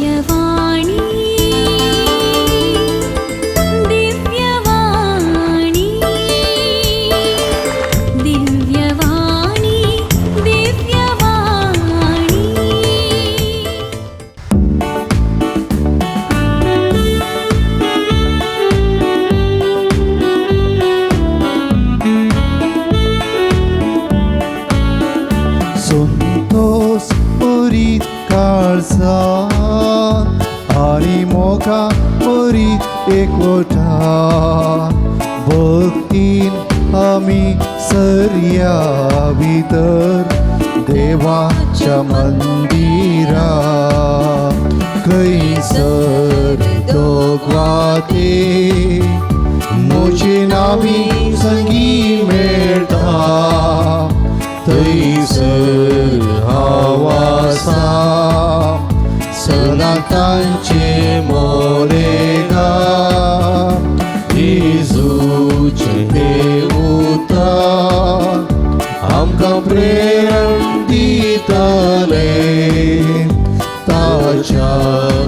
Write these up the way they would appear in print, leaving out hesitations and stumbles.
दिव्यवाणी दिव्यवाणी दिव्यवाणी दिव्यवाणी। संतोष बरीत काळजान आनी मोगा बरीत एकवटा भक्तीन आमी सरया भितर देवाच्या मंदिरा खंयसर दोगवाते म्हजी नावी संगी मेळटा थंयसर हांव आसा सदां तांचे मोलेगा जेजूचें तें उतर आमकां प्रेरण दितलें ताच्या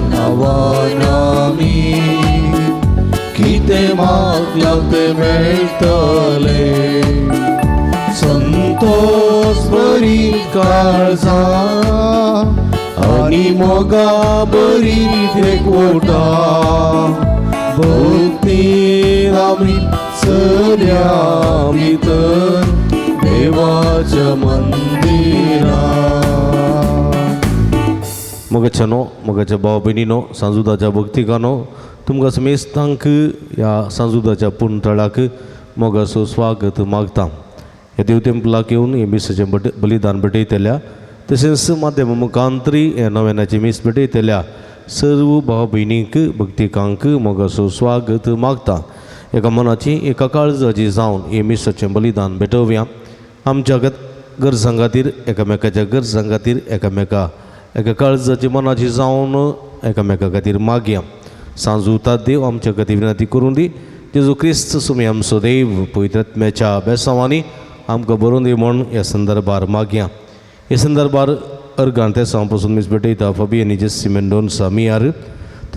नांवान आमी कितें मागलां तें मेळटलें। संतोष बरी काळजां आनी मोगा बरी एकवटा भक्तीन आमी सरया भितर देवाच्या मंदिरा। मोगाच्यानो मोगाच्या भाव भयणीनो सांजुदाच्या भक्तिकानो तुमकां समेस्तांक ह्या सांजुदाच्या पुणतळाक मोगाचो स्वागत मागता। ह्या देव तेंपलाक येवन हें मिसाचें बलिदान भेटयतल्या तशेंच माध्यम मुखांतरी ह्या नव्यानाचें मीस भेटयतल्या सर्व भाव भयणींक भक्तिकांक मोगाचो स्वागत मागता। एका मनाची एका काळजाची जावन हें मिसाचें बलिदान भेटोवया। आमच्या गरजां खातीर एकामेकाच्या गरजां खातीर एकामेका एका काळजाची मनाची जावन एकामेका खातीर मागया। सांजुता देव आमच्या खातीर विनंती करूं दी। जेजू क्रिस्त सुमी आमचो देव पवित्र आत्म्याच्या बेसांवांनी आमकां बरोवन दी म्हूण ह्या संदर्भार मागया। ह्या संदर्भार अर्गान तेसांव पासून मीस भेटयता फाबियनी जेस्सी मेंडोन्सा मियार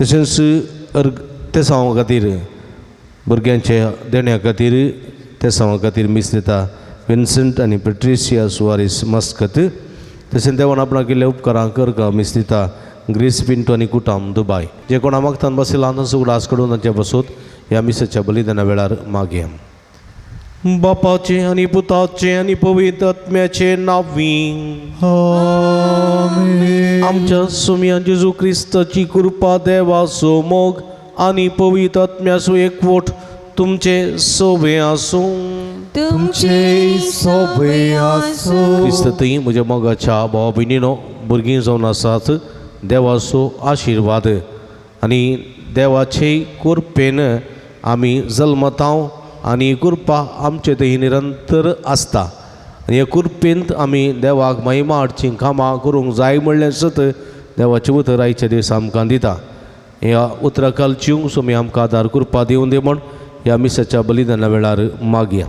तशेंच अर्ग तेसांवा खातीर भुरग्यांच्या देण्या खातीर तेसांवा खातीर मीस दिता विन्संट आनी पेट्रिसिया सुवारीस मस्कत तशेंच देवान आपणाक केल्ल्या उपकारांक अर्गां मीस दिता ग्रेस पिंटो आनी कुटाम दुबाय। जे कोणा मागतान बसयला तांचो उगडास काडून तांच्या बसोत ह्या मिसाच्या बलिदाना वेळार मागया। बापाचे आनी पुताचे आनी पवित्र आत्म्याचे नांवी आमेन। आमच्या सुमया जेजू क्रिस्ताची कृपा देवाचो मोग आनी पवित्र आत्म्याचो एकवट तुमचे सोबे आसूं। तुमचे सोबे आसूं। क्रिस्त थंय म्हज्या मोगाच्या भाव भयणीनो भुरगीं जावन आसात देवाचो आशिर्वाद आनी देवाचे कृपेन आमी जल्मतांव आनी कृपा आमचे थंय निरंतर आसता आनी ह्या कृपेंत आमी देवाक महिमा हाडची कामां करूंक जाय म्हणलें सत देवाचें उतर आयच्या दीस आमकां दिता। ह्या उतरा कालची सुमी आमकां आदार कृपा दिवन दी म्हूण ह्या मिसाच्या बलिदाना वेळार मागया।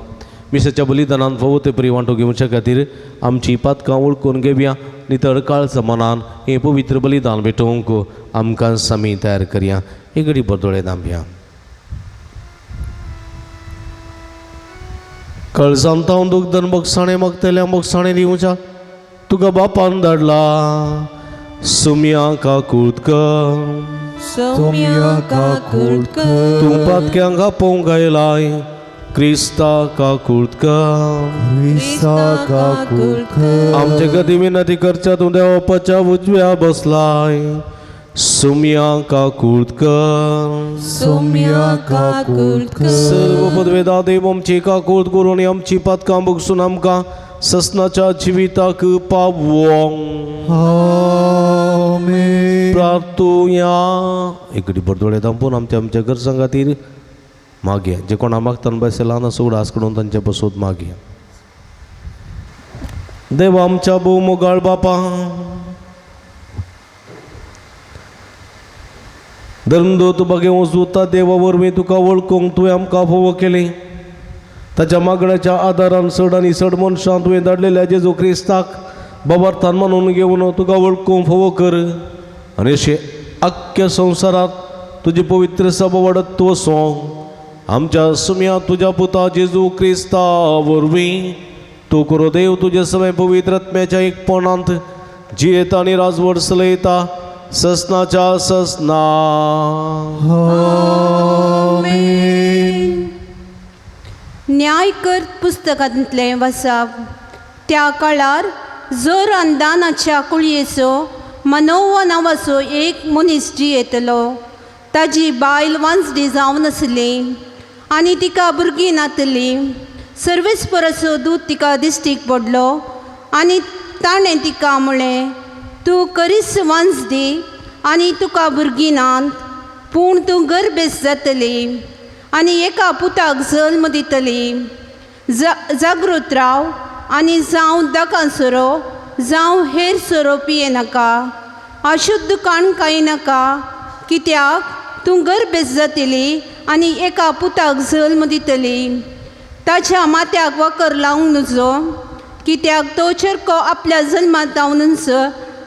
मिसाच्या बलिदानान फावो ते परी वांटो घेवच्या खातीर आमची पातकां वळखून घेवया नितळ काळजा मनान हें पवित्र बलिदान भेटोवंक आमकां सामी तयार करया। एक घडी बरदोळे दामया। कळजान तावन दुग्धन बगसाणे मागतल्या बगसाणे दिवच्या तुका बापान धाडला सुम्या काकूत कर सोम्या काकूट कर। तूं पातक्यांक आपोवंक आयलाय क्रिस्ता काकूट कर। क्रिस्ता काकूट कर। आमचे गती विनंती करच्या तूं देवाच्या उजव्या बसलाय सुम्या काकूट कर। सोम्या काकूट कर। सर्व पदवेदा देव आमची काकूट करून आमची पातकां बगसून आमकां ससनाच्या जिविताक पावोंक। आमेन। प्रार्थुया। एक बरदोळे दांपून आमच्या आमच्या गरजां खातीर मागया। जे कोणा मागतान बसला ना उगडास काडून तांचे बसोत मागया। देव आमच्या भोव मोगाळ बापा धर्मदूत बगे वचूता देवा वरवीं तुका वळखूंक तुवें आमकां फावो केली। ताच्या मागण्याच्या आदारान चड आनी चड मनशां तुवें धाडलेल्या जेजू क्रिस्ताक बाबार्थान मानून घेवन तुका वळखूंक फावो कर आनी अशें अख्ख्या संवसारात तुजी पवित्र सभा वाडत वसो. आमच्या सुम्या तुज्या पुता जेजू क्रिस्ता वरवीं तूं करो देव तुज्या समय पवित्र आत्म्याच्या एकपणांत जियेता आनी राजवट चलयता ससनाच्या ससना. आमेन. न्यायकर्त पुस्तकांतलें वसाप. त्या काळार जोर दानाच्या कुळयेचो मनोवा नांवाचो एक मनीस जियेतलो. ताजी बायल वांजडी जावन आसली आनी तिका भुरगीं नातली. सर्वेस्पराचो दूत तिका दिश्टीक पडलो आनी ताणें तिका म्हळें, तूं करीस वांजडी आनी तुका भुरगीं नात, पूण तूं गर्भेस्त जातली आनी एका पुताक जल्म दितली. जागृत राव आनी जावं दाकां सोरो जावं हेर सोरो पियेनाका, अशुद्ध काण खायनाका, कित्याक तूं गर्भेस्त जातली आनी एका पुताक जल्म दितली. ताच्या माथ्याक वकर लावंक नुजो, कित्याक तो चेरको आपल्या जल्मांत जावनच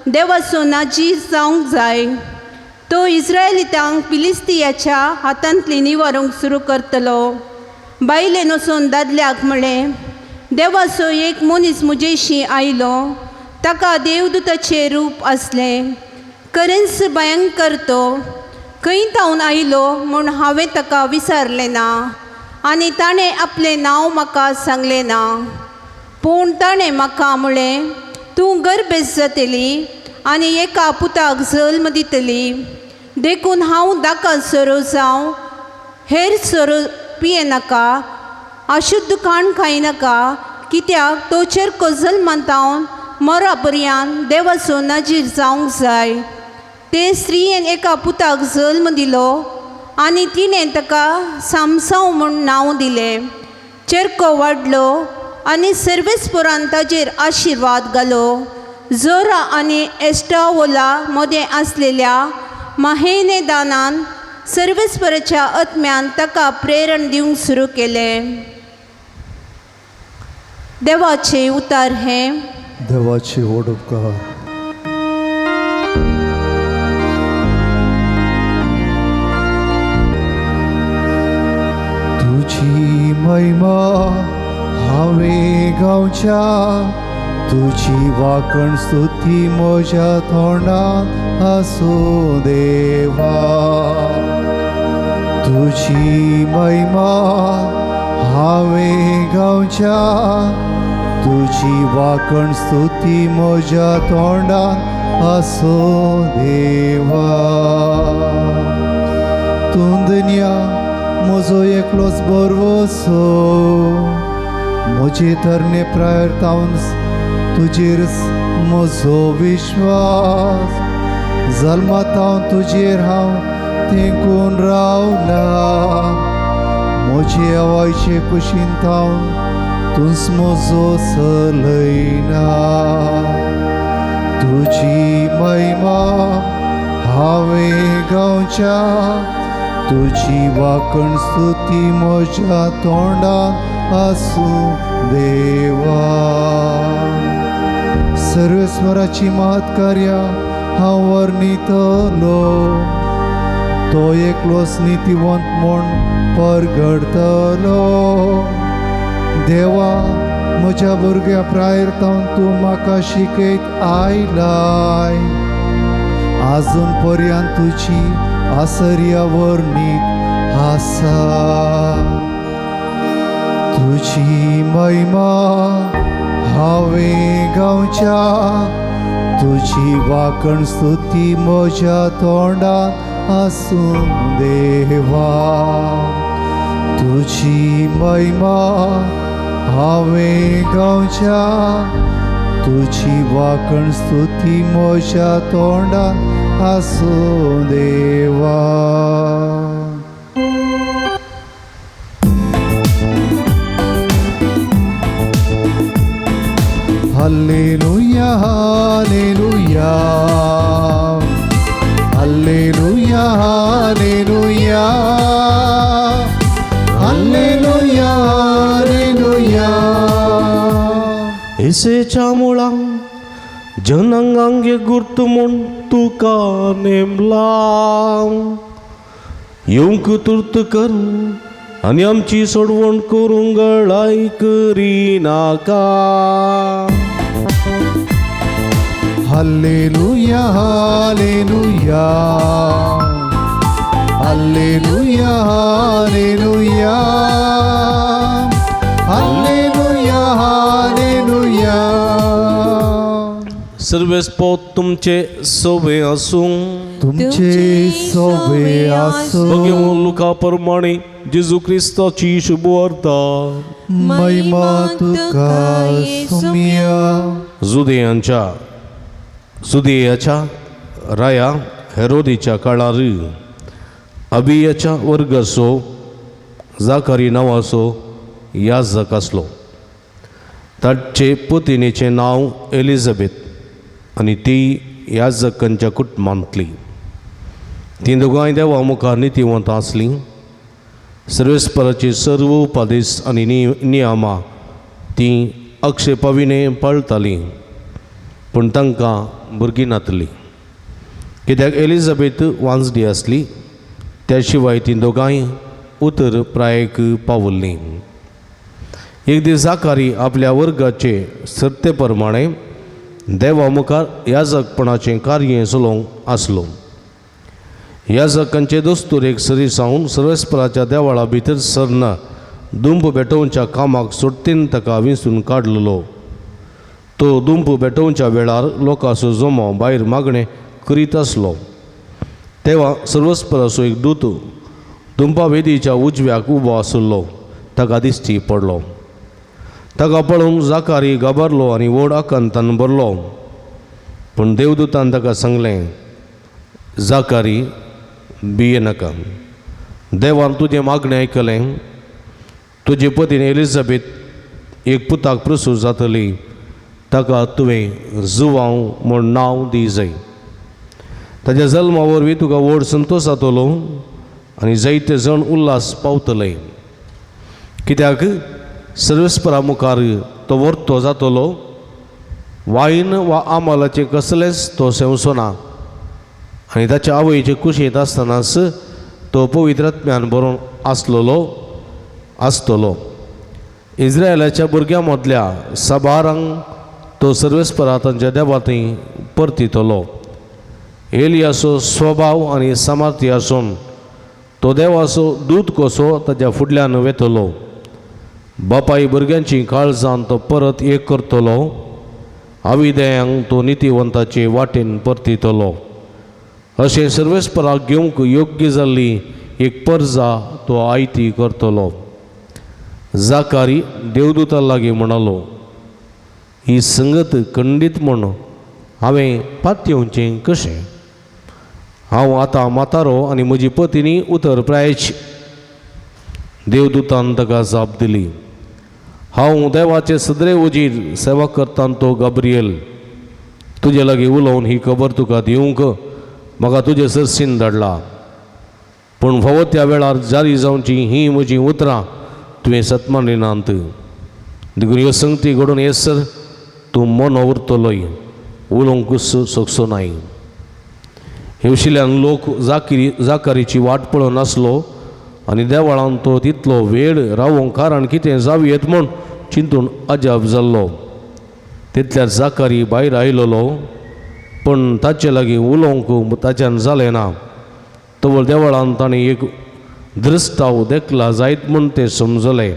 देवाचो नाजी जावंक जाय. तो इस्रायलितांक फिलिस्तियाच्या हातांतली निवारूंक सुरू करतलो. बायलेन वचून दादल्याक म्हळें, देवाचो एक मनीस म्हजेशी आयलो, ताका देवदूताचें रूप आसलें, खरेंच भयंकर तो. खंय तावन आयलो म्हूण हांवें ताका विचारलें ना आनी ताणें आपलें नांव म्हाका सांगलें ना. पूण ताणें म्हाका म्हळें, तूं गर्भेस्त जातली आनी एका पुताक जल्म दितली. देखून हांव दाका सोरो जावं हेर सोरो पियेनाका, अशुद्ध खाण खायनाका, कित्याक तो चेरको जल्मांत मरा पर्यंत देवाचो नाजीर जावंक जाय. ते स्त्रियेन एका पुताक जल्म दिलो आनी तिणें ताका सामसांव म्हूण नांव दिलें. चेरको वाडलो आनी सर्वेस्परान ताजेर आशिर्वाद घालो. जोरा आनी एस्टावोला मदें आसलेल्या माहेनेदानान सर्वेस्पराच्या आत्म्यान ताका प्रेरण दिवंक सुरू केलें. देवाचें उतार हें. देवाची व्हड उपकार. तुजी महिमा हांवें गावच्या, तुजी वाकण स्तुती म्हज्या तोंडांत आसूं देवा. तुजी महिमा हांवें गावच्या, तुजी वाकण स्तुती म्हज्या तोंडांत आसूं देवा. तूं दुनिया म्हजो एकलोच भरवसो, म्हजे तरणे प्रायर तावन तुजेर म्हजो विश्वास. जल्मातावन तुजेर हांव तेंकून रावला, म्हजे आवयचे कुशीन तावन तूंच म्हजो चलयना. तुजी महिमा हांवें गावच्या, तुजी वाकण स्तुती म्हज्या तोंडांत आसूं देवा. सर्वेस्वराची महत्कार्या हांव वर्णितलो, तो एकलोच नितीवंत म्हूण परगडतलो. देवा म्हज्या भुरग्या प्रायर तावन तूं म्हाका शिकयत आयलाय, आजून पर्यंत तुजी आसर्या वर्णीत आसा. तुजी महिमा हांवें गावच्या, तुजी वाकण स्तुती म्हज्या तोंडांत आसूं देवा. तुजी महिमा हांवें गावच्या, तुजी वाकण स्तुती म्हज्या तोंडांत आसूं देवा. Hallelujah, hallelujah, hallelujah, hallelujah, hallelujah, hallelujah. इसेच्या मुळां जनांगांक एक गुर्त म्हूण तुका नेमला. येवंक तुर्त करूं आनी आमची सोडवण करूंक गळाय करिनाका. Hallelujah hallelujah hallelujah hallelujah hallelujah hallelujah. सर्वेस्पोत तुमचे सोवे आसूं. तुमचे सोवे आसो. भगवान लुका प्रमाणे जेजू क्रिस्ताची शुभवार्ता. महिमा तुका सुमिया. जुदेयाच्या राया हेरोदीच्या काळार अबियाच्या वर्गाचो जाकारी नांवाचो याजक आसलो. ताचे पतिणेचें नांव एलिझाबेथ आनी ती याजकांच्या कुटुंबांतली. तीं दोगांय देवा मुखार नितीवंत आसलीं. सर्वेस्पराचे सर्व उपादेश आनी नियमां तीं आक्षेपाविणे पाळटालीं, पूण तांकां भुरगीं नातली, कित्याक एलिझाबेथ वांजडी आसली. त्या शिवाय तीं दोगांय उतर प्रायेक पावल्लीं. एक दीस जाकारी आपल्या वर्गाचे सर्ते प्रमाणे देवा मुखार याजकपणाचें कार्य चलोवंक आसलो. याजकांचे दस्तुरेक सरी सावन सर्वेस्पराच्या देवळा भितर सरना दुंप भेटोवच्या कामाक सोडतीन ताका विंचून काडलेलो. तो दुंप भेटोवच्या वेळार लोकांचो जमो भायर मागणें करीत आसलो. तेवा सर्वस्पराचो एक दूत दुंपा वेदीच्या उजव्याक उबो आशिल्लो ताका दिश्टी पडलो. ताका पळोवन जाकारी घाबरलो आनी व्हड आकांतान भरलो. पूण देवदूतान ताका सांगलें, जाकारी भिये नाका, देवान तुजें मागणें आयकलें. तुजे पतीन एलिझाबेथ एक पुताक प्रसूत जातली, ताका तुवें जुवांव म्हूण नांव दी जाय. ताज्या जल्मा वरवीं तुका व्हड संतोश जातलो आनी जायते जण उल्हास पावतले, कित्याक सर्वेस्परा मुखार तो वर्तो जातलो. वायन वा आमालाचें कसलेंच तो सेवचो ना आनी ताच्या आवयचे कुशींत आसतनाच तो पवित्र आत्म्यान बरोवन आसलेलो आसतलो. इस्रायलाच्या भुरग्यां मदल्या साबारांक तो सर्वेस्परा तांच्या देवा थंय परतितलो. एलियाचो स्वभाव आनी सामर्थ्य आसून तो देवाचो दूत कसो ताच्या फुडल्यान वेतलो. बापाय भुरग्यांची काळजान तो परत एक करतलो, आविदयांक तो नितीवंताचे वाटेन परतितलो. अशें सर्वेस्पराक घेवंक योग्य जाल्ली एक परजा तो आयती करतलो. जाकारी देवदूता लागीं म्हणालो, ही संगत खंडीत म्हूण हांवें पातयेवचें कशें? हांव आतां म्हातारो आनी म्हजी पतिनी उतर प्रायची. देवदूतान ताका जाप दिली, हांव देवाचे सदरे वजीर सेवा करता तो गाब्रियल, तुजे लागीं उलोवन ही खबर तुका दिवंक म्हाका तुजे सरसीन धाडला. पूण फावो त्या वेळार जारी जावची हीं म्हजीं उतरां तुवें सतमानली नात. देखून ह्यो संगती घडून येसर तूं मोनो उरतलोय, उलोवंकूच शकचो नाय. हेवशिल्यान लोक जाकारीची वाट पळोवन आसलो आनी देवळान तो तितलो वेळ रावोंक कारण कितें जावं येत म्हूण चिंतून अजाप जाल्लो. तितल्यार जाकारी भायर आयलेलो, पूण ताचे लागीं उलोवंक ताच्यान जालें ना. तवळ देवळान ताणें एक दृश्टाव देखला जायत म्हूण तें समजलें.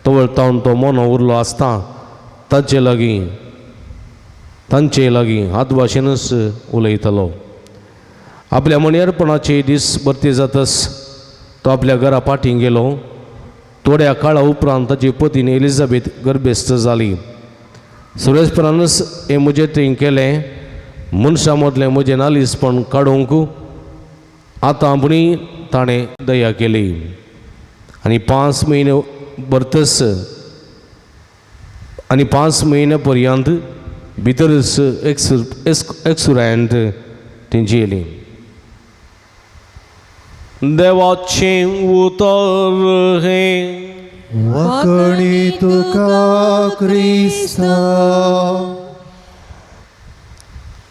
तवळ तावन तो मोनो उरलो आसता ताचे लागीं तांचे लागीं हात भाशेनच उलयतालो. आपल्या मणयरपणाचे दीस भरती जातच तो आपल्या घरा फाटीं गेलो. थोड्या काळा उपरांत ताची पतीन एलिझाबेथ गर्भेस्त जाली. सुरेशपरानच हें म्हजें थंय केलें, मनशां मदलें म्हजें नालीसपण काडूंक आतां आपणी ताणें दया केली. आनी 5 म्हयने भरतच आनी 5 म्हयन्या पर्यंत भितरच एक्सुरायंत तेंची येयली. देवाचें उतर हें. वाकणी तुका क्रिस्ता.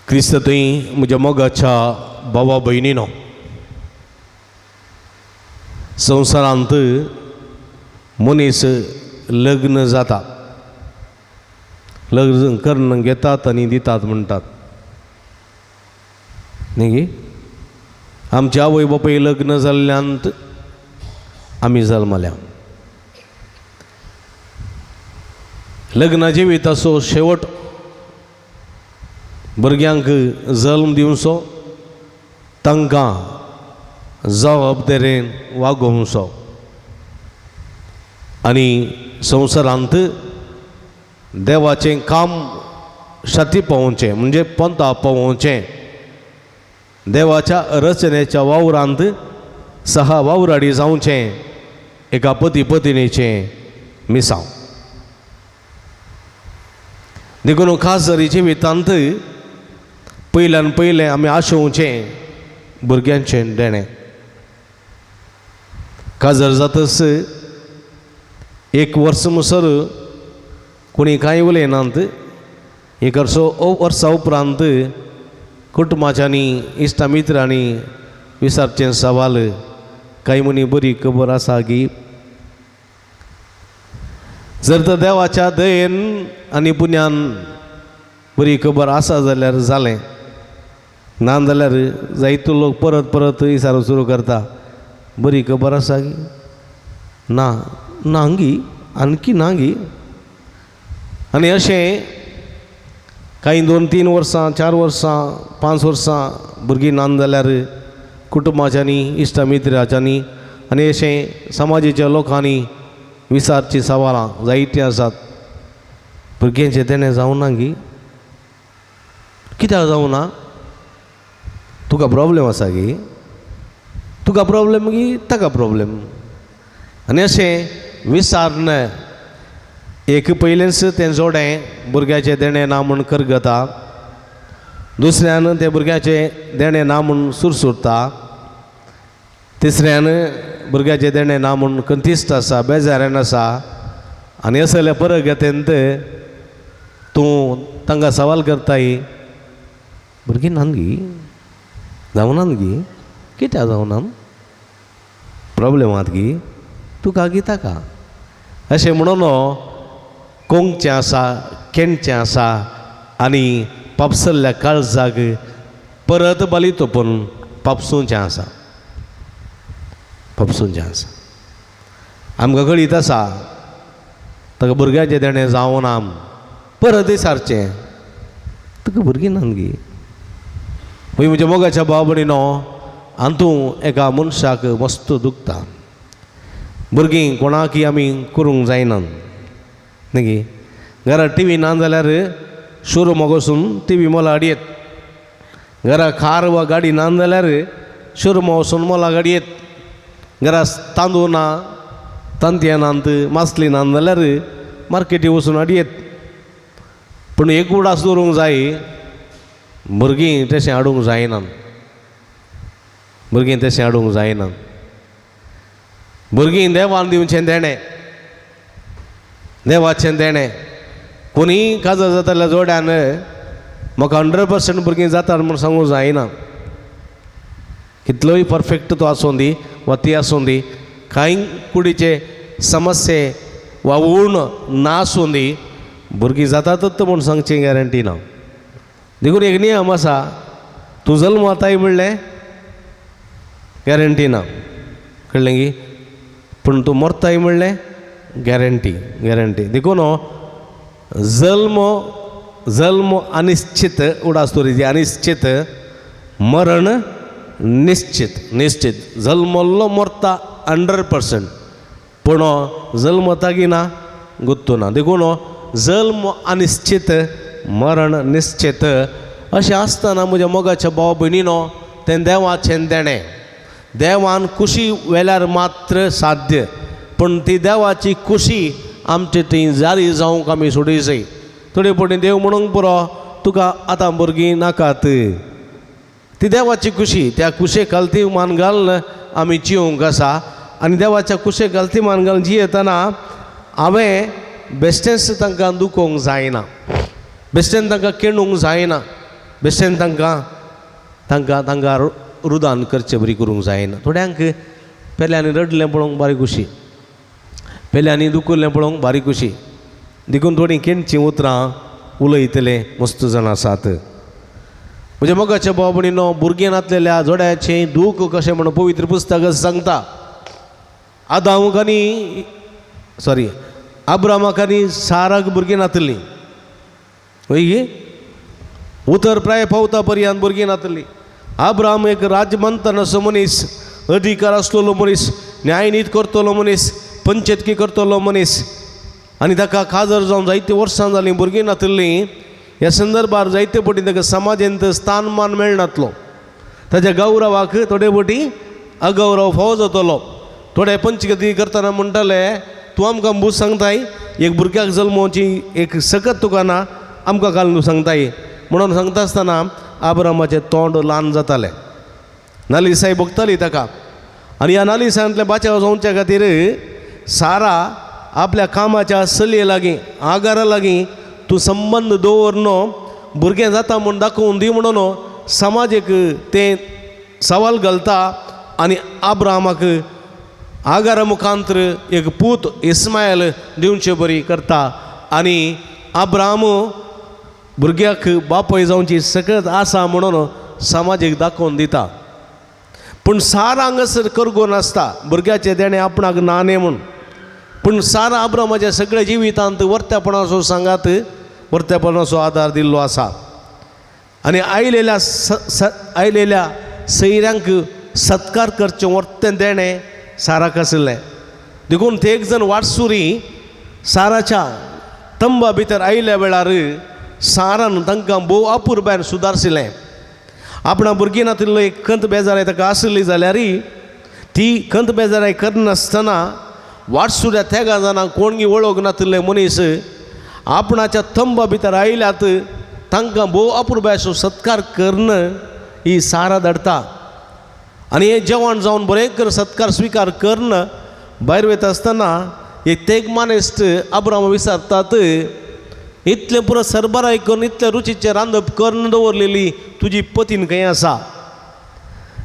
क्रिस्त थंय म्हज्या मोगाच्या भावा भयणीनो, संवसारांत मनीस लग्न जाता, लग्न करून घेतात आनी दितात म्हणटात न्ही गे. आमचे आवय बापूय लग्न जाल्ल्यांत आमी जल्मल्या. लग्न जिविताचो शेवट भुरग्यांक जल्म दिवचो, तांकां जबाबदारेन वागोवचो आनी संवसारांत देवाचें काम शाती पावोवचें, म्हणजे पंता पावोवचें. देवाच्या रचनेच्या वावरांत सहा वावराडी जावचें एका पती पत्नीचें मिसांव. देखून खास जरी जिवितांत पयल्यान पयलें आमी आशोवचें भुरग्यांचें देणें. काजर जातच एक वर्स मुसर कोणी कांय उलयनात. एक वर्स वर्सा उपरांत कुटुंबाच्यांनी इश्टा मित्रांनी विचारचें सवाल, कांय म्हणी बरी खबर आसा की जर तर देवाच्या दयेन आनी पुण्यान बरी खबर आसा जाल्यार जालें, ना जाल्यार जायतो लोक परत परत विचारूंक सुरू करता, बरी खबर आसा की ना, ना गी, आणकी ना गी. आनी अशें कांय 2-3 वर्सां, 4 वर्सां, 5 वर्सां भुरगीं ना जाल्यार कुटुंबाच्यांनी, इश्टा मित्राच्यांनी आनी अशें समाजाच्या लोकांनी विचारचीं सवालां जायतीं आसात. भुरग्यांचें तेणें जावना गी, कित्याक जावना, तुका प्रॉब्लेम आसा गी, तुका प्रॉब्लेम गी, ताका प्रॉब्लेम. आनी अशें विचारून एक पयलेंच तें जोडें भुरग्याचें देणें ना म्हूण करगता, दुसऱ्यान तें भुरग्याचें देणें ना म्हूण सुरसुरता, तिसऱ्यान भुरग्याचें देणें ना म्हूण कंतिस्त आसा, बेजाऱ्यान आसा. आनी असल्या परगतेंत तूं तांकां सवाल करताय, भुरगीं नान गी, जावनान गी, कित्याक जावना, प्रॉब्लेम आहात गी तुका गी ताका, अशें म्हणून कोंगचें आसा, केणचें आसा आनी पापसल्ल्या काळजाक परत बाली तोपून पापसूचें आसा, पापसूचें आसा. आमकां कळीत आसा ताका भुरग्याचें देणें जावना, परत विचारचें तुका भुरगीं नान गी. पळय म्हज्या मोगाच्या भाव भयणीनो, हातूंत एका मनशाक मस्त दुखता. भुरगीं कोणाकय आमी करूंक जायना न्ही गी. घरा टी व्ही ना जाल्यार शोरुमाक वचून टी व्ही मोला हाडयेत, घरा कार वा गाडी ना जाल्यार शोरुमा वचून मोला गाडयेत, घरा तांदूळ ना, तांतयां नात, मासली ना जाल्यार मार्केटी वचून हाडयेत. पूण एक उडास दवरूंक जाय, भुरगीं तशें हाडूंक जायना, भुरगीं तशें हाडूंक जायना. भुरगीं देवान दिवचें देणें, देवाचें देणें. कोणीय काजार जाता जोड्यान म्हाका 100% भुरगीं जातात म्हूण सांगूंक जायना. कितलोय परफेक्ट तो आसूं दी वा ती आसूं दी, कांय कुडीचे समस्ये वा ऊण ना आसूं दी, भुरगीं जातातच म्हूण सांगची गॅरंटी ना. देखून एक नियम आसा, तूं जल्मताय म्हणलें गॅरंटी ना, कळ्ळें गी, पूण तूं मरताय म्हणलें गॅरंटी, गॅरंटी. देखून जल्म जल्म अनिश्चित उडास दवरी, अनिश्चित, मरण निश्चित, निश्चित. जल्मल्लो मरता 100%, पूण जल्मता की ना गुत्तू ना. देखून जल्म अनिश्चित, मरण निश्चित. अशें आसतना म्हज्या मोगाच्या भाव भयणीनो, तें देवाचें देणें. देवान खुशी वेल्यार मात्र साध्य, पूण ती देवाची खुशी आमचे थंय जारी जावंक आमी सोडी जाय. थोडे फावटी देव म्हणूंक पुरो, तुका आतां भुरगीं नाकात, ती देवाची खुशी, त्या कुशेक घालती मान घालून आमी जिवंक आसा. आनी देवाच्या कुशेक घालती मान घालून जियेतना हांवें बेश्टेंच तांकां दुखोवंक जायना, बेश्टेन तांकां केणूंक जायना. बेश्टेन तांकां तांकां तांकां रुदान करचें बरी करूंक जायना. थोड्यांक पेल्यांनी रडलें पळोवंक बारी खुशी, पेल्यांनी दुखुल्लें पळोवंक बारी खुशी, देखून थोडीं केणचीं उतरां उलयतले मस्त जाण आसात. म्हज्या मोगाच्या भाव भयणीनो, भुरगें नातलेल्या जोड्याचें दूख कशें म्हणून पवित्र पुस्तक सांगता. आदामक आनी सॉरी आब्रामाक आनी साराक भुरगीं नातलीं, वय गे उतर प्राय पावता पर्यंत भुरगीं नातलीं. आब्राम एक राजमंतन असो मनीस, अधिकार आसलेलो मनीस, न्यायनीत करतलो मनीस, पंचेतकी करतलो मनीस, आनी ताका काजर जावन जायते वर्सां जालीं भुरगीं नातलीं. ह्या संदर्भार जायते पटी ताका समाजांत स्थानमान मेळनातलो, ताच्या गौरवाक थोडे पटी अगौरव फावो जातलो. थोडे पंचगती करतना म्हणटाले, तूं आमकां बूज सांगताय, एक भुरग्याक जल्मोवची एक सकत तुका ना, आमकां घालून तूं सांगताय म्हणून सांगता आसतना आब्रामाचें तोंड ल्हान जातालें. नालिसाय भोगताली ताका, आनी ह्या नालिसांतलें बाचाव जावच्या खातीर सारा आपल्या कामाच्या चलये लागीं आगारा लागीं तूं संबंद दवर न्हू, भुरगें जाता म्हूण दाखोवन दी म्हणून समाजेक तें सवाल घालता आनी आब्रामाक आगारा मुखांतर एक पूत इस्मायल दिवचे बरी करता आनी आब्राम भुरग्याक बापूय जावची सकत आसा म्हणून समाजीक दाखोवन दिता. पूण सारा हांगासर करगो नासता, भुरग्याचें देणें आपणाक ना न्ही म्हूण. पूण सारा आब्रामाच्या सगळ्या जिवितांत वर्त्यापणाचो सांगात, वर्त्यापणाचो आदार दिल्लो आसा आनी आयलेल्या आयलेल्या सैऱ्यांक सत्कार करचें वर्तें देणें साराक आशिल्लें. देखून ते एक जण वाटसुरी साराच्या तंबा भितर आयिल्ल्या वेळार सारान तांकां भोव अपुरबायन सुदारशिल्लें. आपणा भुरगीं नातिल्लो एक खंत बेजाराय ताका आशिल्ली जाल्यार ती खंत बेजाराय करनासतना वाटसुऱ्या तेगा जाणां कोणगी वळख नातिल्ले मनीस आपणाच्या तंबा भितर आयल्यात तांकां भोव अपुरबायचो सत्कार करून ही सारा धाडटा आनी हें जेवण जावन बरें कर सत्कार स्विकार करून भायर वयता आसतना एक तेग मानेस्त आब्राम विचारतात, इतलें पुरो सरबराय करून इतलें रुचीचें रांदप करून दवरलेली तुजी पतीन खंय आसा?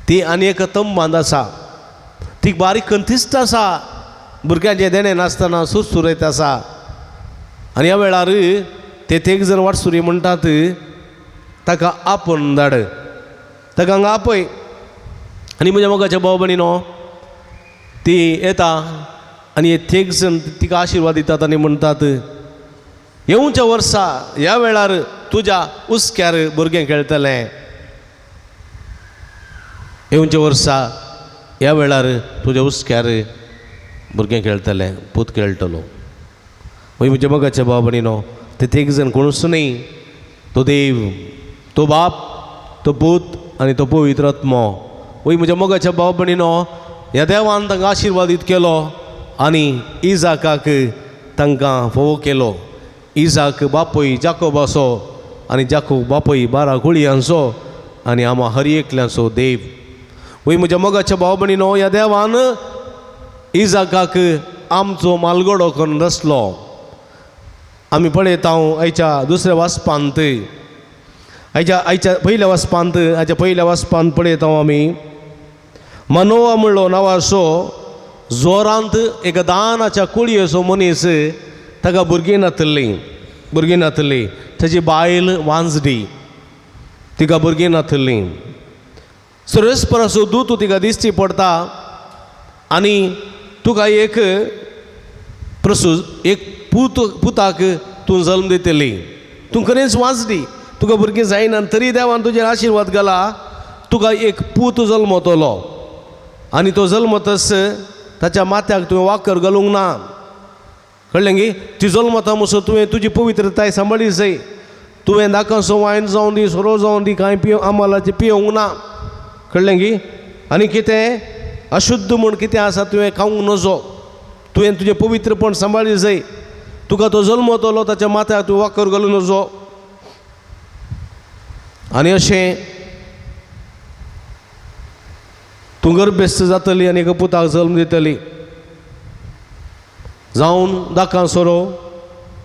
ती आनी एक तंबांत आसा, ती बारीक खंतिस्त आसा, भुरग्यांचें देणें नासतना सुरसुरयत आसा. आनी ह्या वेळार ते तेग जण वाटसुरी म्हणटात, ताका आपोवन धाड, ताका हांगा आपय. आनी म्हज्या मोगाच्या भाव भयणीनो, ती येता आनी तेग जण तिका आशिर्वाद दितात आनी म्हणटात, येवच्या वर्सा ह्या वेळार तुज्या हुस्क्यार भुरगें खेळटलें, येवच्या वर्सा ह्या वेळार तुज्या हुस्क्यार भुरगें खेळटलें, पूत खेळटलो. वय म्हज्या मोगाच्या भाव भयणीनो, ते तेग जण कोणूच न्ही, तो देव, तो बाप, तो पूत आनी तो पवित्र आत्मो. वय म्हज्या मोगाच्या भाव भयणीनो, ह्या देवान तांकां आशिर्वादीत केलो आनी इजाकाक तांकां फोव केलो. इजाक बापूय जाकोबाचो आनी जाकोब बापूय 12 कुळयांचो आनी आमा हर एकल्यांचो देव. वय म्हज्या मोगाच्या भाव भयणीनो, ह्या देवान इजाकाक आमचो मालगडो करून रचलो. आमी पळयता आयच्या दुसऱ्या वाचपांत, आयच्या आयच्या पयल्या वाचपांत, आयच्या पयल्या वाचपांत पळयता आमी मनोवा म्हणलो नांवाचो जोरांत एक दानाच्या कुळयेचो मनीस, ताका भुरगीं नातल्लीं, भुरगीं नातल्लीं. ताजी बायल वांजडी, तिका भुरगीं नातल्लीं. सुरेशपराचो दूत तिका दिश्टी पडटा आनी तुका एक प्रसूज एक पूत पुताक तूं जल्म दितली, तूं खरेंच वांजडी, तुका भुरगीं जायना तरी देवान तुजेर आशिर्वाद घाला, तुका एक पूत जल्मतलो आनी तो जल्मतस ताच्या माथ्याक तुवें वाकर घालूंक ना, कळ्ळें गी? ती जल्मता म्हणसर तुवें तुजी पवित्रताय सांबाळी जाय, तुवें दाकांचो वायन जावन दी, सोरो जावन दी, कांय पियो आमालाचें पियोवंक ना, कळ्ळें गी? आनी कितें अशुद्ध म्हूण कितें आसा तुवें खावंक नजो, तुवें तुजें पवित्रपण सांबाळी जाय, तुका तो जल्मतलो ताच्या माथ्याक तूं वाकर घालूं नजो. आनी अशें तूं गर्भेस्त जातली आनी एका पुताक जल्म दितली. जावन दाकां सोरो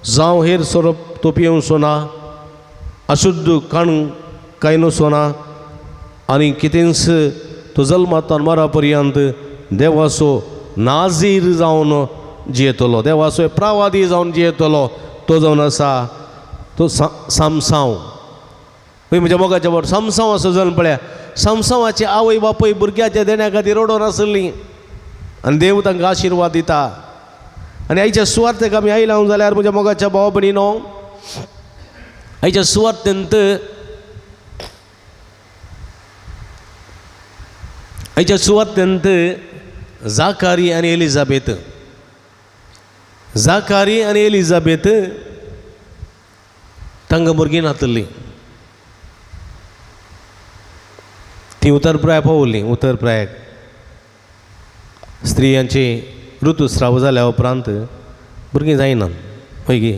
जावं हेर सोरो तो पियोवचो ना, अशुद्ध काण कांय नसोना आनी कितेंच तो जल्मातान मरा पर्यंत देवाचो नाजीर जावन जियेतलो, देवाचो प्रावादी जावन जियेतलो. तो जावन आसा तो सामसांव. हय म्हज्या मोगाच्या बरोबर सामसांव असो जल्म पळया. सामसांवाची आवय बापूय भुरग्याच्या देण्या खातीर रडोन आसली आनी देव तांकां आशिर्वाद दिता. आनी आयच्या सुवार्तेक आमी आयला जाल्यार म्हज्या मोगाच्या भाव भयणीनो, आयच्या सुवार्तेंत आयच्या सुवार्तेंत जाकारी आनी एलिझाबेथ, जाकारी आनी एलिझाबेथ तांकां भुरगीं नातली. ती उतरप्राय पावली. उतरप्रायक स्त्रियांची ऋतुस्राव जाल्या उपरांत भुरगीं जायनात हय गी,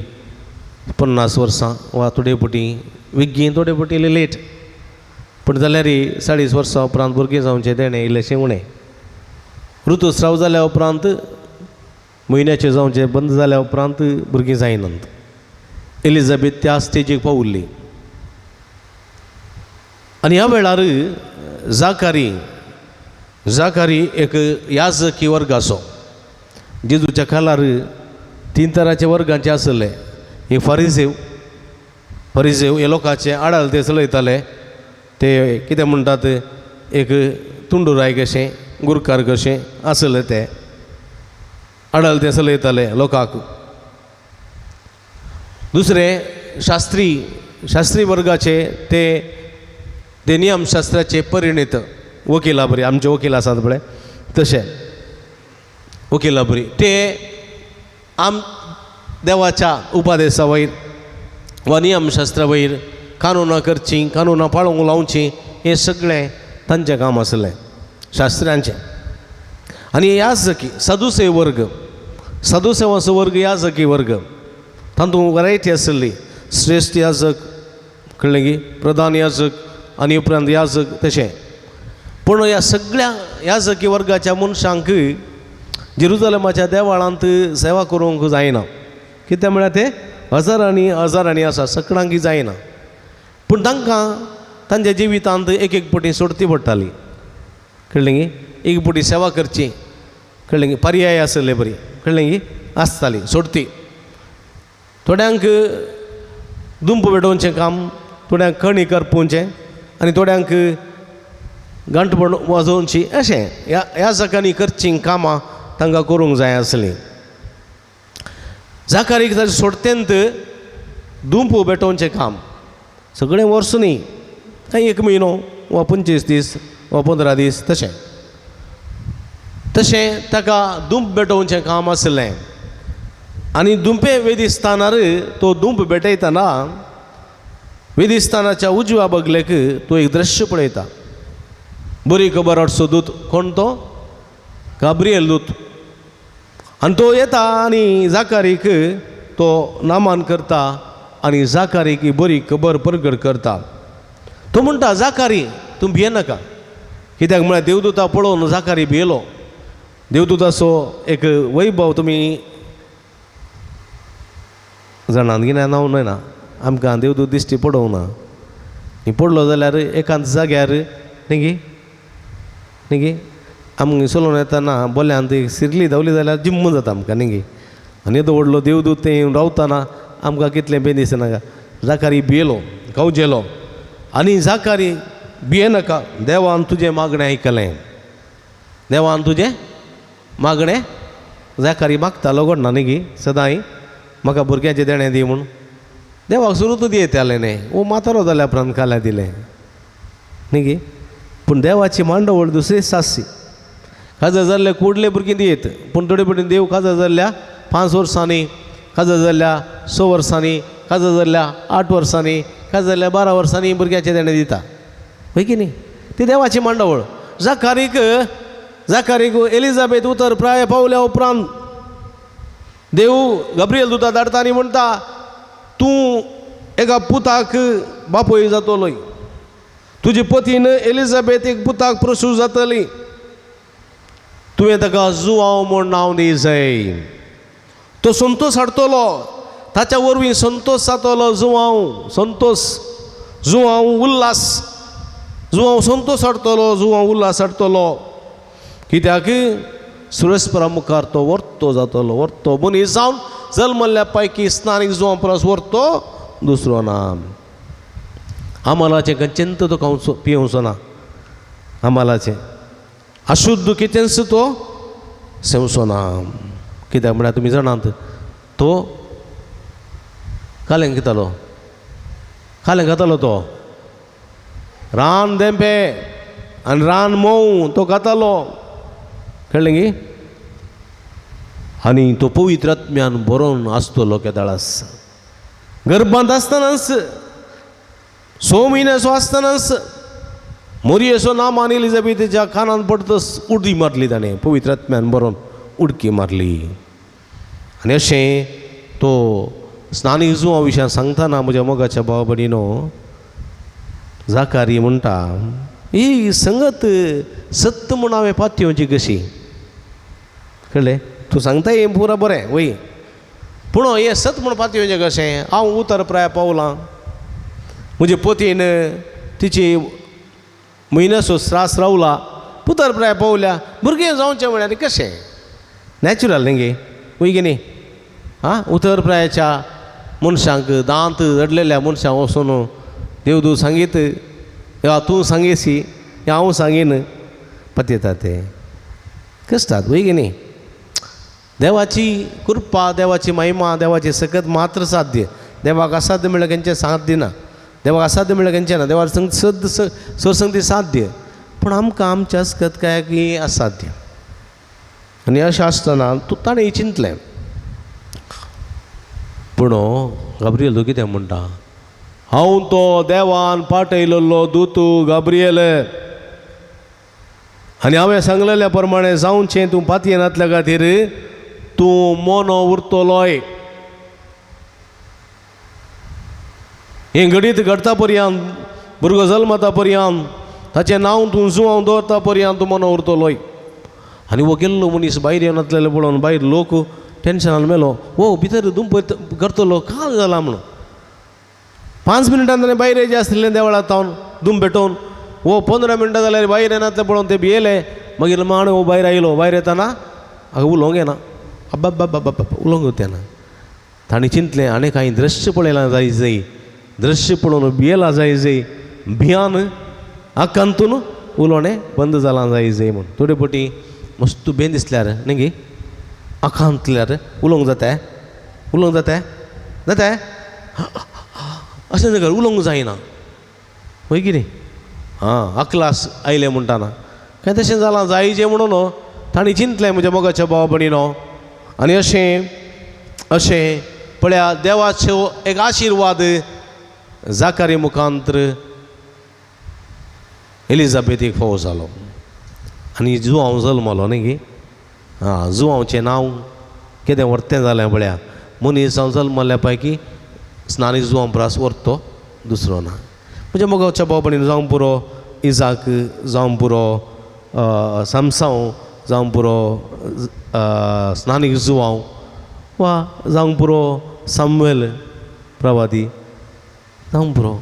50 वर्सां वा थोडे फावटी विग्गी, थोडे फावटी इल्लें लेट, पूण जाल्यार 40 वर्सां उपरांत भुरगीं जावचें तेणें इल्लेशें उणें. ऋतुस्राव जाल्या उपरांत म्हयन्याचें जावचें बंद जाल्या उपरांत भुरगीं जायनात. एलिझाबेथ त्या स्टेजीक पावली आनी ह्या वेळार जाकारी, जाकारी एक याजकी वर्गाचो, जेजूच्या खालार 3 तरांचे वर्गांचे आसले. एक फारिजेव, फारिजेव हे लोकांचे आडाल ते चलयताले, ते कितें म्हणटात एक तुंडुराय कशें गुरकार कशें आसले, ते आडाल ते चलयताले लोकांक. दुसरे शास्त्री, शास्त्री वर्गाचे ते ते नियमशास्त्राचे परिणीत वकिला बरी, आमचे वकील आसात पळय तशे वकिला बरी, ते आम देवाच्या उपदेसा वयर वा नियमशास्त्रा वयर कानुनां करचीं, कानुनां पाळूंक लावचीं, हें सगळें तांचें काम आसलें शास्त्र्यांचें. आनी याजकी सदुसेव वर्ग, सदुसेवाचो वर्ग याजकी वर्ग, तातूंत वरायटी आसली. श्रेश्ठ याजक कळ्ळें की, प्रधान याजक आनी उपरांत याजक तशें. पूण ह्या सगळ्या याजकी वर्गाच्या मनशांक जेरुजलमाच्या देवाळांत सेवा करूंक जायना. कित्याक म्हळ्यार ते हजारांनी हजारांनी आसा, सगळ्यांक जायना. पूण तांकां तांच्या जिवितांत एक एक पटी सोडती पडटाली, कळ्ळें गी, एक पटी सेवा करची, कळ्ळें गी, पर्याय आसले बरी, कळ्ळें गी, आसताली सोडती. थोड्यांक दुंप पेटोवचें काम, थोड्यांक कणी करपोवचें आनी थोड्यांक घांट वाजोवची, अशें ह्या ह्या जाकांनी करचीं कामां तांकां करूंक जाय आसलीं. जाकारीक ताचे सोडतेंत दुंप पेटोवचें काम सगळें वर्स न्ही, कांय 1 म्हयनो वा 25 दीस वा 15 दीस तशें तशें ताका दुंप पेटोवचें काम आसलें. आनी दुंपे वेदिस्थानार तो दुंप भेटयतना वेदिस्थानाच्या उजव्या बगलेक तो एक दृश्य पळयता. बरी खबर हाडचो दूत, कोण तो? गाब्रिएल दूत. आनी तो येता आनी जाकारीक तो नामान करता आनी जाकारीक ही बरी खबर परगट करता. तो म्हणटा, जाकारी तूं भियेनाका. कित्याक म्हळ्यार देवदूता पळोवन जाकारी भियेलो. देवदूताचो एक वैभव तुमी जाणात कितें नांव न्हय ना, आमकां देवदूत दिश्टी पडोवंक ना. पडलो जाल्यार एकांत जाग्यार न्ही गी, न्ही गी, आमकां चलोवन येतना बोल्यांत एक सिरली धांवली जाल्यार जिम्म जाता आमकां न्ही गी. आनी येदो व्हडलो देवदूत थंय रावतना आमकां कितलें बें दिसनाका. जाकारी भियेलो, गांवजेलो. आनी जाकारी भियेनाका, देवान तुजें मागणें आयकलें, देवान तुजें मागणें. जाकारी मागतालो कोण ना न्ही गी सदांय, म्हाका भुरग्यांचें देणें दी म्हूण. देवाक सुरूत दियतालें न्ही, ओ म्हातारो जाल्या उपरांत काल्यां दिलें न्ही गी. पूण देवाची मांडवळ दुसरीच आसची. काजार जाल्ल्या कुडले भुरगीं दियत, पूण थोडे फावटी देव काजार जाल्ल्या 5 वर्सांनी, काजार जाल्ल्या 6 वर्सांनी, काजार जाल्ल्या 8 वर्सांनी, काजार जाल्ल्या 12 वर्सांनी भुरग्याचें देणें दिता, हय की न्ही? ती देवाची मांडवळ. जाकारीक जाकारीक एलिझाबेथ उतर प्राय पावल्या उपरांत देव गाब्रिएल दुता धाडटा आनी म्हणटा, तूं एका पुताक बापूय जातलोय, तुजी पतीन एलिझाबेथ एक पुताक प्रसूत जातली, तुवें ताका जुवांव म्हूण नांव दी जाय. तो संतोश हाडटलो, ताच्या वरवीं संतोश जातलो. जुवांव संतोश, जुवांव उल्हास, जुवांव संतोश हाडटलो, जुवांव उल्हास हाडटलो. कित्याक सुरेस्परा मुखार तो वर्तो जातलो, वर्तो मनीस जावन जल्मल्ल्या पैकी स्नानीक जुवां परस वर्तो दुसरो ना. आमालाचें खंयचेंच तो खावचो पिवचो ना, आमालाचें अशुद्ध कितेंच तो सेवचो ना. कित्याक म्हळ्यार तुमी जाणात तो कालें घेतालो, कालें खातालो तो रान देंपे आनी रान मोव तो खातालो, कळ्ळें गी. आनी तो पवित्र आत्म्यान बरोवन आसतलो केदाळास गर्भांत आसतनाच, 6 म्हयन्याचो आसतनाच मोरयेचो नामान एलिजाबेथीच्या कानान पडतच उडी मारली ताणें, पवित्र आत्म्यान बरोवन उडकी मारली. आनी अशें तो स्नानी जुवां विशयान सांगतना म्हज्या मोगाच्या भाव भयणीनो जाकारी म्हणटा, ही संगत सत्य म्हूण हांवें पातयेवची कशी, कळ्ळें. तूं सांगता हें पुरा बरें वय, पूण हें सत म्हूण पातयेवचें कशें? हांव उतर प्राय पावलां, म्हजे पोतयेन तिची म्हयन्याचो त्रास रावला, पुतर प्राय पावल्या, भुरगें जावचें म्हळ्यार कशें नॅचरल न्ही गे, वय की न्ही. आं, उतर प्रायाच्या मनशांक दांत रडलेल्या मनशांक वचून देव तूं सांगीत या तूं सांगेसी या हांव सांगीन पत्यता ते कशतात, वय की न्ही. देवाची कृपा, देवाची महिमा, देवाची सकत मात्र साध्य. देवाक असाध्य म्हळ्यार खंयचें साध्य ना, देवाक असाध्य म्हळ्यार खंयचें ना, देवाक संग सद सरसंगती साध्य, पूण आमकां आमच्या आसकत काय की असाध्य. आनी अशें आसतना तूं ताणें चिंतलें. पूण गाब्रियल तूं कितें म्हणटा, हांव तो देवान पाठयलेलो दूत गाब्रियल, आनी हांवें सांगलेल्या प्रमाणें जावचें तूं पातयेनातल्या खातीर तूं मोनो उरतलोय. हें घडीत घडता पर्यंत, भुरगो जल्मता पर्यंत, ताचें नांव तूं जुवांव दवरता पर्यंत तूं मोनो उरतलोय. आनी हो गेल्लो मनीस भायर येवनातलेलो पळोवन भायर लोक टेन्शनान मेलो, हो भितर दुंप करतलो काल जाला म्हणून. 5 मिनटां ताणें भायर येयचें आसलें देवळांत तावन दुम पेटोवन, हो 15 मिनटां जाल्यार भायर येनातलें पळोवन ते भियेले. मागीर माण हो भायर आयलो, भायर येताना हांगा उलोवंक येना, अब्बा उलोवंक येना. ताणें चिंतलें आनी कांय दृश्य पळयलां जाय जाय, दृश्य पळोवन भियेला जाय जाय, भियान आकांतून उलोवणें बंद जालां जाय जाय म्हूण. थोडे पटी मस्त बेन दिसल्यार न्ही गे, आकांतल्यार उलोवंक जाता, उलोवंक जाता जाता अशें न्ही, उलोवंक जायना वय कितें. आं, अकलास आयलें म्हणटाना काय तशें जालां जायचें म्हणून तांणी चिंतलें म्हज्या मोगाच्या भाव भयणीनो. आनी अशें अशें पळया देवाचो एक आशिर्वाद जाकारी मुखांत्र एलिजाबेथीक फावो जालो आनी जुवांव जल्मलो न्ही गे. आं, जुवांवचें नांव कितें व्हरतें जालें पळया, मनीस जावन जल्मल्ल्या पैकी स्नानी जुवांव परस व्हरतो दुसरो ना. म्हज्या मोगाच्या भाव भयणीन जावं पुरो इजाक, जावं पुरो सामसांव, जावं पुरो स्नानीक जुवांव, वा जावंक पुरो सामुएल प्रवादी, जावंक पुरो.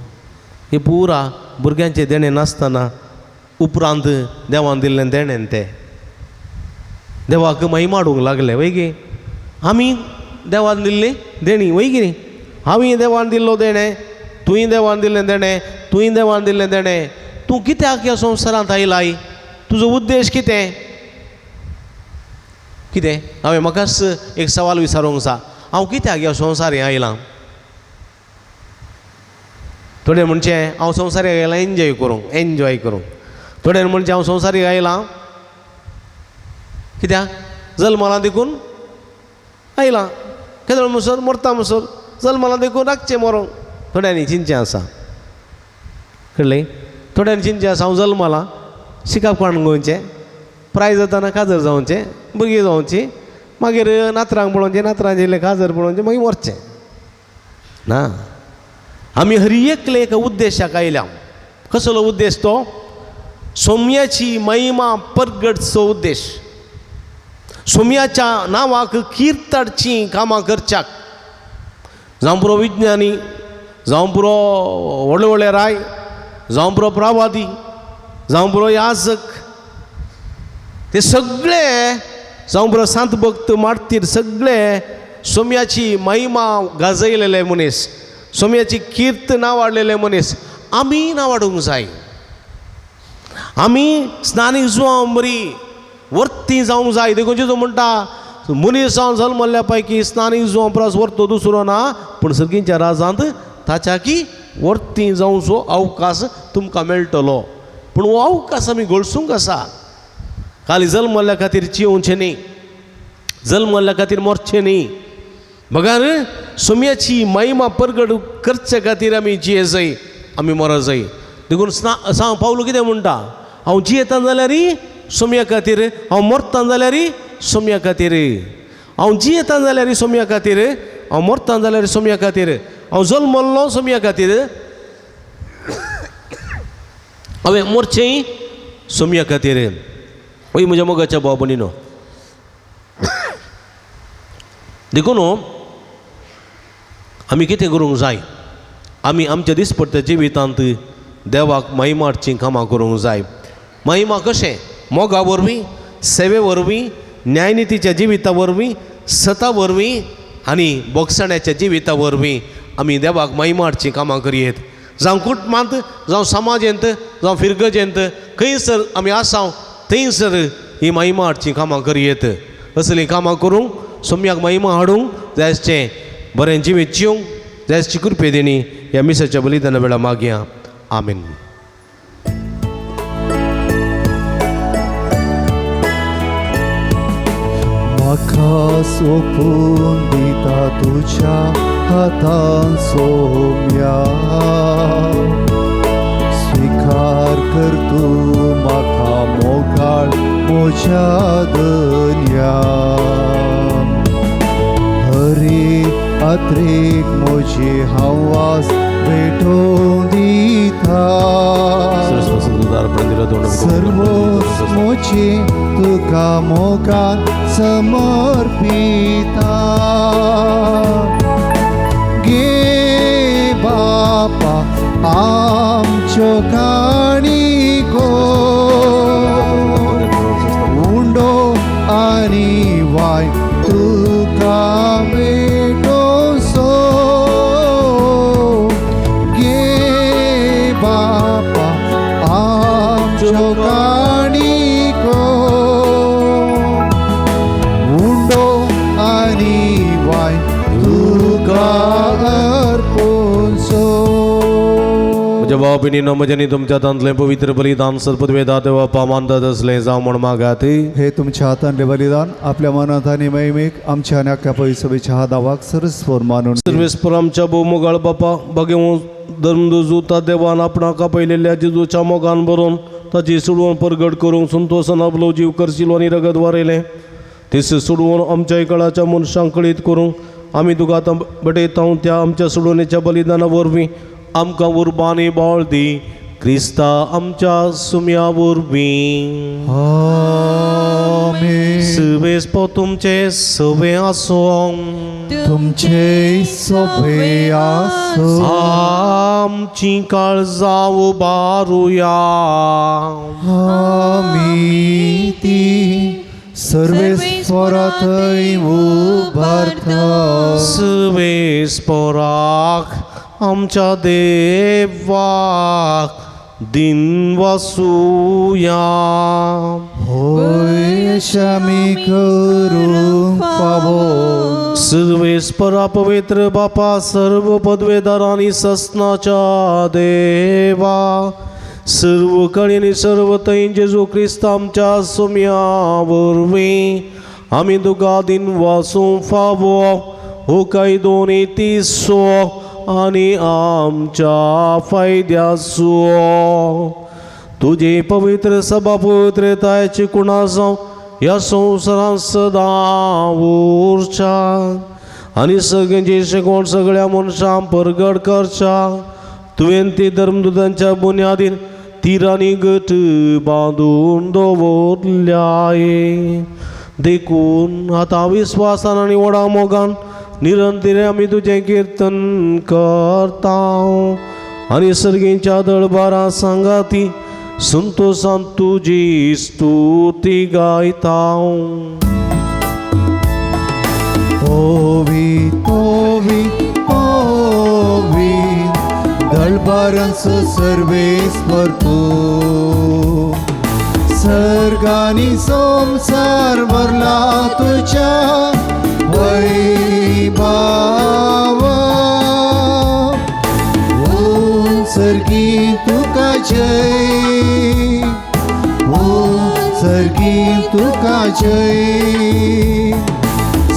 हे पुरा भुरग्यांचें देणें नासतना उपरांत देवान दिल्लें देणें तें देवाक महिमा हाडूंक लागलें वय गे. आमी देवान दिल्ली देणी वय कितें, हांवें देवान दिल्लो देणें, तुवें देवान दिल्लें देणें, तुवें देवान दिल्लें देणें. तूं कित्याक ह्या संवसारांत आयलाय, तुजो उद्देश कितें कितें? हांवें म्हाकाच एक सवाल विचारूंक जाय, हांव कित्याक ह्या संवसारांत आयलां? थोडे म्हणचें हांव संवसारांत आयलां एन्जॉय करूंक, एन्जॉय करूंक. थोडे म्हणचें हांव संवसारीक आयलां कित्याक, जल्मलां देखून आयलां, केदो म्हणसर मरता म्हणसर जल्मलां देखून राखचें मरोंक. थोड्यांनी चिंतचें आसा, कळ्ळें. थोड्यांनी चिंतचें आसा हांव जल्मलां शिकप काडून गोंयचें, प्राय जाताना काजर जावचें, भुरगीं जावचीं, मागीर नातरांक पळोवचें, नातरांचें इल्लें काजर पळोवचें, मागीर मरचें ना. आमी हर एकले एका उद्देशाक आयल्या. कसलो उद्देश तो? सोम्याची महिमा परगटचो उद्देश, सोम्याच्या नांवाक कीर्ताडचीं कामां करच्याक. जावं पुरो विज्ञानी, जावं पुरो व्हडले व्हडले राय, जावं पुरो प्रावादी, जावं पुरो याजक, ते सगळे जावं पुरो सांत भक्त मार्तीर सगळे सोम्याची महिमा गाजयलेले मनीस, सोम्याची कीर्त नांव वाडलेले मनीस. आमी नांव वाडूंक जाय. आमी स्नानीक जुवां बरी वर्ती जावंक जाय. देखून जेजू म्हणटा मनीस जावन जल्मल्ल्या पैकी स्नानीक जुवां परस वर्तो दुसरो ना, पूण सर्गींच्या राजांत ताच्याकी वर्ती जावचो अवकाश तुमकां मेळटलो. पूण हो अवकाश आमी गळसूंक आसा. खाली जल्मल्ल्या खातीर जियोवचें न्ही, जल्मल्ल्या खातीर मरचें न्ही, बगर सोम्याची महिमा परगट करचे खातीर आमी जिये जाय, आमी मर जाय. देखून सांग पावलो कितें म्हणटा, हांव जियेता जाल्यार सोम्या खातीर, हांव मरता जाल्यार सोम्या खातीर, हांव जियेता जाल्यार सोम्या खातीर, हांव मरता जाल्यार सोम्या खातीर, हांव जल्मल्लो सोम्या खातीर, हांवें मरचें सोम्या खातीर. ओय म्हज्या मोगाच्या भाव भयणीनो, देखून आमी कितें करूंक जाय, आमी आमच्या दिसपट्ट्या जिवितांत देवाक महिमा हाडचीं कामां करूंक जाय. महिमा कशें? मोगा वरवीं, सेवे वरवीं, न्यायनितीच्या जिविता वरवीं, सता वरवीं आनी बोगसाण्याच्या जिविता वरवीं आमी देवाक महिमा हाडचीं कामां करयेत. जावं कुटुंबांत, जावं समाजेंत, जावं फिरगजेंत, खंयसर आमी आसाव थंयसर ही महिमा हाडचीं कामां करयेत. असलीं कामां करूंक सोम्याक महिमा हाडूंक जायचें बरें जिवीत जिवंक जायची कृपे दिणी ह्या मिसाच्या बलिदाना वेळा मागया. आमेन. म्हाका सोंपून दिता तुज्या हातान सोम्या, स्विकार कर तूं म्हाका मोगाळ म्हज्या दन्या. हरे अत्रेक म्हजी हावास भेटोवन दिता, सर्व म्हजी तुका मोगान समर्पिता. गे बापा आमच्यो काणिको उंडो आनी वाय तुका भेटोसो. गे बापा आमच्यो काणिको उंडो आनी वाय तुका अर्पुसो. म्हज्या भाव भयणीनो, म्हज्यानी तुमच्या हातांतलें पवित्र बलिदान सर्पवेदा देवा मानतात असलें जावं म्हण मागात. हे तुमच्या हातांतलें बलिदान आपल्या मनात आनी महिमेक आमच्या आनी आख्या पयसभेच्या हातावाक सरस्वर मानून सर्वेस्पर आमच्या भोवमोगाळ बापा, बागेवूं धर्मदुजूता देवान आपणाक आपयलेल्या जेजूच्या मोगान बरोवन ताची सोडवण परगट करूंक संतोसान आपलो जीव करशिलो आनी रगत वारयलें तीस सोडवण आमच्या कळाच्या मनशांक कळीत करूंक आमी तुका आतां बटयता. त्या आमच्या सोडवणेच्या बलिदाना वरवीं आमकां उर्बानी बाळ दी, क्रिस्ता आमच्या सुम्या वरवीं. आमेन. सर्वेस्पर तुमचे सवे आसूं, तुमचे सोबे आसूं. आमची काळजां उबारुया. आमी ती सर्वेस्परा थंय उबारता. सर्वेस्पराक आमच्या देवाक दिन वासुया. होय अशें करूंक फावो. सर्वेस्परा पवित्र बापा, सर्व पदवेदार आनी ससनाच्या देवा, सर्व कडेन सर्व थंय जेजू क्रिस्त आमच्या सुम्या वरवीं आमी तुका दिन वासूंक फावो. हो कायदो नीतीचो आनी आमच्या फायद्याचो. तुजी पवित्र सभा पवित्रतायची कुणा जावं ह्या संवसारांत सदां उरच्या आनी सगळ्यांची शिकवण सगळ्या मनशांक परगट करच्या. तुवें ती धर्मदुतांच्या बुन्यादीन तिरांनी गट बांदून दवरल्याय. देखून आतां विस्वासान आनी व्हडा मोगान निरंतर आमी तुजें किर्तन करता आनी सर्गींच्या दळबारा सांगाती संतोसान तुजी स्तुती गायता. ओवी ओवी ओवी दळबारांचो सर्वेस्पर तूं सर्गानी संवसार भरला तुज्या वैभावा ओम सर्गी तुका जय ओम सर्गी तुका जय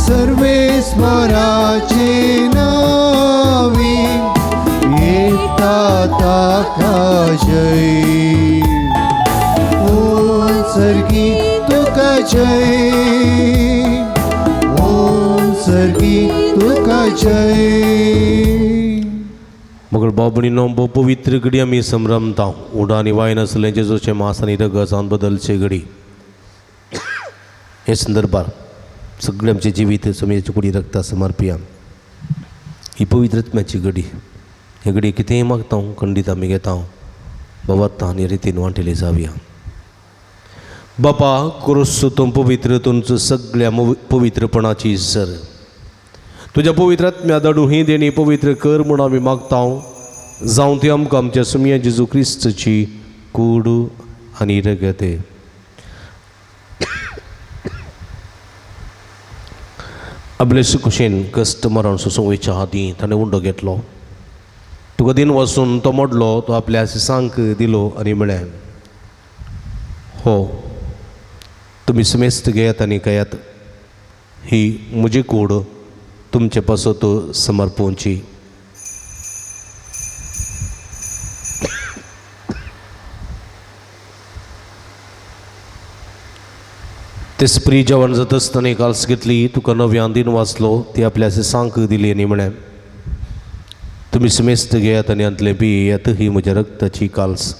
सर्वेस्वराचे नावी येता ताका जय ओम सर्गी तुका जय ओम सर्गी तुका जय. मगळ बाबणीनो भोव पवित्र घडी आमी संभ्रमता उडा आनी वायन आसलें जेजूचें मास आनी रगत बदलचे घडी. हे संदर्भार सगळें आमचें जिवीत सुमेची कुडी रगता समर्पिया. ही पवित्र आत्म्याची घडी. हे घडी कितेंय मागता खंडीत आमी घेता बाबा आनी रितीन वांटेली जावया. बापा क्रोस तूं पवित्र तुमचो सगळ्या पवित्रपणाची सर तुज्या पवित्र आत्म्या धाडू ही देणी पवित्र कर म्हूण आमी मागता जावं ती आमकां आमच्या सुमया जेजू क्रिस्तची कूड आनी रगत. आपले सुकुशेन कश्ट मरण सोसूंक आदीं ताणें उंडो घेतलो. तुका दिन वचून तो मोडलो तो आपल्या शिसांक दिलो आनी म्हळें हो तुमी समेस्त घेयात आनी खायात ही म्हजी कूड तुमचे पासत समर्पोवची. ते स्प्री जेवण जाता आसतना काल्स घेतली तुका नव्यान दिन वाचलो ती आपल्या शिसांक दिली आनी म्हळें तुमी समेस्त घेयात आनी हांतलें पियेयात ही म्हज्या रक्ताची काल्स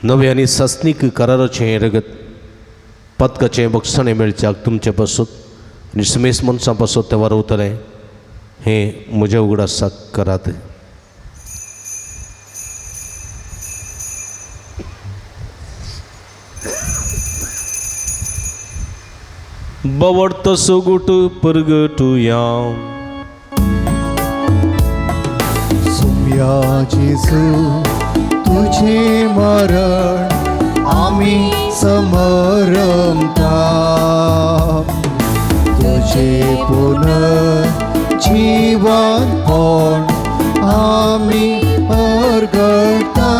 नवें आनी सासणीक कराराचें रगत पातकाचें बक्षणें मेळच्याक तुमचे पासत आनी समेस्त मनशां पासत तें वारवतलें हें म्हज्या उगडासाक करात. बवडतो सुगूट परगटुया. सुम्या जेजू तुझे मरण आमी समरमता तुझे पुनर्जीवन पण आमी परगटा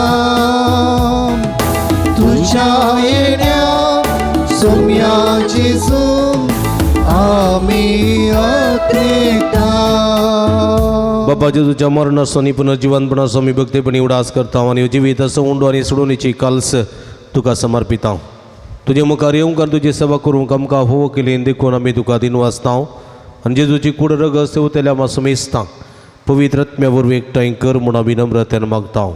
तुझ्या येण्या सुम्या जेजू आमी अत्रेता. बाबा जेजूच्या मरणाचो आनी पुनर्जीवनपणाचो आमी भक्तीपणी उडास करता आनी जिवीत असो उंडो आनी सोडोवणेची काल्स तुका समर्पिता. तुजे मुखार येवंक आनी तुजी सेवा करूंक आमकां फोव केली देखून आमी तुका दिन वाचता आनी जेजूची कूड रगत सेवतल्या आमा समेस्तां पवित्र आत्म्या वरवीं एकठांय कर म्हूण आमी नम्रतेन मागता.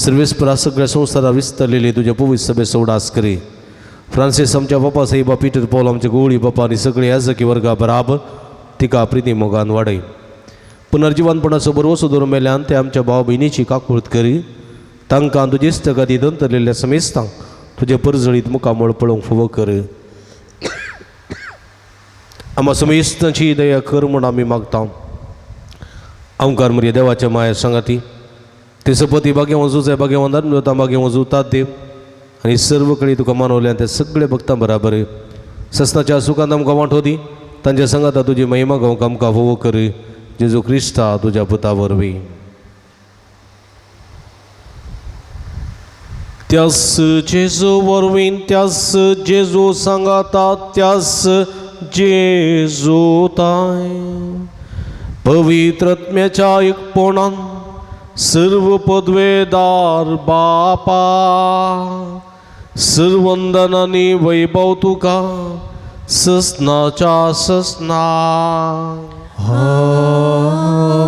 सर्वेस्परा सगळ्या संवसारा विस्तारलेली तुज्या पवित्र सभेचो उडास करी. फ्रांसीस आमच्या बापा साहेबा पीटर पॉल आमच्या गोवळी बापा आनी सगळे याजकी वर्गा बराबर तिका प्रिती मोगान वाडय. पुनर्जीवनपणाचो बरवसो दवरून मेल्यान ते आमच्या भाव भयणीची काकूळत करी तांकां तुजे इश्टगादी दंतरलेल्या समेस्तांक तुजे परजळीत मुखामळ पळोवंक फावो कर. आमा समेस्तांची दया कर म्हूण आमी मागता. आमकार मरे देवाच्या माया सांगाती ते सपती भाग्यवान जुजाय भाग्यवान धर्म भाग्यवान जुतात देव आनी सर्व कडेन तुका मानवल्यान ते सगळे भक्तां बराबर सस्नाच्या सुखांत आमकां वांटो दी तांच्या सांगाता तुजी महिमा गावंक आमकां फावो कर जेजू क्रिस्ता तुज्या पुता वरवीं. त्यास जेजू वरवीं त्यास जेजू सांगाता त्यास जेजू ताय पवित्र आत्म्याच्या एकपणान सर्व पदवेदार बापा सर्वंदनानी वैभव तुका ससनाच्या ससना.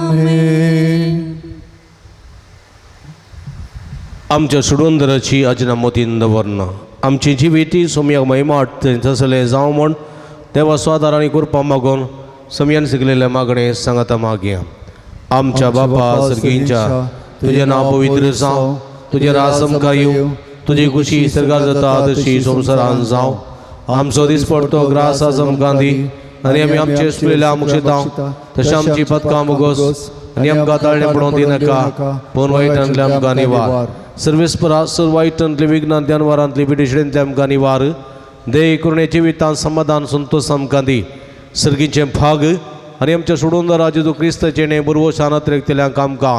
आमेन. आमच्या सुडवंदराची अजना मोतीन दवरना आमची जिविती सोमयाक महिमा हाडटली तसलें जावं म्हूण देवा स्वादार आनी कृपा मागून समयान शिकलेल्या मागणे सांगाता मागया. आमच्या बापा सर्गींच्या, तुझें नांव पवित्र जावं, तुजें राज आमकां येवं, तुजी खुशी सर्गार जाता तशी संवसारान जावं. आमचो दिसपडतो ग्रास आज आमकां दी आनी आमी आमचे सुलेल्या मुक्षेता तशें आमची पदकां मुगोस आनी आमकां ताळणें पडोवंक दिनाका, पूण वायटांतले आमकां निवार. सर्वेस्परा सर वायटांतले विघ्नांतले जानवरांतले पिडेशेंतले आमकां निवार. दे करुणे जिवितान समाधान संतोष आमकां दी. सर्गीचें भाग आनी आमच्या सोडून जेजू क्रिस्ताचें बरवो शानात रेखतल्यांक आमकां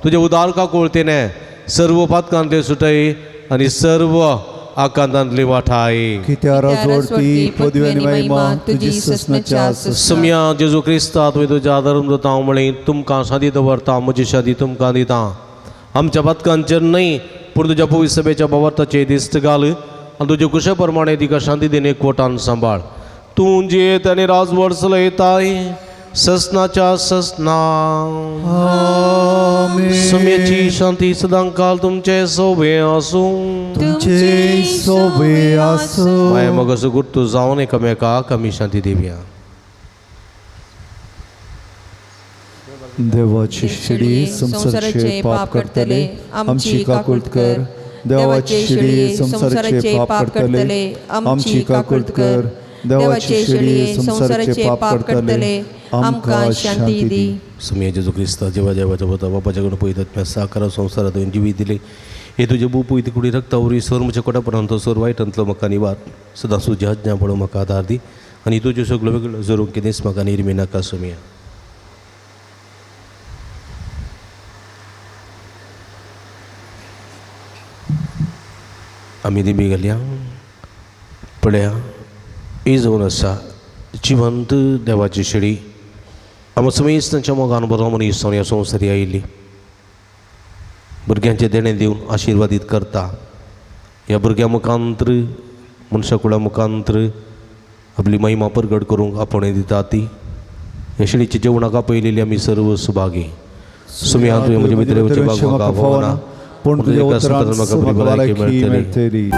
तुज्या उदार काकुळतेने सर्व पातकांतले सुटय आनी सर्व आकांतांतली वाठाय. कित्या राजवडती पदवी आनी महिमा तुजी ससनाच्या ससना. सम्या जेजू क्रिस्ता तुवें तुज्या धर्म जाता हांव म्हळें तुमकां शादी दवरता, म्हजी शादी तुमकां दिता. आमच्या पातकांचेर न्हय पूण तुज्या पवित्र सभेच्या भावार्थाचेर दिस्त घाल आनी तुजे कुशे प्रमाणे तिका शांती दिने कोटान सांबाळ. तूं जियेत आनी राजवट चलयताय ससनाच्या ससना. आमेन. सम्याची शांती सदांकाल तुमचे सोबे आसूं. तुमचे सोबे आसूं. माया मगसो गुर्तू जावन एकामेकाक आमी शांती दिवया. देवाची शिडी संसाराचे पाप करतले आमची काकुळट कर. देवाची शिडी संसाराचे पाप करतले आमची काकुळट कर. देवाची शिडी संसाराचे पाप करतले आमकां शांती दी. सुमया जेजू क्रिस्ता जेवा जेवाच्या वता बापाच्या कडून पयतात साकार संवसारात तुवें जिवीत दिले हे तुजे बू पयती कुडी रक्ता वरवीं सर म्हज्या कोटा सर वायटांतलो म्हाका निवार. सदां तुजी आज्ञा पळोवंक म्हाका आदार दी आनी तुज्यो सगळ्यो वेगळ्यो जरूंक कितेंच म्हाका निर्मी नाका. सुमया आमी दिमी घालया. पळया ही जावन आसा जिवंत देवाची शेळी. आमकां समेस्त तांच्या मोगान बरो मनीस जावन ह्या संवसारी आयिल्ली भुरग्यांचें देणें दिवन आशिर्वादीत करता. ह्या भुरग्यां मुखांत्र मनशा कुळा मुखांत्र आपली महिमा परगट करूंक आपोवणें दिता ती ह्या शेळीच्या जेवणाक आपयलेली आमी सर्व सुभागी. सुम्या तुवें म्हजे भितर येवचें भाग म्हाका फावना, पूण तुज्या एका उतरान सूत्रान म्हाका बरी भलायकी भलायकी मेळटली.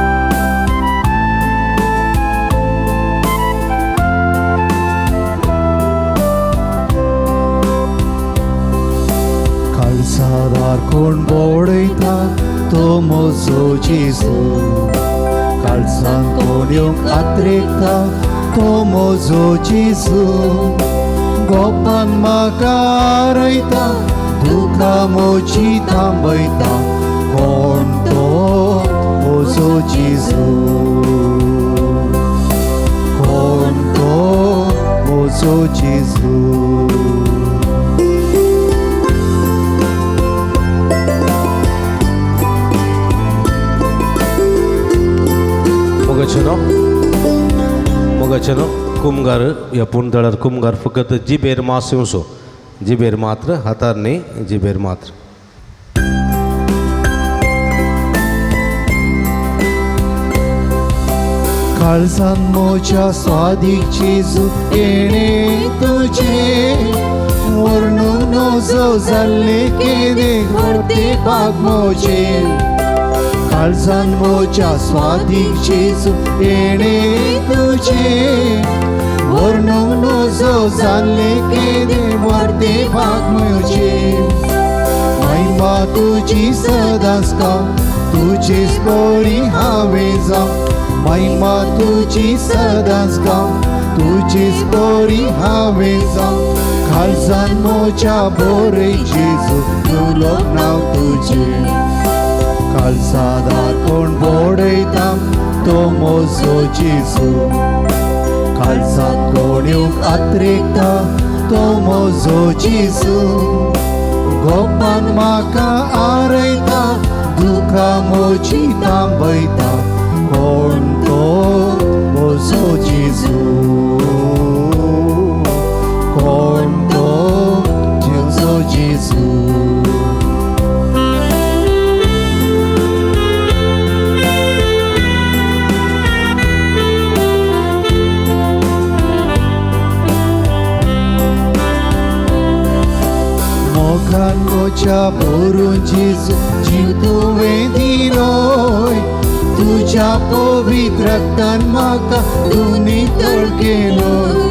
काळसादार कोण बोडयता तो म्हजो जेजू. काळसान कोण येवंक आत्रेकता तो म्हजो जेजू. गोपान म्हाका आरयता दुखां म्हजी थांबयता कोण तो म्हजो जेजू. कोण तो म्हजो जेजू. मोगाचेनो कुमगार ह्या पुणतळार कुमगार फकत जिबेर मास येवचो, जिबेर मात्र, हातार न्ही, जिबेर मात्र. काळजान म्हज्या स्वादीक जेजू येणे तुजें वर्णून नजो जाल्लें केदें व्हरते भाग म्हजें. काळजान म्हज्या स्वादीक जेजू येणे तुजें वर्णून नजो जाल्लें केदें व्हरते भाग म्हजें. महिमा तुजी सदांच गाव तुजीच बरी हांवें जावं. महिमा तुजी सदांच गाव तुजीच बरी हांवें जावं. काळजान म्हज्या बरे जेजू तुलो नांव तुजें. काळसादार कोण बोडयता तो म्हजो जेजू. काळसात कोण येवंक आत्रेकता तो म्हजो जेजू. गोपान म्हाका आरयता दुखां म्हजी थांबयता कोण तो म्हजो जेजू. कोण तो म्हजो जेजू. मोगान म्हज्या भरून जेजू जीव तुवें दिलोय. तुज्या पवित्र रक्तान म्हाका तूं नितळ केलोय.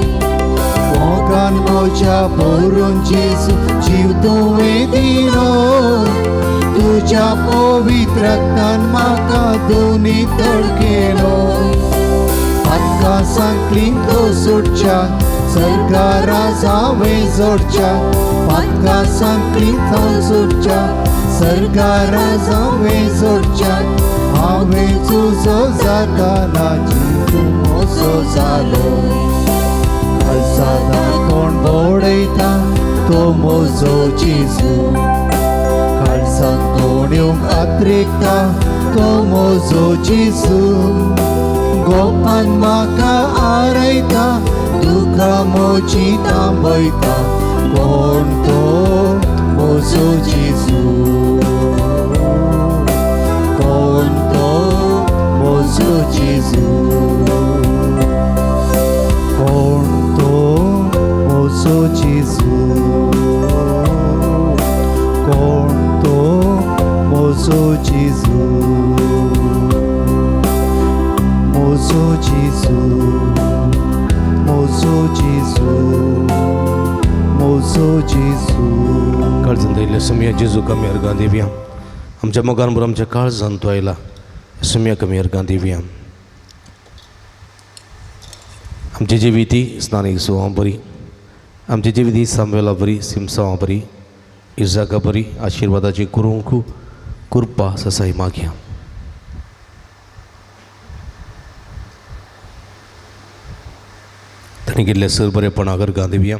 मोगान रगतान म्हज्या भरून जेजू जीव तुवें दिलो तुज्या पवित्र रगतान म्हाका दोनी तळ केलो आतां सांगली तो सुटच्या सरकारा जावे जोडच्या पातकां सांगली तो सुटच्या सरकारा जावे जोडच्या हांवें तुजो जाताना जीव म्हजो जालो काळसादा कोण बडयता तो म्हजो जेजू काळसां कोण येवंक आत्रेकता तो म्हजो जेजू गोपान म्हाका आरयता दुखां म्हजी थांबयता कोण तो म्हजो जेजू कोण तो म्हजो जेजू कोण तो म्हजो जेजू कोण तो म्हजो जेजू म्हजो जेजू म्हजो जेजू म्हजो जेजू. काळजांत आयिल्ल्या सुमया जेजूक आमी अर्गां दिवया. आमच्या मोगान बरो आमच्या काळजांत तो आयला सुमयाक आमी अर्गां दिवया. आमची जिविती स्नानीक सुवां बरी आमची जिविती सामवेला बरी सिमसांवा बरी इजाका बरी आशिर्वादाची करूंक कृपा ससाई मागया. ताणें केल्ल्या सर बरेपणाक अर्गां दिवया.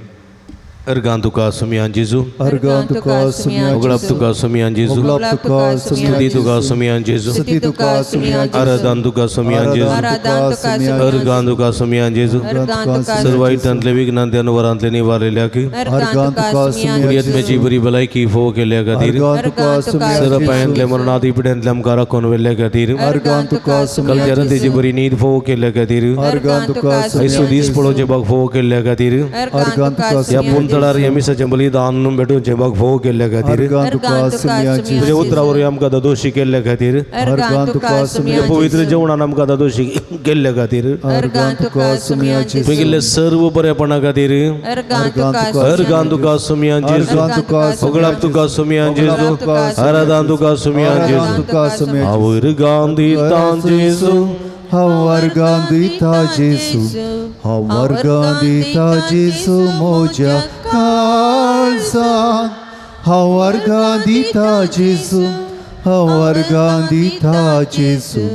अर्गां तुका सुमयान जेजू अर्गां तुका सुमया उगडाप तुका सुमयान जेजू उगडाप तुका सुमया स्तुती तुका सुमयान जेजू स्तुती तुका सुमया आराधन तुका सुमयान जेजू आराधन तुका सुमया अर्गां तुका सुमयान जेजू तुका सर्व वायटांतले विघ्नांतले वरांतले निवारलेल्याक अर्गां तुका सुमया पुर्यत्म्याची बरी भलायकी फोव केल्ल्या खातीर अर्गां तुका सुमया सर पायांतले मरणादी पिड्यांतले आमकां राखून व्हेल्ल्या खातीर अर्गां तुका सुमया कलचरतेची बरी न्हीद फोव केल्ल्या खातीर अर्गां तुका ऐसो दीस पळोवचे बाग फोव केल्ल्या खातीर अर्गां तुका ह्या पुंतळार ह्या मिसाचें बलिदान भेटोवचें बाग फोव केल्ल्या खातीर अर्गां तुका सुमया तुज्या उतरा वरवीं आमकां दादोशी केल्ल्या खातीर अर्गां तुका सुमया पवित्र जेवणान आमकां दादोशी केल्ल्या खातीर अर्गां तुका सुमया तुवें केल्ल्या सर्व बरेपणा खातीर अर्गां तुका अर्गां तुका सुमयान जेजू अर्गां तुका उगडाप तुका सुमयान जेजू आराधन तुका सुमयान जेजू तुका सुमया हांव दिता जेजू हांव अर्गां दिता जेजू हांव अर्गां दिता जेजू म्हज्या काळजान हांव अर्गां दिता जेजू हांव अर्गां दिता जेजू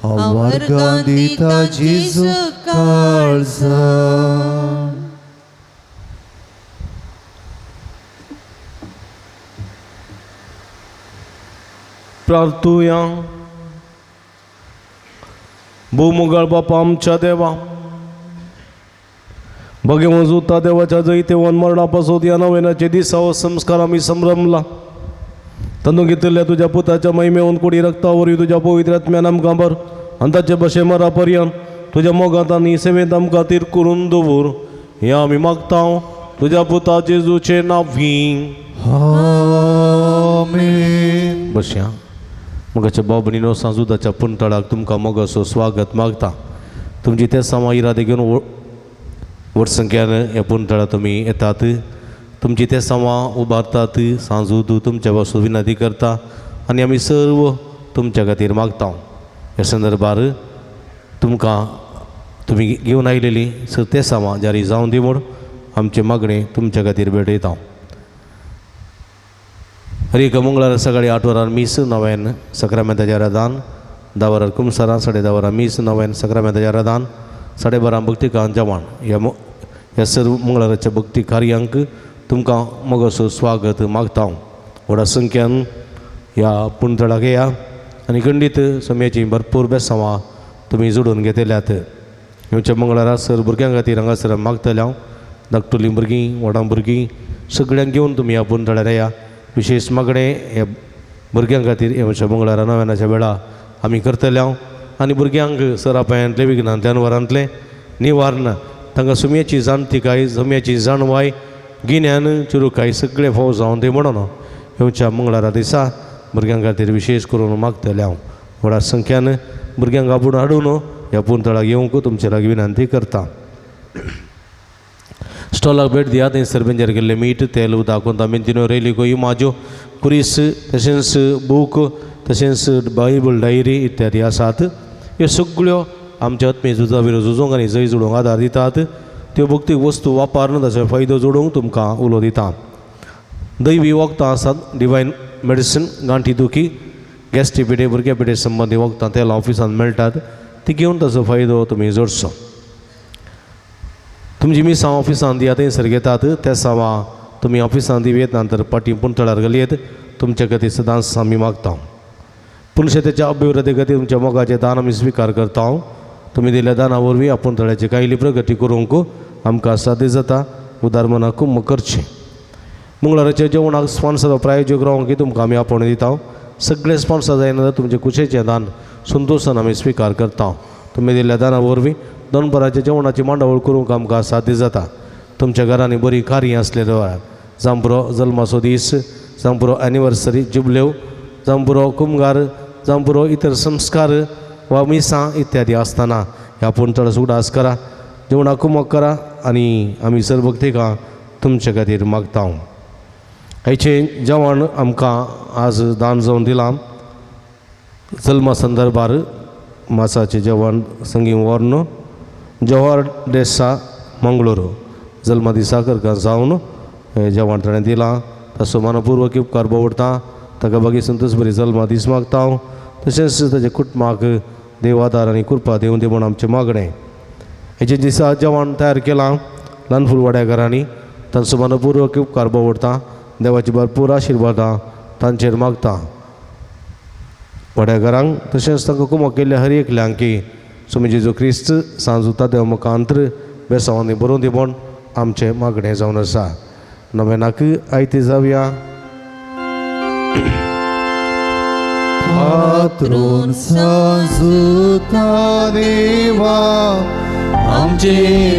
हांव अर्गां दिता जेजू काळजान. प्रार्थुया. भूमुगाळ बापा आमच्या देवा बगे जुता देवाच्या जैतेवन मरणा पासून ह्या नव्यानाचे दिसा हो संस्कार आमी संभ्रमला तांदूळ घेतिल्ल्या तुज्या पुताच्या महिमेवन कुडी रक्ता वरवीं तुज्या पवित्र आत्म्यान आमकां भर आनी ताचे भशे मरा पर्यंत तुज्या मोगांत आनी सेवेंत आमकां तीर करून दवर हें आमी मागता तुज्या पुता जेजूचे नांवी. आमेन. बसया. मोगाच्या भाव भयणीनो सांजुदाच्या पुंतळाक तुमकां मोगाचो स्वागत मागता. तुमची ते समा इरादे घेवन व्हड संख्यान ह्या पुंतळा तुमी येतात. तुमची ते समा उबारतात. सांजूद तुमच्या पासून विनंती करता आनी आमी सर्व तुमच्या खातीर मागता. ह्या संदर्भार तुमकां तुमी घेवन आयलेली सर ते समा जारी जावन दी म्हूण आमचें मागणें तुमच्या खातीर भेटयता. हर एक मंगळारा सकाळी 8 वरां मीस नव्यान सक्रामेंताच्या राधान 10 वरां कुमसारां 10:30 वरां मीस नव्यान सक्रामेंताच्या राधान 12:30 भक्तिकान जेवण. ह्या सर्व मंगळाराच्या भक्ती कार्यांक तुमकां मोगाचो स्वागत मागता. व्हडा संख्यान ह्या पुंतळाक येया आनी खंडीत सम्याची भरपूर बेसांवां तुमी जोडून घेतल्यात. येवच्या मंगळारा सर भुरग्यां खातीर हांगासर मागतले हांव. धाकटुलीं भुरगीं व्हडां भुरगीं सगळ्यांक घेवन तुमी ह्या पुंतळार येया. विशेश मागणें ह्या भुरग्यां खातीर येवच्या मंगळारा नव्यानाच्या वेळा आमी करतले हांव. आनी भुरग्यांक सरापायांतलें विघ्नांतल्यान वरांतलें निवारण तांकां सुम्याची जाणतिकाय सुम्याची जाणवाय गिन्यान चुरुकाय सगळें फाव जावन ती म्हणून येवच्या मंगळारा दिसा भुरग्यां खातीर विशेश करून मागतले हांव. व्हडा संख्यान भुरग्यांक आपोवन हाडून ह्या पुंतळाक येवंक तुमचे लागीं विनंती करता. स्टॉलाक भेट दियात. थंयसर बेंजर केल्लें मीठ, तेल, उदक, कोंतामेंतिनो, रेलिको, इमाज्यो, कुरीस, तशेंच बूक, तशेंच बायबल डायरी इत्यादी आसात. ह्यो सगळ्यो आमच्या आत्मीय झुजा विरोध झुजोंक आनी जय जोडूंक आदार दितात. त्यो भक्तीक वस्तू वापरून ताचो फायदो जोडूंक तुमकां उलो दिता. दैवी वखदां आसात, डिवायन मेडिसीन, गांठी दुखी, गॅस्ट्री पिठे, भुरग्या पिठे संबंदी वखदां तेलां ऑफिसांत मेळटात. ती घेवन ताचो फायदो तुमी जोडचो. तुमची मिसां ऑफिसांत दिया, थंयसर घेतात. त्या सावां तुमी ऑफिसांत दिवयेत नंतर पाटी पुंतळार घालयेत. तुमच्या खातीर सदांच आमी मागता. पूण शेताच्या अभिवृद्धी खातीर तुमच्या मोगाचें दान आमी स्विकार करता. तुमी दिल्ल्या दाना वरवीं आपूण तळ्याची कायली प्रगती करूंक आमकां साध्य जाता. उदार मनाक करचें. मंगळाराच्या जेवणाक स्पॉन्सर प्रायोजक रावंक की तुमकां आमी आपोवणें दिता. सगळे स्पॉन्सर जायना जाल्यार तुमचे कुशेचें दान संतोशान आमी स्विकार करता. तुमी दिल्ल्या दाना वरवीं दनपाराच्या जेवणाची मांडावळ करूंक आमकां साध्य जाता. तुमच्या घरांनी बरी कार्यां आसली जाल्यार, जांव जल्माचो दीस, जावं एनिवर्सरी, जुबलेव, जावं कुमगार, जावं इतर संस्कार वा मिसां इत्यादी आसतना ह्या पूण चड उडास करा, जेवणाक कुमक करा आनी आमी सर्वभक्तिकां तुमचे खातीर मागता. आयचें जेवण आमकां आज दान जावन दिलां. जल्मा संदर्भार मासाचें जेवण संगी व्हरून जवाहर डेसा मंगळूर जल्मा दिसा करका जावन हें जेवण ताणें दिलां. ताचो मनपूर्वक उपकार बोवडटा. ताका बागी संतोष बरी जल्मा दीस मागता हांव. तशेंच ताच्या कुटुंबाक देव आदार आनी कृपा दिवं दी म्हूण आमचें मागणें. हेजे दिसा जेवण तयार केलां ल्हान फुलवाड्या घरांनी तांचो मनपूर्वक उपकार बोवडटा. देवाची भरपूर आशिर्वादां तांचेर मागता. वाड्या घरांक तशेंच तांकां कुमक केल्ल्या हर एकल्यांक की स्वामी जेजू क्रिस्त सांजुता देव मुखांत्र बेसांवांनी बरोवन दी म्हूण आमचें मागणें जावन आसा. नवेनाक आयते जावया. पात्रोन सांजुता देवा आमचे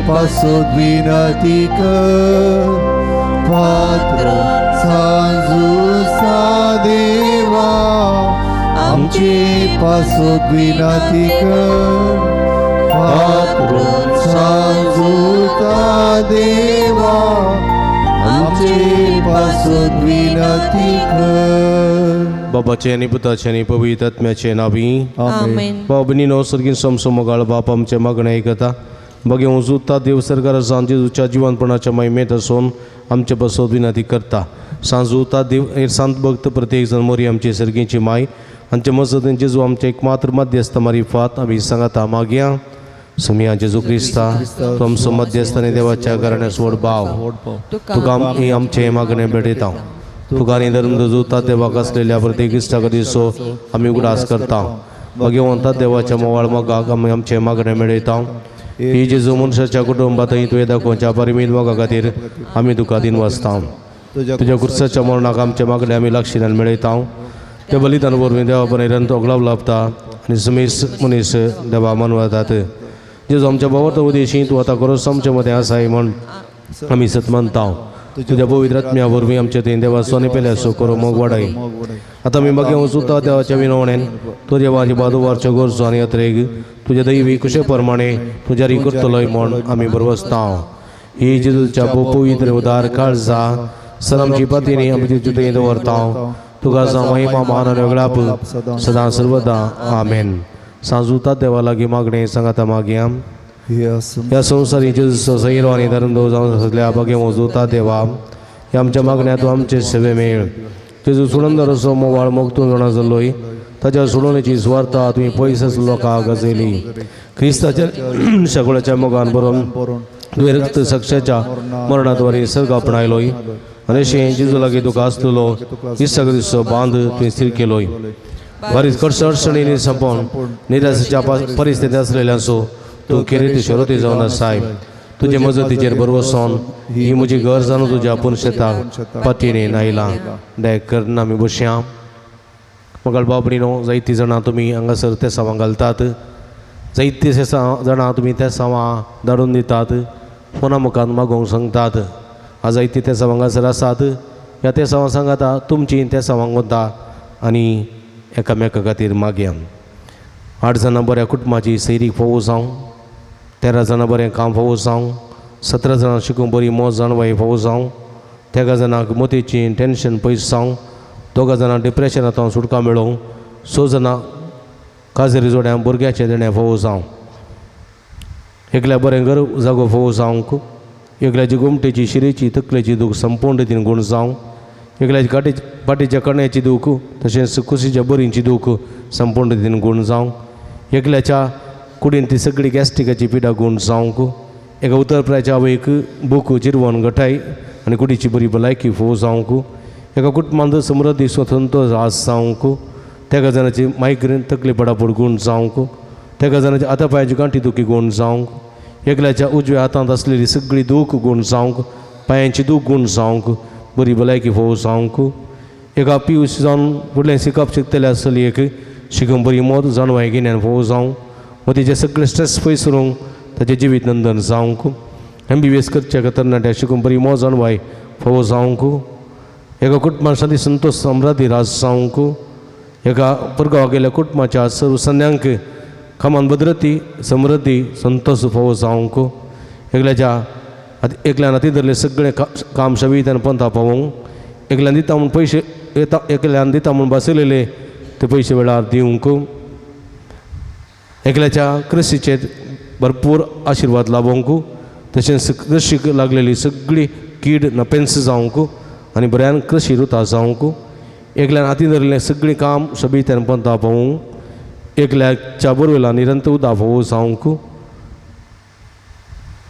पासत विनती कर. पात्रोन सांजुता देवा आमचे पासत विनती कर. पात्रोन सांजुता देवा आमचे पासत विनती कर. बाबाचे आनी पुताचे आनी पवित्र आत्म्याचे नावी. आमेन. बाबनीनो सर्गीन समसमोगाळ बाप आमचे मागणें आयकता. बगे उजुता देव सरकार सांज जेजूच्या जिवनपणाच्या महिमेत आसून आमचे बसोत विनंती करता. सांजुता देव सांत भक्त प्रत्येक जण मोरी आमची सर्गीची माय आमचे मजतीन जेजू आमचे एकमात्र मध्यस्थ मारिफात आमी सांगाता मागया. समिया जेजू क्रिस्ता तो आमचो मध्यस्थ आनी देवाच्या घराण्या सोड भाव तुका आमी आमचें मागणें भेटयता. तुका आनी धर्म जुता देवाक आसलेल्या प्रत्येक इश्टा दिसो आमी उगडास करता. भगवंता देवाच्या मोवाळ मोगाक आमी आमचें मागणें मेळयता. ही जेजू मनशाच्या कुटुंबांत तुवें दाखोवच्या परिमीत मोगा खातीर आमी तुका दिन वाचता. तुज्या कुर्साच्या मरणाक आमचे मागणें आमी लागशिल्ल्यान मेळयता. त्या बलिदान वरवीं देवा परिरंत तो लाभता आनी समेस मनीस देवा मनवतात. जेजू आमच्या भावार्थ उदेशी तूं आतां करोस आमचे मदें आसाय म्हूण आमी सत मानता. तुज्या पवित्र आत्म्या वरवीं आमचे थंय देवा सोने पेल्या सो करो मोग वाडाय. आतां आमी मागीर वचुता देवाच्या विनवणेन तूं देवाची बादुवारच्यो गरजो आनी अत्रेग तुज्या दैवी कुशे प्रमाणे तूं जारी करतलोय म्हूण आमी बरवसता. ही जेजूच्या पवित्र उदार काळजा सर आमची पतीनी आमी तुजे थंय दवरता. तुका जावं महिमा मान आनी वेगळाप सदां सर्वदा. आमेन. सांजुता देवा लागीं मागणें सांगाता मागया. ह्या संवसारी जेजूचो सैरो आनी धर्म जावन आसल्या बगे वजुता देवा ह्या आमच्या मागण्या तूं आमचे सेवे मेळ. जेजू सुडंदर असो मोवाळ मोगतून जाणा जाल्लोय ताच्या सोडवणेची सुवार्ता तुवें पयस आसलो लोकांक गाजयली. क्रिस्ताच्या सगळ्याच्या मोगान बरोवन तुवें रक्त साक्षाच्या मरणाद्वारे सर्ग आपणायलोय आनी अशें जेजू लागीं तुका आसलेलो इस्सा दिसचो बांद तुवें स्थीर केलोय. बारीक कडसो अडचणींनी संपोवन निराशेच्या परिस्थिती आसलेल्यांचो तूं खेरीत शरोती जावन आसाय. तुजे मजतीचेर बरवसोन ही म्हजी गरज जावन तुज्या आपूण शेताक पतीने आयलां. दया करून आमी बसया. मगाळ बाबडीनो जायतीं जाणां तुमी हांगासर तेसांवां घालतात. जायतीं जाणां तुमी तेसांवां धाडून दितात. फोना मुखार मागोवंक सांगतात. आज जायतीं तेसांवां हांगासर आसात. ह्या तेसांवां सांगाता तुमचीं तेसांवां वता आनी एकामेका खातीर मागया. 8 जाणां बऱ्या कुटुंबाची सैरीक फोवो जावं, 13 जाणां बरें काम फावो जावं, 17 जाणां शिकूंक बरी मोज जाणवाय फावो जावं, 13 जाणांक मोतीची टेंशन पयस जावं, 2 जाणांक डिप्रेशनांत सुटका मेळोवं, 6 जाणां काजरी जोड्यां भुरग्याचें देणें फावो जावं, एकल्या बरें घर जागो फावो जावंक, एकल्याची गोमटेची शिरेची तकलेची दूख संपूर्ण रितीन गूण जावं, एकल्याची काटी पाटीच्या कण्याची दूख तशेंच कुशीच्या बरींची दूख संपूर्ण रितीन गूण जावं, एकल्याच्या कुडीन ती सगळी गॅस्ट्रिकाची पिडा गूण जावंक, एका उतरप्राच्या आवयक भूक जिरवण गठाय आनी कुडीची बरी भलायकी फोव जावंक, एका कुटुंबांत समृद्धी स्वतंत्र आस जावंक, 13 जाणांची मायग्रेन तकली पडापड गूण जावंक, 13 जाणांची हाता पांयाची गांठी दुखी गूण जावंक, एकल्याच्या उजव्या हातांत आसलेली सगळी दूख गूण जावंक, पांयांची दूख गूण जावंक, बरी भलायकी फोव जावंक, एका पियूस जावन फुडलें शिकप शिकतल्या चलयेक शिकूंक बरी मोत जाणवाय गिन्यान फोव जावंक, व तिचें सगळें स्ट्रेस पयस उरूंक ताचें जिवीत नंदन जावंक, MBBS करच्या तरणाट्या शिकूंक बरी मोत जाणवाय फोव जावंक, एका कुटुंबान शांती संतोष समृद्धी राज जावंक, एका परगांवा गेल्ल्या कुटुंबाच्या सर्व सन्यांक खामान भद्रती समृद्धी संतोष फोव जावंक, एकल्याच्या एकल्यान हाती धरलें सगळें काम सवितान पंथा पावोवंक, एकल्यान दिता म्हूण पयशे येता, एकल्यान दिता म्हूण बसयलेले ते पयशे वेळार दिवंक, एकल्याच्या कृशीचेर भरपूर आशिर्वाद लाभोवंक, तशेंच कृशीक लागलेली सगळी कीड नपेंस जावंक आनी बऱ्यान कृशी रुता जावंक, एकल्यान हाती धरलें सगळीं काम सोबीत्यान पंथा पावोवंक, एकल्याच्या बोरवेला निरंतर उदक फावो जावंक,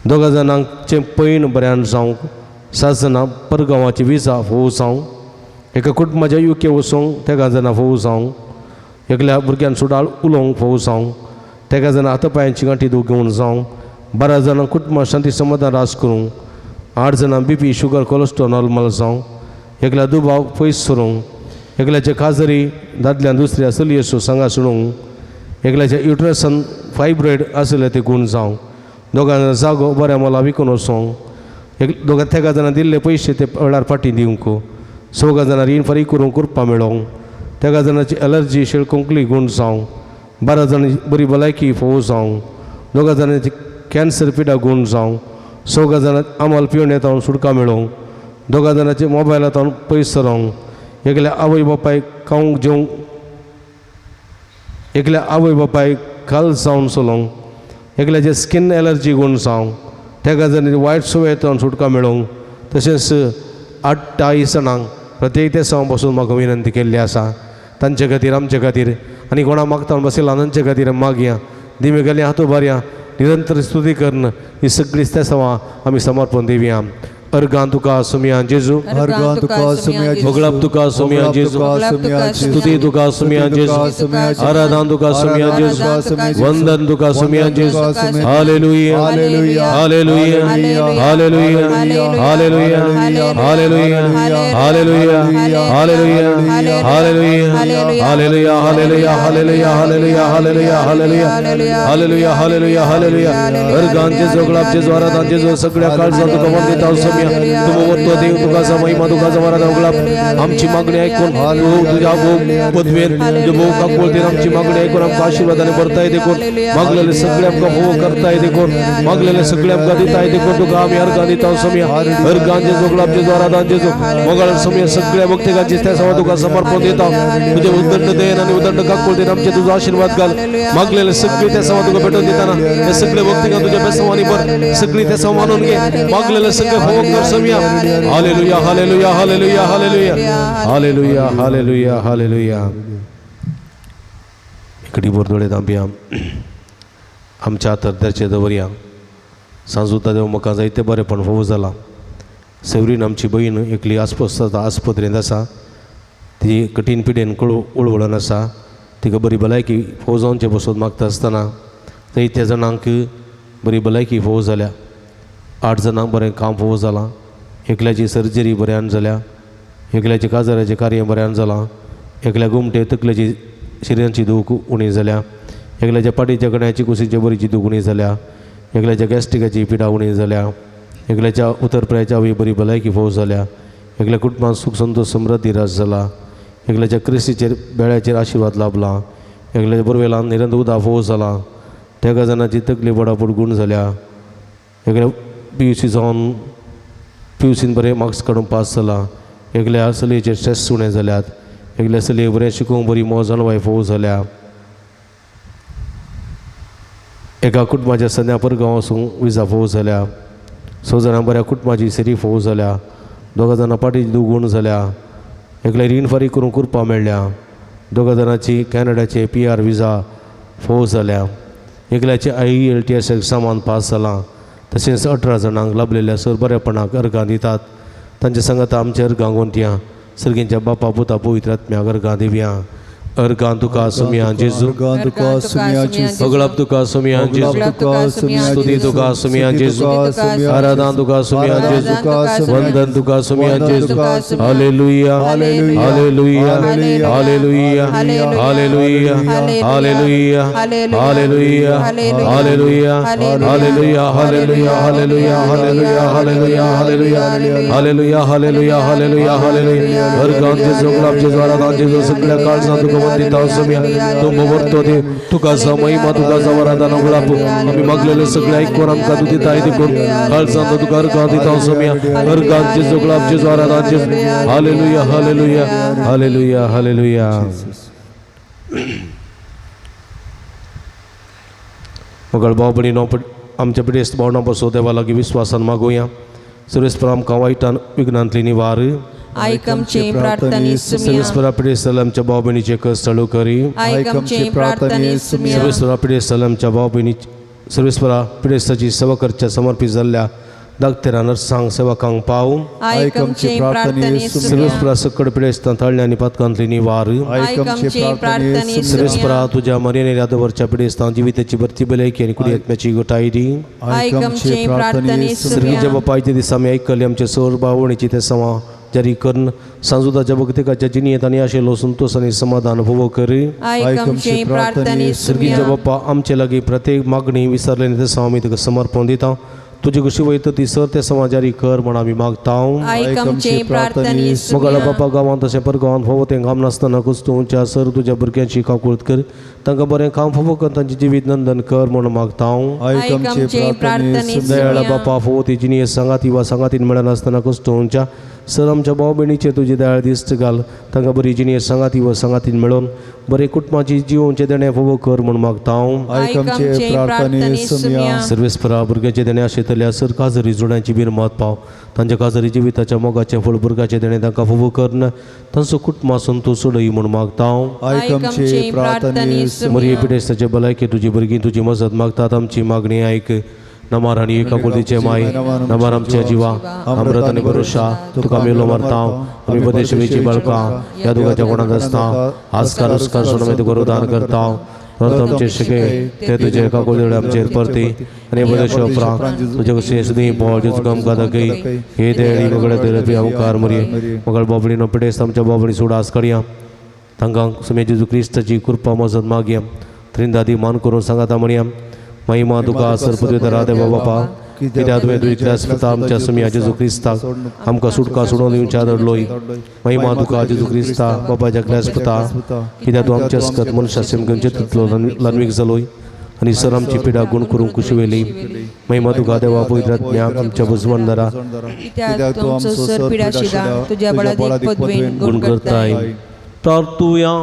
2 जाणांचें पैण बऱ्यान जावंक, 7 जाणां परगांवाची विजा फोव जावंक, एका कुटुंबाच्या युके वचूंक 13 जाणां फोव जावंक, एकल्या भुरग्यान सुडाळ उलोवंक फोव जावंक, 13 जाणां हाता पांयांची गांठी दूख घेवन जावंक, 12 जाणां कुटुंबां शांती समाधान रास करूंक, 8 जाणां BP sugar cholesterol normal जावंक, एकल्या दुबाव पयस सरूंक, एकल्याचे खाजरी दादल्यान दुसऱ्या चलयेचो सांगा सुणूंक, एकल्याच्या युट्रसन फायब्रॉयड आशिल्ले ते गूण जावंक, 2 जाणां जागो बऱ्या मोला विकून वचोंक, 2 13 जाणां दिल्ले पयशे ते वेळार फाटीं दिवंक, 4 जाणां रीण फारीक करूंक कृपा मेळोवंक, 13 जाणांची एलर्जी शेळकोंकली गूण जावंक, 12 जाणांची बरी भलायकी फोव जावंक, 2 जाणांची कॅन्सर पिडा गूण जावंक, 4 जाणां आमल पिवन येता सुटका मेळोवंक, 2 जाणांचे मोबायलांत पयस सरोंक, एकल्या आवय बापायक खावंक जेवंक, एकल्या आवय बापायक खाल जावन चलोवंक, एकल्याचे स्कीन एलर्जी गूण जावंक, 13 जाणांची वायट सवय जावन सुटका मेळोवंक, तशेंच 28 जाणांक प्रत्येक देसां बसून म्हाका विनंती केल्ली आसा, तांचे खातीर आमचे खातीर आनी कोणा मागता बसयला तांचे खातीर मागया, दिमे गेले हातो बारया निरंतर स्तुती करून ही सगळी देसां आमी समर्पण दिवया. अर्गां तुका सुमया जेजू, अर्गां तुका सुमया जेजू, होगळाप तुका सुमया जेजू, स्तुती तुका सुमया जेजू, आराधना तुका सुमया जेजू, वंदन तुका सुमया जेजू. Hallelujah, hallelujah, hallelujah, hallelujah, hallelujah, hallelujah, hallelujah, hallelujah, hallelujah, hallelujah, hallelujah, hallelujah, hallelujah, hallelujah, hallelujah, hallelujah, hallelujah. अर्गां जेजू, होगळाप जेजू, आराधना जेजू, सगळ्या काळजान तुका वंदिता सुमया. तुमो वत्तो देव तुका महिमा तुका आराधना होगळाप. आमची मागणी ऐकून तूं तुझ्या भोव पदवेर तुझ्या भोव काकुळतीन आमची मागणी ऐकून आमकां आशिर्वादाने भरताय देखून, मागलेले सगळे आमकां भोव करताय देखून, मागलेले सगळे आमकां दिताय देखून तुका आमी अर्गां दिता सुमया. अर्गां जेजू, होगळाप जेजू, आराधना जेजू, मोगाळ सुमया. सगळ्या भक्तिकांची त्या सवा तुका समर्पण दिता. तुझे उदंड देन आणि उदंड काकुळतीन आमचे तुझो आशीर्वाद घाल. मागलेले सगळे त्या सवा तुका भेटून दिताना हे सगळे भक्तिकां तुझ्या बेसवानी भर, सगळी त्या सवा मानून घे. मागलेले सगळे भोव कर Somaiya. Hallelujah, hallelujah, hallelujah, hallelujah, hallelujah, hallelujah, hallelujah. इकडे बोरदोळे तांबया आमच्या तरद्याचे दवरया. सांजूता देव म्हाका जायते बरेंपण फोव जालां. सेवरीन आमची बहीण एकली आस्पत्रेंत आसा, ती कठीण पिडेन कळू उळवळून आसा. तिका बरी भलायकी फोव जावचे पसून मागता आसतना जायत्या जाणांक बरी भलायकी फोव जाल्या. 8 जाणांक बरें काम फोव जालां. एकल्याची सर्जरी बऱ्यान जाल्या, एकल्याचें काजाराचें कार्य बऱ्यान जालां, एकल्या गुमटे तकलेची शिऱ्यांची दूख उणी जाल्या, एकल्याच्या पाटीच्या कण्याची कुशीच्या बरीची दूख उणी जाल्या, एकल्याच्या गॅस्ट्रिकाची पिडा उणी जाल्या, एकल्याच्या उतरप्रायाच्या आवय बरी भलायकी फोव जाल्या, एकल्या कुटुंबान सुख संतोष समृद्धी रास जाला, एकल्याच्या क्रिस्तीचेर बेळ्याचेर आशिर्वाद लाभला, एकल्याच्या बोरवेलान निरंतर उदक फोव जाला, तेगा जाणाची तकली पडापड गूण जाल्या, एकल्या पी यू सी जावन पी यू सीन बरे मार्क्स काडून पास जाला. एकल्या चलयेचे टेस्ट उणें जाल्यात. एकल्या चलयेक बरें शिकूंक बरी मोजण वायफ जाल्या. एका कुटुंबाच्या सद्या परगांव वचूंक विजा फोव जाल्या. 6 जाणां बऱ्या कुटुंबाची सेरी फोव जाल्या. 2 जाणां पाटी दुगूण जाल्या. एकल्या रीण फारीक करूंक कुरपा मेळ्ळ्या. 2 जाणांची कॅनडाचे पी आर विजा फोव जाल्या. एकल्याचे IELTS एग्जामान पास जालां. तशेंच 18 जाणांक लाभलेल्या सर बरेपणाक अर्गां दितात. तांचे सांगाता आमच्या अर्गां गोंतया सर्गींच्या बापा पुता पवित्र आत्म्याक अर्गां दिवया. अर्गां तुका सुमया जेजू. अर्गां तुका सुमया जेजू. सगळाप तुका सुमया जेजू. तुका सुमया स्तुती तुका सुमया जेजू. आराधना तुका सुमया जेजू. वंदन तुका सुमया जेजू. Hallelujah hallelujah hallelujah hallelujah hallelujah hallelujah hallelujah hallelujah hallelujah hallelujah hallelujah hallelujah hallelujah hallelujah hallelujah hallelujah hallelujah. अर्गां जेजू गुलाब जेजू आराधना जेजू सगळ्या काळजान तुका वंदिता सुमया. तूं भोवरतो देव तुका जा महिमा तुका जा आराधना गुलाब. आमी मागलेले सगळे आयकून आमकां तूं दिता देखून काळजान तुका अर्गां दिता सुमया. अर्गां जेजू गुलाब जेजू आराधना जेजू. Hallelujah hallelujah hallelujah hallelujah. मगळ भाव भयणीनो आमच्या पिडेस्त भावना बसो देवा लागीं विस्वासान मागोया. सर्वेस्पर आमकां वायटान विघ्नांतली निवार. आयक आमचे प्रार्थने सुमया. सर्वेस्परा पिडेस्त आमच्या भाव भयणीचे कष्ट चालू करी. आयक आमचे प्रार्थने सुमया. सर्वेस्परा पिडेस्त आमच्या भाव भयणी सर्वेस्परा पिडेस्ताची सेवा करच्या समर्पित जाल्ल्या दाक्तेरा नर्सांक सेवकांक पाव. आयक आमचे प्रार्थने सुमया. सर्वेस्परा सकड पिडेस्तां ताळण्या आनी पातकांतली निवार. आयक आमचे प्रार्थने सर्वेस्परा सुमया. तुज्या मरेन यादवरच्या पिडेस्तां जिविताची भरती भलायकी आनी कुडी आत्म्याची गोठाय दी. आयक आमचे प्रार्थने सर्गीच्या सुमया. बापायच्या दिसा आमी आयकल्ले आमचे सर भावणीची ते समा जारी करून सांजुदाच्या भक्तिकाच्या जिणेंत आनी आशिल्लो संतोष आनी समाधान फावो करी. आयक आमचे प्रार्थने सर्गीच्या सुमया. बापा आमचे लागीं प्रत्येक मागणी विसरले ते समा आमी तुका समर्पण दिता. तुजी कशी वयता ती सर ते समा जारी कर म्हण आमी मागता. आयक आमचे प्रार्थने मोगाळ सुमया. बापा गांवांत तशें परगांवांत फावो तें काम नासतना कुस्तुंच्या सर तुज्या भुरग्यांची काकूळत कर. तांकां बरें काम फावो कर तांचें जिवीत नंदन कर म्हूण मागता. आयक आमचे प्रार्थने दयाळा सुमया. बापा फावो ती जिणी सांगाती वा सांगातीन मेळनासतना कुस्तुंच्या सर आमच्या भाव भयणीचेर तुजी दयाळ दिश्ट घाल. तांकां बरी जिणी सांगाती वा सांगातीन मेळोवन बरें कुटुंबाची जिवोवचें देणें फावो कर म्हूण मागता. आयक आमचे प्रार्थने सुमया. सर्वेस्परा भुरग्याचें देणें आशिल्ल्या सर काजरी जोड्यांची बिरमत पाव. तांच्या काजरी जिविताच्या मोगाचें फळ भुरग्याचें देणें तांकां फावो करन तांचो कुटुंबां संतोष सोडय म्हूण मागता. आयक आमचे प्रार्थने मरिये सुमया. पिडेस्ताचे भलायकी तुजी भुरगीं तुजी मजत मागतात. आमची मागणी आयक. नमार आनी एका कुर्दीचे माय नमार आमच्या जिवा अमृत आनी भरोशा तुका मेलो मरता. आमी बदेशवेची बाळकां ह्या दुखाच्या कोणाक आसता आजकार उसकार सोडून आमी तुका रुदान करता. रक्त आमचे शिके ते तुजे एका कुर्दे आमचेर परती आनी बदेश उपरांत तुजे कशें सुदी बोळ जेजू आमकां दाखय हे देणी मगळे देवी आमकार मरये. मगळ बाबडीनो पिडेस्त आमच्या बाबडी सुडास करया. तांकां सुमे जेजू क्रिस्ताची कृपा मजत मागया. त्रिंदादी मान करून सांगाता म्हणया. महिमा तुका सरपती देवा बापा कित्याक तुवें तुजी क्रिस्ता आमच्या सुमया जेजू क्रिस्ताक आमकां सुटका सोडून दिवच्या दडलोय. महिमा तुका जेजू क्रिस्ता बापाच्या क्लासपुता कित्याक तूं आमच्या सकत मनशा सेम घेवन तितलो लानवीक जालोय आनी सर आमची पिडा गुण करूंक कुशी वेली. महिमा तुका देवा पवित्र आत्म्याक आमच्या बुजवणदारा कित्याक तूं आमचो सर पिडाशिदा तुज्या बळादीक पदवेन गुण करताय. प्रार्थुया.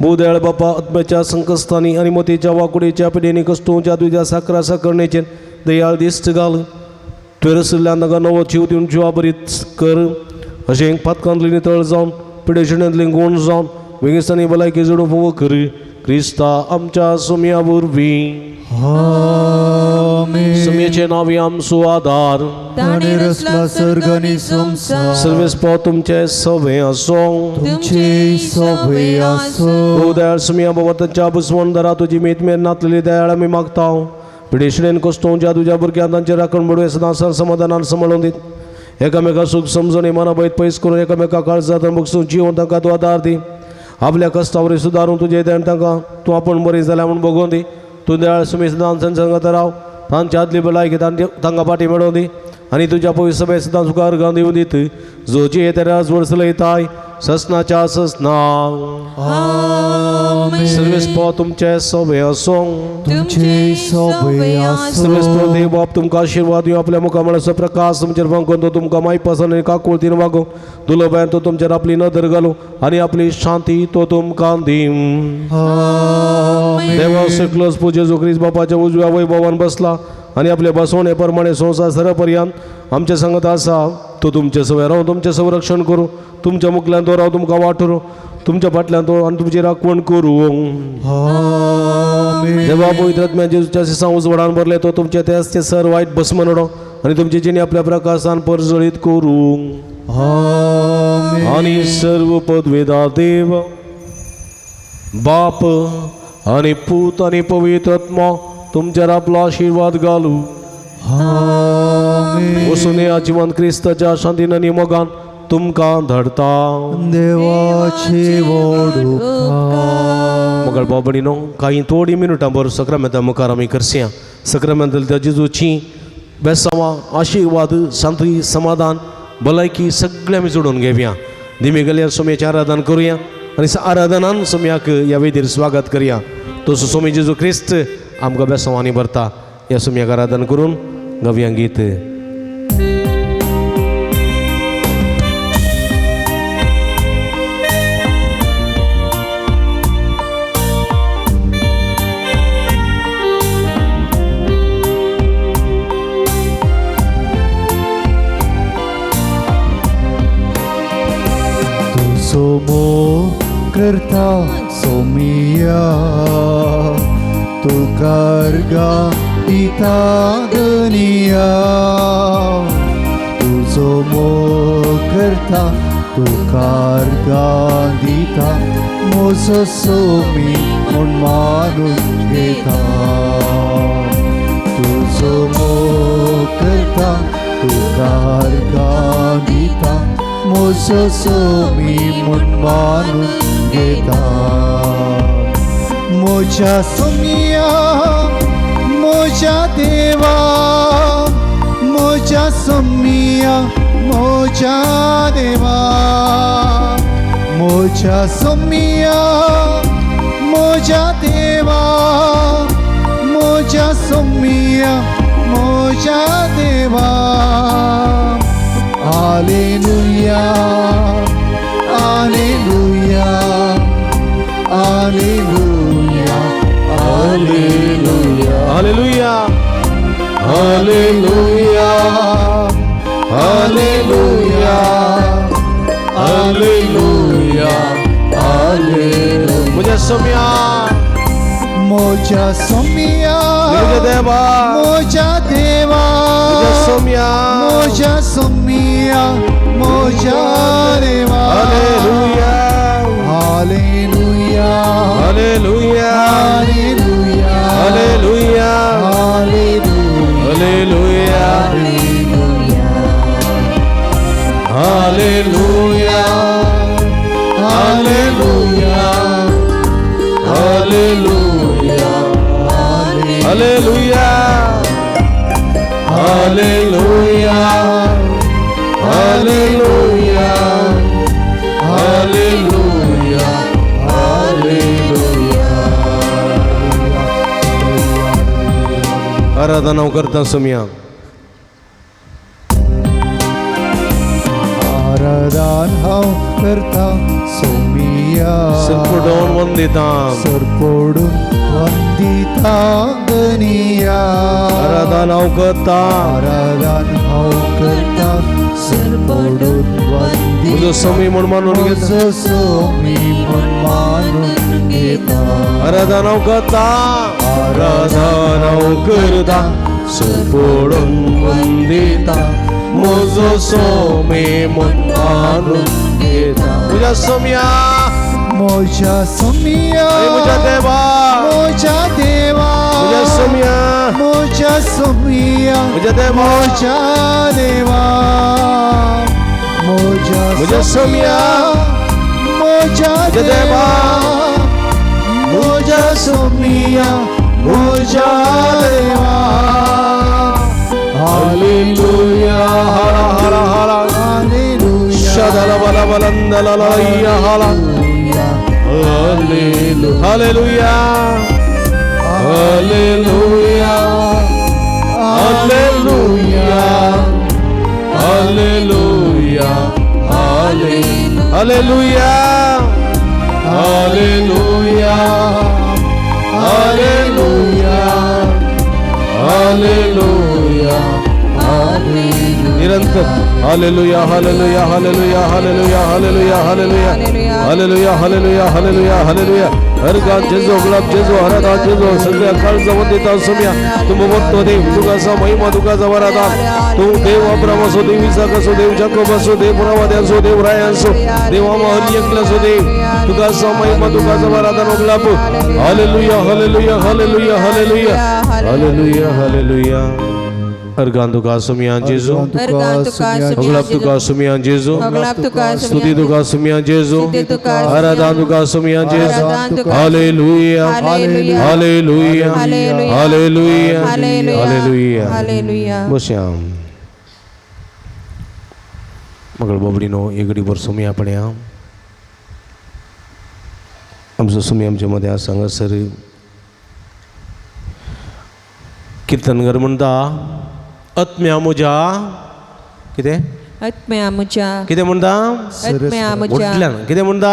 भूदयाळ बापा आत्म्याच्या संकस्तानी आनी मतीच्या वाकुडेच्या पिडेनी कश्टोच्या तुज्या साकरा साकरणेचेर दयाळ दिश्ट घाल. तुवें रसिल्ल्यान तांकां नवो जीव दिवन जिवा बरीच कर. अशें पातकांतली नितळ जावन पिडेशिणेंतली गुण जावन वेगेस्तानी भलायकी जोडून फावो कर. क्रिस्ता आमच्या सुमया वरवीं. आमेन. सुमयेचे नांव आमचो आदार. ताणें रचला सर्ग आनी संवसार. सर्वेस्पो तुमचे सवे आसो. तुमचे सवे आसो. दयाळ सुमया बाबा तांच्या बुजवणदारा तुजी मेत मेर नातलेली दयाळ आमी मागता. पिडेशिणेन कश्टोवच्या तुज्या भुरग्यांक तांचे राखण बडवे सदां सर समाधानान सांबाळून दीत. एकामेका सूख समजून मना बैत पयस करून एकामेका काळजांत बगसून जिवन तांकां तूं आदार दी. आपल्या कश्टावरी सुदारून तुजें देण तांकां तूं आपूण बरी जाल्या म्हूण बगोवन दी. तूं दयाळ सुमी सदां सांगत राव. तांची आदली भलायकी तांकां फाटी मेळोवन दी. आनी तुज्या पवित्र सभे सदां तुका अर्गां दिवन दित जो जे तेरा चलयताय ससनाच्या ससना. सर्वेस्पो तुमचे सोबे असो. तुमचे सोबे आसो. सर्वेस्पो देव बाप तुमकां आशिर्वाद दिवं, आपल्या मुखामळाचो प्रकाश तुमचेर फांकून तो तुमकां मायपासन आनी काकुळतीन वागोवं. दुलबायन तो तुमचेर आपली नदर घालूं आनी आपली शांती तो तुमकां दिवं. देवा सकलोच पूज जेजू क्रिस्त बापाच्या उजव्या वैभवान बसला आनी आपले बसवणे प्रमाणे संवसार सरापर्यंत आमच्या संगत आसा. तो तुमचे सवय रावून तुमचें संरक्षण करूं, तुमच्या मुखल्यान तो राव तुमकां वाटरू, तुमच्या फाटल्यान तो आनी तुमची राखवण करूं. देवा पवित्र आत्म्या जेजूच्या सिसां उजवाडान भरले तो तुमचे तेच ते सर वायट भस्म नडो आनी तुमची जिणी आपल्या प्रकाशान परजळीत करूं. आनी सर्व पदवेदा देव बाप आनी पूत आनी पवित्र आत्मो तुमचेर आपलो आशिर्वाद घालू. वसून ह्या जिवन क्रिस्ताच्या शांतीन आनी मोगान तुमकां धाडता. देवाची व्हड उपकार. मगळ भाव भयणीनो, कांय थोडी मिनुटां बरो सक्रामेंता मुखार आमी करसया. सक्रामेंतांतल्या त्या जेजूची बेसांवां, आशिर्वाद, शांती, समाधान, भलायकी सगळें आमी जोडून घेवया. दिमी गेल्यार सोम्याचें आराधन करुया आनी आराधनान सोम्याक ह्या वेदीर स्वागत करया. तसो सोमी जेजू क्रिस्त आमकां बेसांवांनी भरता. ह्या सोम्याक आराधन करून गावया गीत. तुजो मोग करता सोमिया, तुका अर्गां दिता धनिया. तुजो मोग करता तुका अर्गां दिता, म्हजो सोमी म्हूण मानून घेता. तुजो मोग करता तुका अर्गां दिता, म्हजो सोमी म्हूण मानून घेता. म्हज्या सोमिया, म्हज्या देवा, म्हज्या सोमिया, म्हज्या देवा, म्हज्या सोमिया, म्हज्या देवा, म्हज्या सोमिया, म्हज्या देवा. Alleluia, alleluia, alleluia, alleluia, hallelujah, alleluia, alleluia, alleluia, alleluia. म्हज्या सोम्या, म्हज्या सोमिया, म्हज्या देवा, म्हज्या देवा, म्हज्या सोम्या, म्हज्या सोमिया, म्हज्या देवा. Hallelujah, hallelujah, hallelujah, hallelujah, hallelujah, hallelujah, hallelujah, hallelujah, hallelujah, hallelujah, hallelujah, hallelujah, hallelujah, hallelujah, hallelujah. आराधना करता सोम्या. आराधन हांव करता सोमिया, सरपडोवन वंदिता, सरपडून वंदिता धनिया. आराधन हांव करता, आराधन हांव करता सरपडून वंदिता, म्हजो सोमी म्हूण मानून घेता. म्हजो सोमी म्हूण मानून घेता. आराधन हांव करता, आराधन हांव करता सरपडून वंदिता, म्हजो सोमी म्हूण मानून घेता. म्हज्या सोम्या, म्हज्या सोमिया, म्हज्या देवा, म्हज्या देवा, म्हज्या सोम्या, म्हज्या सोमिया, म्हज्या देवा, म्हज्या देवा, म्हज्या सोम्या, म्हज्या म्हज्या देवा, देवा, म्हज्या सोमिया, म्हज्या देवा. हालेलुया, रबलंदललया हाला hallelujah hallelujah hallelujah hallelujah hallelujah hallelujah hallelujah hallelujah निरंतर hallelujah hallelujah hallelujah hallelujah hallelujah hallelujah hallelujah hallelujah hallelujah hallelujah हर गान जेजो गुलाब जेजो हरदा जेजो सगळ्या काळजावर देता सुम्या तुम वक्तो देव तुकाचा महिमा तुकाचा वरादा तू देव अब्राम असो देव इसाक असो देव जाकोब असो देव पुरावाद्या असो देव राय असो देव आम्हा एकला असो देव तुकाचा महिमा तुकाचा वरादा गुलाब hallelujah hallelujah hallelujah hallelujah hallelujah hallelujah organ तुका सुमिया जेजू अगलाब तुका सुमिया जेजू स्तुति तुका सुमिया जेजू आराधना तुका सुमिया जेजू hallelujah hallelujah hallelujah hallelujah hallelujah बसया मगळ बाबडीनो एक घडीभर सुमिया पडया आमचो सुमी आमचे मदें आसा हांगासर किर्तनगर म्हणटा आत्म्या म्हज्या कितें आत्म्या म्हज्या कितें म्हणटा आत्म्या म्हज्या व्हडल्यान कितें म्हणटा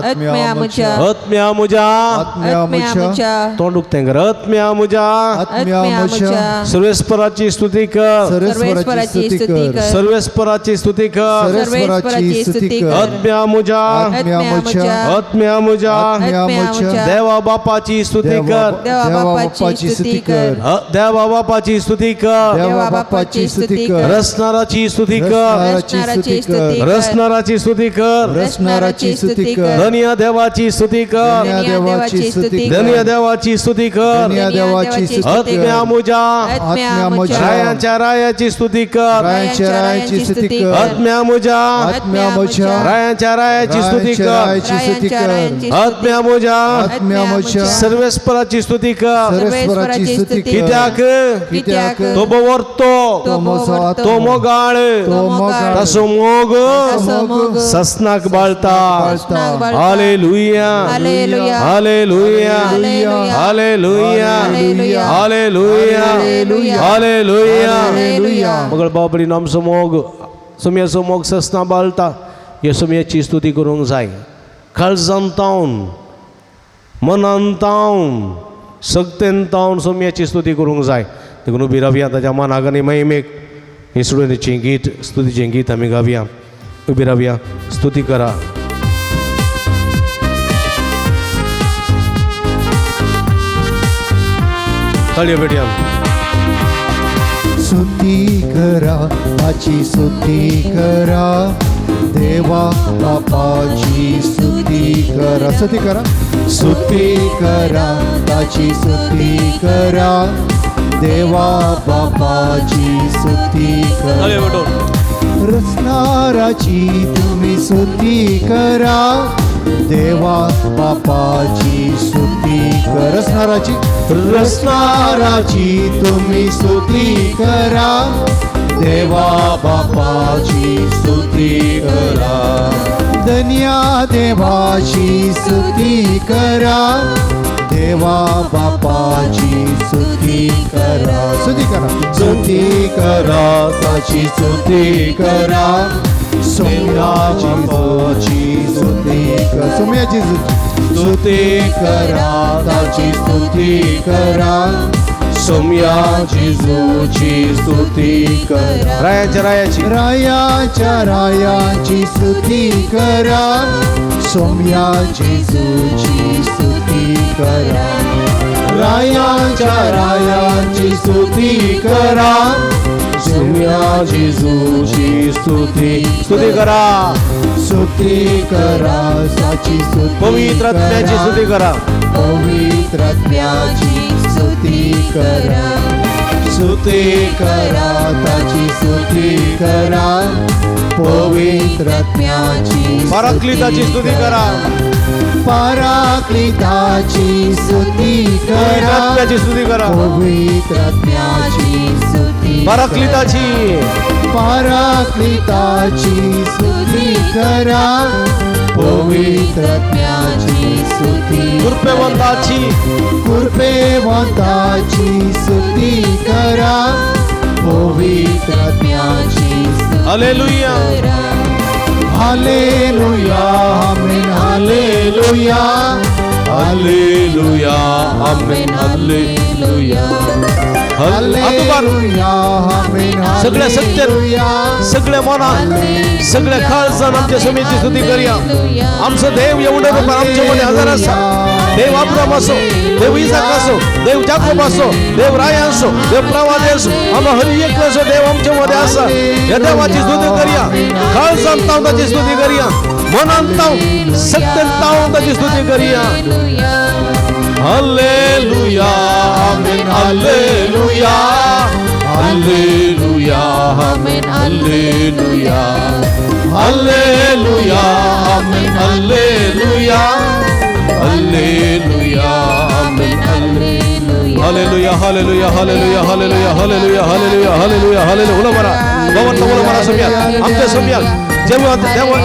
आत्म्या म्हज्या आत्म्या म्हज्या आत्म्या म्हज्या तोंड उक्तें कर आत्म्या म्हज्या आत्म्या म्हज्या सर्वेस्पराची स्तुती कर सर्वेस्पराची स्तुती कर सर्वेस्पराची स्तुती कर सर्वेस्पराची स्तुती कर आत्म्या म्हज्या आत्म्या म्हज्या आत्म्या म्हज्या आत्म्या म्हज्या देवा बापाची स्तुती कर देवा बापाची स्तुती कर देवा बापाची स्तुती कर देवा बापाची स्तुती कर रसणाराची स्तुती कर रसणाराची स्तुती कर रसणाराची स्तुती कर रसणाराची स्तुती कर धन्य देवाची स्तुती कर धन्य देवाची स्तुती कर धन्य देवाची स्तुती कर धन्य देवाची स्तुती कर आत्म्या म्हज्या आत्म्या म्हज्या रायांच्या रायाची स्तुती कर रायांच्या रायाची स्तुती कर आत्म्या म्हज्या आत्म्या म्हज्या रायांच्या रायाची स्तुती कर रायाची स्तुती कर आत्म्या म्हज्या आत्म्या म्हज्या सर्वेस्पराची स्तुती कर सर्वेस्पराची स्तुती कर कित्याक कित्याक तो बवरतो तो मोगाळ तो मोगाळ तो मोगाळ तासो मोग तासो मोग ससनाक बाळता ससनाक बाळता. Hallelujah hallelujah hallelujah hallelujah hallelujah hallelujah hallelujah hallelujah hallelujah मगळ Babri आमचो मोग सुम्याचो मोग ससना बाळता ह्या सुम्याची स्तुती करूंक जाय काळजान तावन मनान तावन सगतेन तावन सोम्याची स्तुती करूंक जाय देखून उबी रावया ताच्या मनाक आनी महिमेक हे स्तुतीचें गीत स्तुतीचें गीत आमी गावया उबी रावया स्तुती करा ताळयो पेटया स्तुती करा ताची स्तुती करा देवा बापाची स्तुती करा स्तुती करा स्तुती करा ताची स्तुती करा देवा बापाची स्तुती करा ताळयो पेटोवन रसणाराची तुम्ही स्तुती करा देवा बापाची स्तुती करा रसणाराची रसणाराची तुम्ही स्तुती करा देवा बापाची स्तुती करा धन्या देवाची स्तुती करा देवा बापाची स्तुती करा स्तुती करा स्तुती करा ताची स्तुती करा सोम्याची स्तुती करा सोम्याची स्तुती करा ताची स्तुती करा सोम्या जेजूची स्तुती करा रायाच्या रायाची रायाच्या रायाची स्तुती करा सोम्या जेजूची स्तुती करा रायाच्या रायाची स्तुती करा सोम्या जेजूची स्तुती स्तुती करा स्तुती करा साची स्तुती पवित्र आत्म्याची स्तुती करा पवित्र आत्म्याची स्तुती करा स्तुती करा ताची स्तुती करा पवित्र आत्म्याची पराक्लिताची स्तुती करा पराक्लिताची स्तुती पवित्र करा आत्म्याची स्तुती करा पवित्र आत्म्याची स्तुती पराक्लिताची पाराक्लिताची स्तुती करा, पवित्रात्म्याची स्तुती, कृपेवंताची, कृपेवंताची स्तुती करा, पवित्रात्म्याची स्तुती. Hallelujah. Hallelujah, amen, hallelujah, hallelujah, amen, hallelujah. Hallelujah, amen, सगळ्या सत्यात, सगळ्या मनात, सगळ्या काळजान आमच्या समेची स्तुती करूया. आमचं देव एवढं रूपान आमच्या मध्ये हजर आसा. देव अब्राम असो, देव इसाक असो, देव जाकोब असो, देव राय असो, देव प्रवादी असो, आमचा हर एक असो देव आमच्या मध्ये आसा. ह्या देवाची स्तुती करूया. काळजान तावन ताची स्तुती करूया, मनान तावन, सत्यान तावन ताची स्तुती करूया. Hallelujah, amen, hallelujah, hallelujah, amen, hallelujah, hallelujah, amen, hallelujah, hallelujah, amen, hallelujah, hallelujah, hallelujah, hallelujah, hallelujah, hallelujah, hallelujah, hallelujah. उलो मारा बाबांना, उलो मारा सम्याक, आमच्या सम्याक, जेव्हा देवा,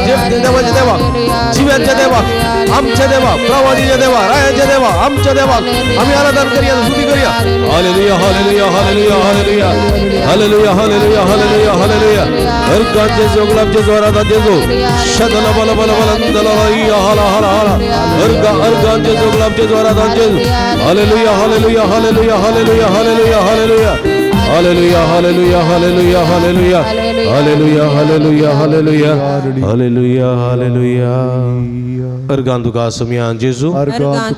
देवाच्या देवा, जिव्यांच्या देवा, आमच्या देवा, प्रवादीच्या देवा, रायाच्या देवा, आमच्या देवा आम्ही आराधन करूया, स्तुती करूया. Hallelujah, hallelujah, hallelujah, hallelujah, hallelujah, hallelujah, hallelujah, hallelujah. अर्कांचे जोगलामचे जोरात देजो शदल बल बल बल दल हाला हाला हाला. अर्का अर्कांचे जोगलामचे जोरात देजो. Hallelujah, hallelujah, hallelujah, hallelujah, hallelujah, hallelujah, hallelujah, hallelujah, hallelujah, hallelujah, hallelujah, hallelujah, hallelujah, hallelujah, hallelujah. Organ तुका सुमिया जेजू, होगलाम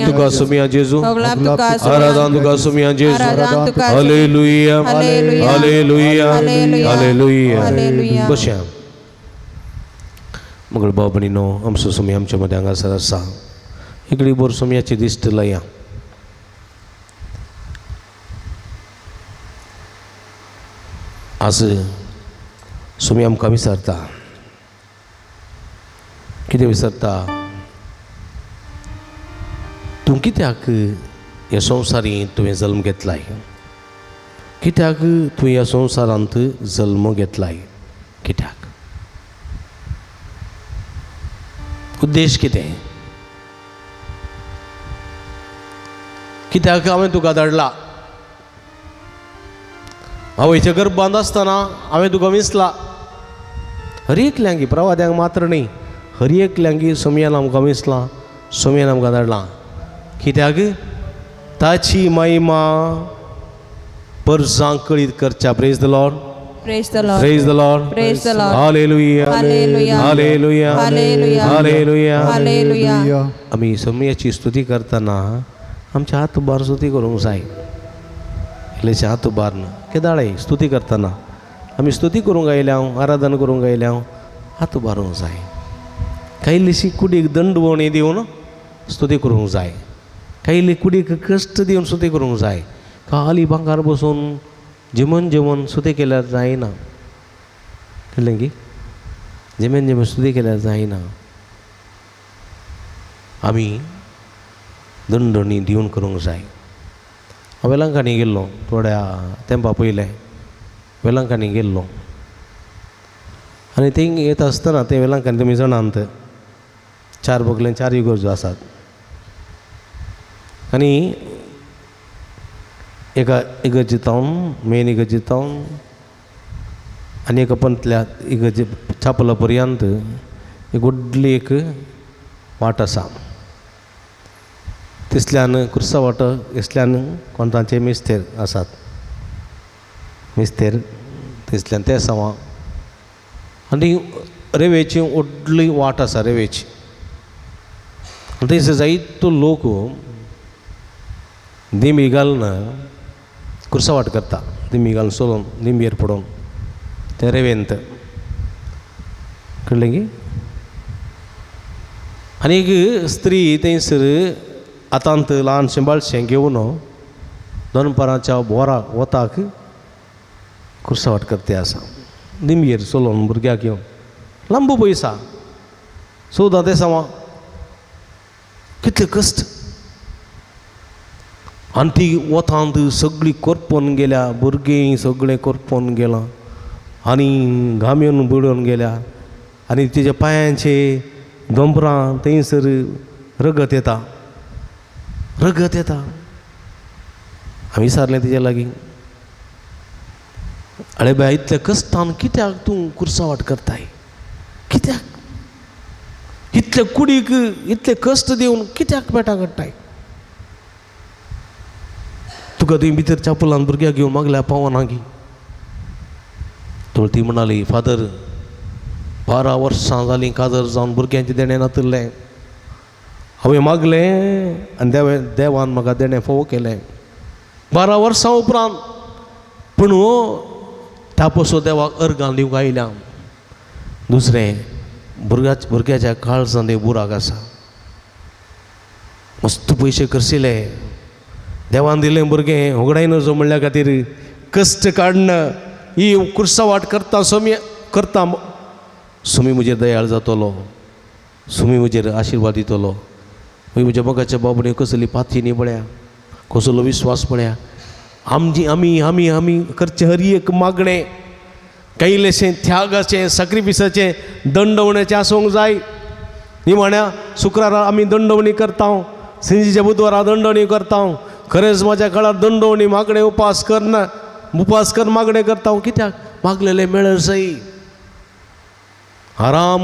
तुका सुमिया जेजू, आराधन तुका सुमिया जेजू. Hallelujah, hallelujah, hallelujah. बश्या मगळ भाव भयणीनो, आमचो सुमी आमच्या मध्ये हांगासर आसा. इकडे बोर सुमयाची दिश्ट लया. आज सुमी आमकां विसरता. कितें विसरता? तूं कित्याक ह्या संवसारींत तुवें जल्म घेतलाय? कित्याक तुवें ह्या संवसारांत जल्म घेतलाय? कित्याक? उद्देश कितें? कित्याक हांवें तुका धाडला? आवयच्या गर्भांत आसतना हांवें तुका विसला. हर एकल्यांगी, प्रवाद्यांक मात्र न्ही, हर एकल्यांगी सोमयान आमकां विसलां, सोमयान आमकां धाडलां. कित्याक? ताची महिमा परजांक कळीत करच्या. Praise the Lord, Praise the Lord. Praise the Lord. Praise the Lord. Hallelujah. Hallelujah. Hallelujah. Hallelujah. Hallelujah. Hallelujah. आमी सोमयाची स्तुती करतना आमच्या हात उबार स्तुती करूंक जाय. इल्लेशे हात उबारन केदाळे स्तुती करतना आमी स्तुती करूंक आयल्या, आराधन करूंक आयल्या, हात उबारूंक जाय. कांय इल्लीशी कुडीक दंडवणी दिवन स्तुती करूंक जाय. कांय इल्ली कुडीक कश्ट दिवन स्तुती करूंक जाय. खाली बांकार बसून जेमन जेवण स्तुती केल्यार जायना. कळ्ळें की? जेमन जेवण स्तुती केल्यार जायना. आमी दंडणी दिवन करूंक जाय. हांव वेलंकांनी गेल्लो थोड्या तेंपा पयलें, वेलंकांनी गेल्लो आनी थंय येता आसतना ते वेलंकांनी तुमी जाणात चार बगलेन चार इगर्जो आसात आनी एका इगर्जेंत मेन इगर्जेंत आनी एका पंतल्या इगर्जे छापला पर्यंत एक व्हडली एक वाट आसा. तिसल्यान कुर्सा वाट, इसल्यान कोणतांचे मिस्तेर आसात, मिस्तेर तिसल्यान ते सवा आनी रेवेची व्हडली वाट आसा रेवेची. आनी थंयसर जायतो लोक दिमी घालून कुर्सा वाट करता, दिमी घालून सोलून दिंबयेर पडून ते रेवेंत. कळ्ळें की? आनी एक स्त्री थंयसर हातांत ल्हानशें बाळशें घेवन दनपाराच्या बोरा वताक कुर्सा वाट करते आसा, दिंबयेर चलोवन भुरग्याक घेवन लांब पयसा 14 देसांवा कितले कश्ट. आनी ती वतांत सगळी करपोन गेल्या, भुरगीं सगळें करपोन गेलां. आनी घाम येवन बुडोवन गेल्या आनी तिच्या पांयांचे दोंपरां थंयसर रगत येता, रगत येता. हांवें विचारलें तिज्या लागीं, अरे बाय इतल्या कश्टान कित्याक तूं कुर्सावाट करताय, कित्याक इतले कुडीक इतले कश्ट दिवन कित्याक पेटां काडटाय? तुका तुवें भितर चापुलान भुरग्याक घेवन मागल्या पावना गी? तर ती म्हणाली, फादर 12 वर्सां जालीं काजर जावन भुरग्यांचें देणें नातिल्लें, हांवें मागलें आनी देवान म्हाका देणें फोव केलें 12 वर्सां उपरांत. पूण तापसो देवाक अर्गां दिवंक आयल्या. दुसरें भुरग्याच्या काळजान एक बुराक आसा, मस्त पयशे खर्चिले, देवान दिलें भुरगें होगडाय नजो म्हणल्या खातीर कश्ट काडन ही कुर्सावाट करता सोमी करता, सुमी म्हजेर दयाळ जातलो, सुमी म्हजेर आशिर्वाद दितलो. मागीर म्हज्या मोगाच्या बाबणे कसली पाती न्ही पळया, कसलो विस्वास पळया. आमची आमी आमी आमी करचें हर एक मागणें कायलेशें त्यागाचें सॅक्रिफिसाचें दंडवण्याचें आसूंक जाय. निमाण्या शुक्रारा आमी दंडवणी करता, सिंजीच्या बुधवारा दंडवणी करता. खरेंच म्हाज्या काळार दंडवणी मागणें उपास करना, उपास कर मागणें करता. कित्याक मागलेलें मेळत सई. आराम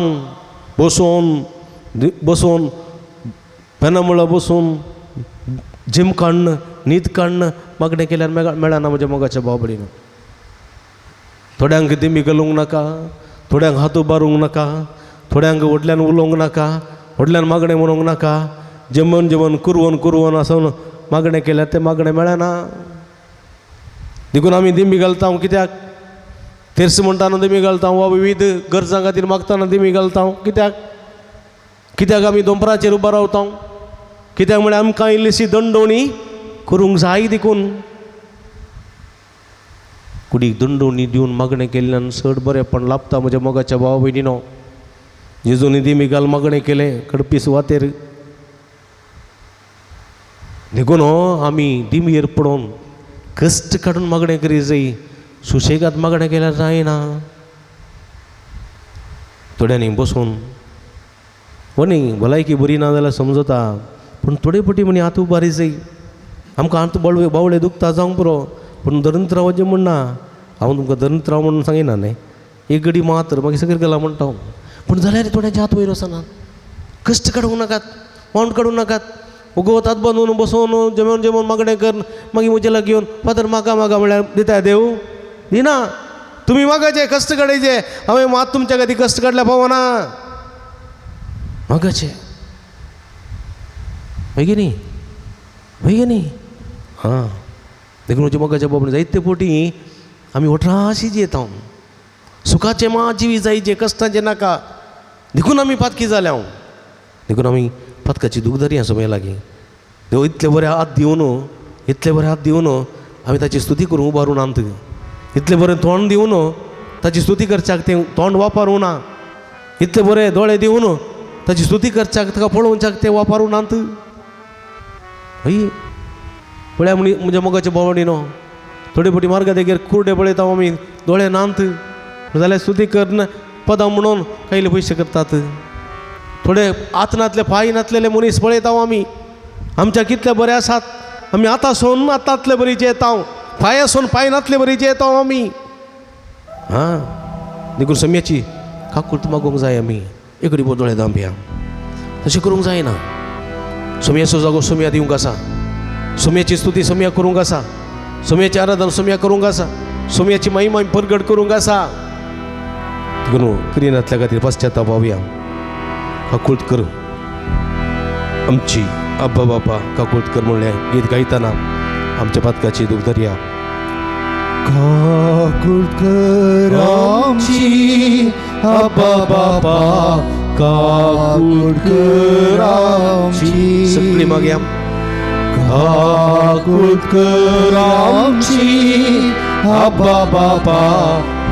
बसून बसून पेनामुळा बसून जिम काडन न्हीद काडन मागणें केल्यार मेळना म्हज्या मोगाच्या बाबडीन. थोड्यांक दिमी घालूंक नाका, थोड्यांक हात उबारूंक नाका, थोड्यांक व्हडल्यान उलोवंक नाका, व्हडल्यान मागणें म्हणूंक नाका. जेवण जेवण कुरवन कुरवन आसून मागणें केल्यार तें मागणें मेळना. देखून आमी दिमी घालता. कित्याक तेर्स म्हणटाना दिमी घालता वा विविध गरजां खातीर मागतना दिमी घालता. कित्याक कित्याक आमी दोंपराचेर उबो रावता? कित्याक म्हळ्यार आमकां इल्लीशी दंडवणी करूंक जाय. देखून कुडीक दंडवणी दिवन मागणें केल्ल्यान चड बरेंपण लाभता म्हज्या मोगाच्या भाव भयणीनो. जेजूनी दिमी घाल मागणें केलें कडपी सुवातेर. देखून आमी दिमयेर पडोवन कश्ट काडून मागणें करी जाय, सुशेगाद मागणें केल्यार जायना. थोड्यांनी बसून हो न्ही भलायकी बरी ना जाल्यार समजता, पूण थोडे फावटी म्हणी हात उबारी जाय. आमकां हात बावळे बावळे दुखता जावंक पुरो, पूण दरिद्रावाचें म्हण ना. हांव तुमकां दरिद्राव म्हणून सांगिना न्ही, एक घडी मात्र मागीर सकयल गेला म्हणटा हांव. पूण जाल्यार थोड्यांचे हात वयर वचनात. कश्ट काडूंक नाकात, मावंट काडूंक नाकात, उगवत हात बांदून बसोवन जेवण जेवण मागणें कर, मागीर म्हजे लागीं येवन फादर मागा मागा म्हळ्यार दिता देव दिना. तुमी मागाचे कश्ट काडायचे, हांवें मात तुमच्या खातीर कश्ट काडल्या पावना. मागाचे हय न्ही, हय न्ही. हां, देखून म्हज्या मोगाच्या बाबा जायते फावटी आमी वठाशी जियेता, सुखाचें मा जिवीत जायचें, कश्टांचें नाका. देखून आमी पातकी जाल्या. देखून आमी पातकाची दुखदरी आसा म्हज्या लागीं. देव इतले बरे हात दिवन, इतले बरे हात दिवन आमी ताची स्तुती करूंक उबारून आमत, इतलें बरें तोंड दिवन ताची स्तुती करच्याक तें तोंड वापरूं ना, इतले बरे दोळे दिवन ताची स्तुती करच्याक ताका पळोवच्याक तें वापरूं नात. हय पळया म्हणी म्हज्या मोगाच्या भावणीनो, थोडे फावटी मार्गा देगेर कुर्डे पळयता आमी, दोळे नात जाल्यार स्तुती करन पदां म्हणून कायले पयशे करतात. थोडे हात नातले पांय नातलेले मनीस पळयता आमी, आमच्या कितले बरे आसात आमी, आतां सोन आतांतले बरी जेता, पांय आसून पांय नातले बरी जेता आमी. हां, देखून सम्याची काकूर्त मागूंक जाय आमी, एकडी दोळे दांपया तशें करूंक जायना. सोम्याचो जागो सोम्या दिवंक आसा, सोम्याची स्तुती सोम्या करूंक आसा, सोम्याचें आराधन सोम्या करूंक आसा, सोम्याची महिमा परगट करूंक आसा. देखून करिनातल्या खातीर पश्चाताप पावया. काकूर्त कर आमची आब्बा बापा काकूर्त कर म्हणलें गीत गायतना आमच्या पातकाची दूख धरया. काकूर्त कर आमची आब्बा बापा काकूर्त कर आमची. सगळी मागया. काकूर्त कर आमची आब्बा बापा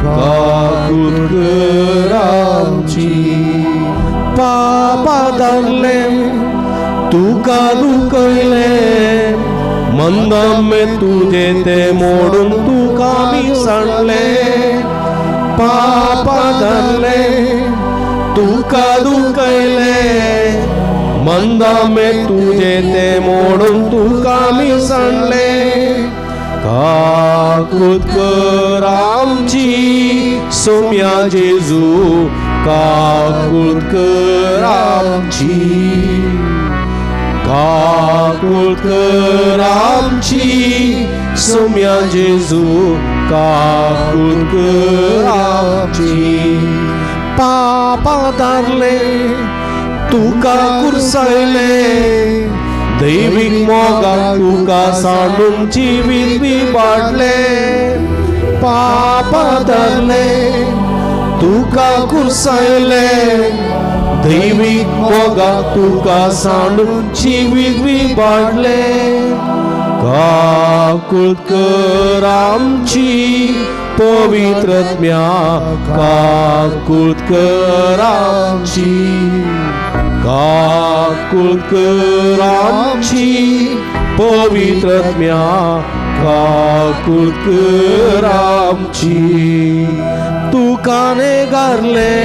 काकूर्त कर आमची. पापा दारले तुका दुखयलें, मंदमे तुजें तें मोडून तुका मी सांडलें. पापा धरले तुका दुखयले मंदामे तुजे ते मोडून तुका मी सांडले काकूत कर आमची सोम्या जेजू काकूत कर आमची काकूत कर आमची सोम्या जेजू काकूत कर आमची पापा धरले तुका कुर्सायले दैवीक मोगाक तुका सांडून जिवीत विबाडले पापा धरले तुका कुर्सायले दैवीक मोगाक तुका सांडून जिवीत विबाडले काकूत कर आमची पवित्रत्म्या काकूत कर आमची काकूत कर आमची पवित्रत्म्या काकूत कर आमची तुका नेगारले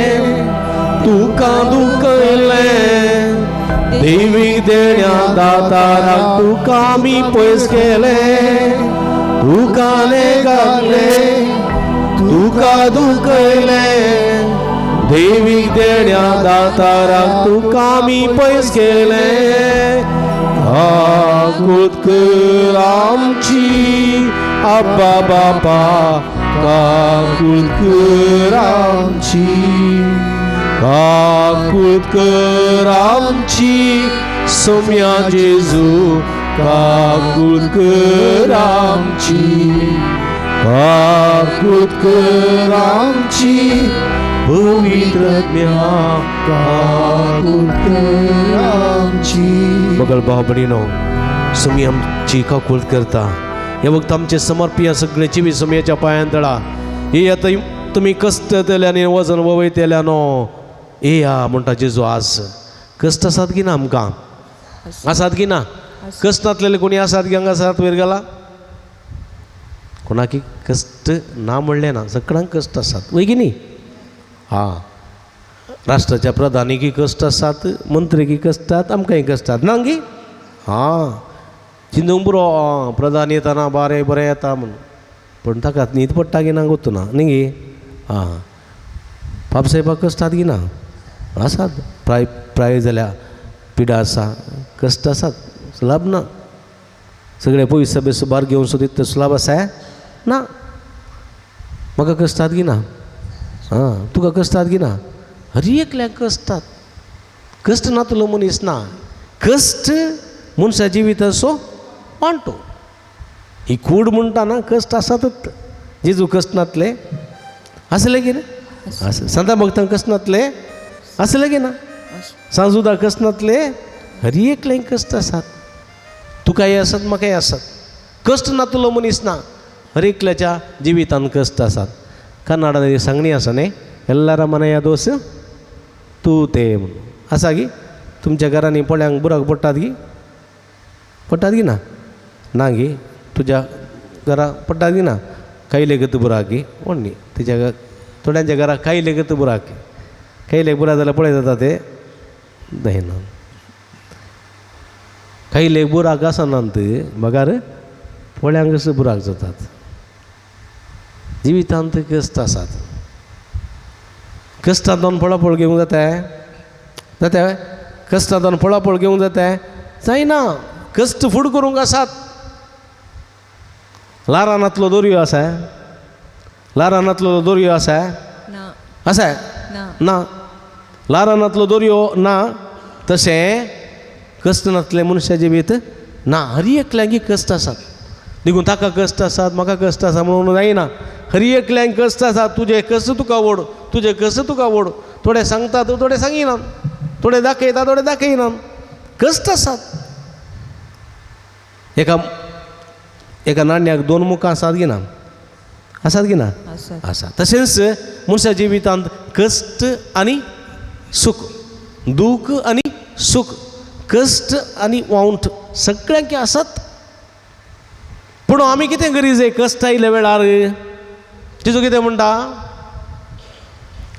तुका दुखयले देवी देण्या दाताराक तुका आमी पयस केले तुका नेगारले तुका दुखयले देवीक देण्या दाताराक तुका आमी पयस केले काकूत कर आमची आब्बा बापा काकूत कर आमची काकूत कर आमची सोम्या जेजू काकूत कर आमची काकूत कर आमची पवित्रत्म्या काकूत कर आमची. बगल भाव भयणीनो, सुमी आमची काकूत करता. हे वक्त आमचे समर्पिया सगळे जिवी सुमयाच्या पांयान तळा. हे आतां तुमी कश्ट केल्यानी वजन वयतेल्यानो येया म्हणटा जेजू. आज कश्ट आसात की ना आमकां? आसात की ना? कश्ट नासलेले कोणी आसात की हांगा आसात वयर गेला? कोणाकी कश्ट ना म्हणलें ना, सगळ्यांक कश्ट आसात वय की न्ही? हां, राष्ट्राच्या प्रधानिकी कश्ट आसात, मंत्रीकी कश्ट आसात, आमकांय कश्ट आसात ना गी? हां, चिंतूंक पुरो प्रधान येताना बरें बरें येता म्हणून, पूण ताका न्हीद पडटा की ना गोत्तू ना न्ही गी? आं, बाब साहेबाक कश्ट आसात की ना? आसात. प्राय प्राय जाल्या पिडा आसा, कश्ट आसात, सुलाभ ना. सगळे पयसो बेसो भार घेवन सुद्दां तितलो सुलाभ आसा ना. म्हाका कश्ट आसात की ना? आं, तुका कश्ट आसात की ना? हर एकल्याक कश्ट आसात. कश्ट नातलो मनीस ना. कश्ट मनशा जिविताचो वांटो. ही कूड म्हणटा ना, कश्ट आसातच. जेजू कश्ट नातले आसले की ना? आसा. सांता भक्तांक कश्ट नातले आसले की ना? सांजुदा कश्ट नातले? हर एकल्याक कश्ट आसात. तुकाय आसात, म्हाकाय आसात. कश्ट नातलो मनीस ना. हर एकल्याच्या जिवितान कश्ट आसात. कन्नडान सांगणी आसा न्ही, एल्लारा मनाया दोस तूं ते म्हणून आसा की? तुमच्या घरांनी पोळ्यांक बुराक पडटात की? पडटात की ना? ना गी? तुज्या घरा पडटात की ना? कायले गत बुराक की कोण न्ही तुज्या थोड्यांच्या घरा कायले गत बुराक कायले बुरा जाल्यार पळय जाता ते दहिना कायले बुराक आसनात बगार पोळ्यांक कशे बुराक जातात. जिवितांत कश्ट आसात. कश्टांतल्यान पळापळ घेवंक जाता जाता? कश्टांतल्यान पळापळ घेवंक जाता? जायना. कश्ट फूड करूंक आसात. लारानातलो दोरयो आसा, लारानातलो दोरयो आसा? आसा ना. लारानातलो दोरयो ना. तशें कश्ट नासलें मनशा जिवीत ना. हर एकल्याक कश्ट आसात. देखून ताका कश्ट आसात, म्हाका कश्ट आसा म्हणून जायना. हर एकल्याक कश्ट आसात. तुजे कश्ट तुका ओड, तुजे कश्ट तुका ओड. थोडे सांगतात, थोडे सांगिनात, थोडे दाखयता, थोडे दाखयनात. कश्ट आसात. एका एका नाण्याक दोन मुखां आसात की ना? आसात की ना? आसा. तशेंच मनशा जिवितांत कश्ट आनी सूख, दूख आनी सूख, कश्ट आनी वावंट सगळ्यांक आसात. पूण आमी कितें करी जाय कश्ट आयल्या वेळार? तिजो कितें म्हणटा?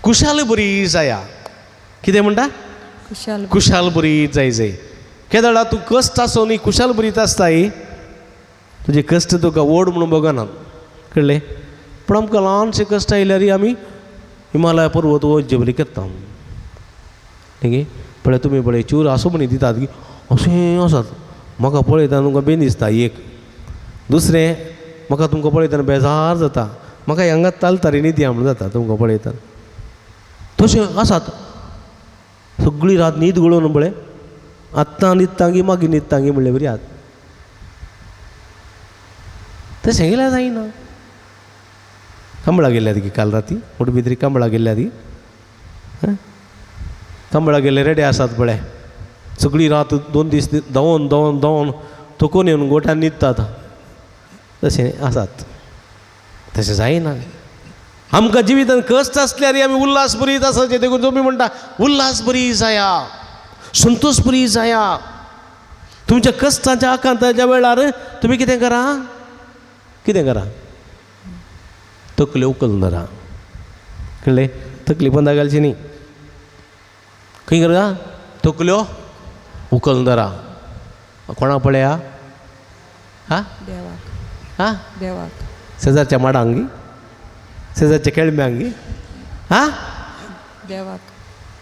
कुशाल बरी जाया. कितें म्हणटा? कुशाल बरी जाय जाय. केदळा तूं कश्ट आसो न्ही कुशाल बरीत आसताय, तुजे कश्ट तुका ओड म्हणून बगना, कळ्ळें? पूण आमकां ल्हानशे कश्ट आयल्यार आमी हिमालय पर्वत वचचे बरी करता न्ही. पळय तुमी पळय चूर आसूं म्हणी दितात की अशें आसात, म्हाका पळयतना तुमकां बेन दिसता एक, दुसरें म्हाका तुमकां पळयतना बेजार जाता, म्हाका हांगा तालतारी न्हिदया म्हणून जाता तुमकां पळयतना. तशें आसात सगळी रात न्हीद गळोवन पळय, आत्तां न्हिदता गी मागीर न्हिदता गी म्हणले बरी आत तशें गेल्यार जायना. कंबळा गेल्यात गी काल राती उडबी कंबळा गेल्यात गी, कंबळा गेले रेडे आसात पळय, सगळी रात 2 दीस धांवोन धांवोन धांवोन थकून येवन गोठ्यान न्हिदतात, तशें आसात. तशें जायना. आमकां जिवितान कश्ट आसल्यार आमी उल्हास बरीत आसाचे. देखून तुमी म्हणटा उल्हास बरी जाया, संतोश बरी जाया. तुमच्या कश्टाच्या आकांताच्या वेळार तुमी कितें करा, कितें करा, तकल्यो उखलून धरा, कळ्ळें? तकली बंदा घालची न्ही. खंय करा? तकल्यो उखलून धरा. कोणा पळया? हा देवाक. हा देवाक. शेजारच्या माडांगी, शेजारच्या केळम्यांगी, हा देवाक.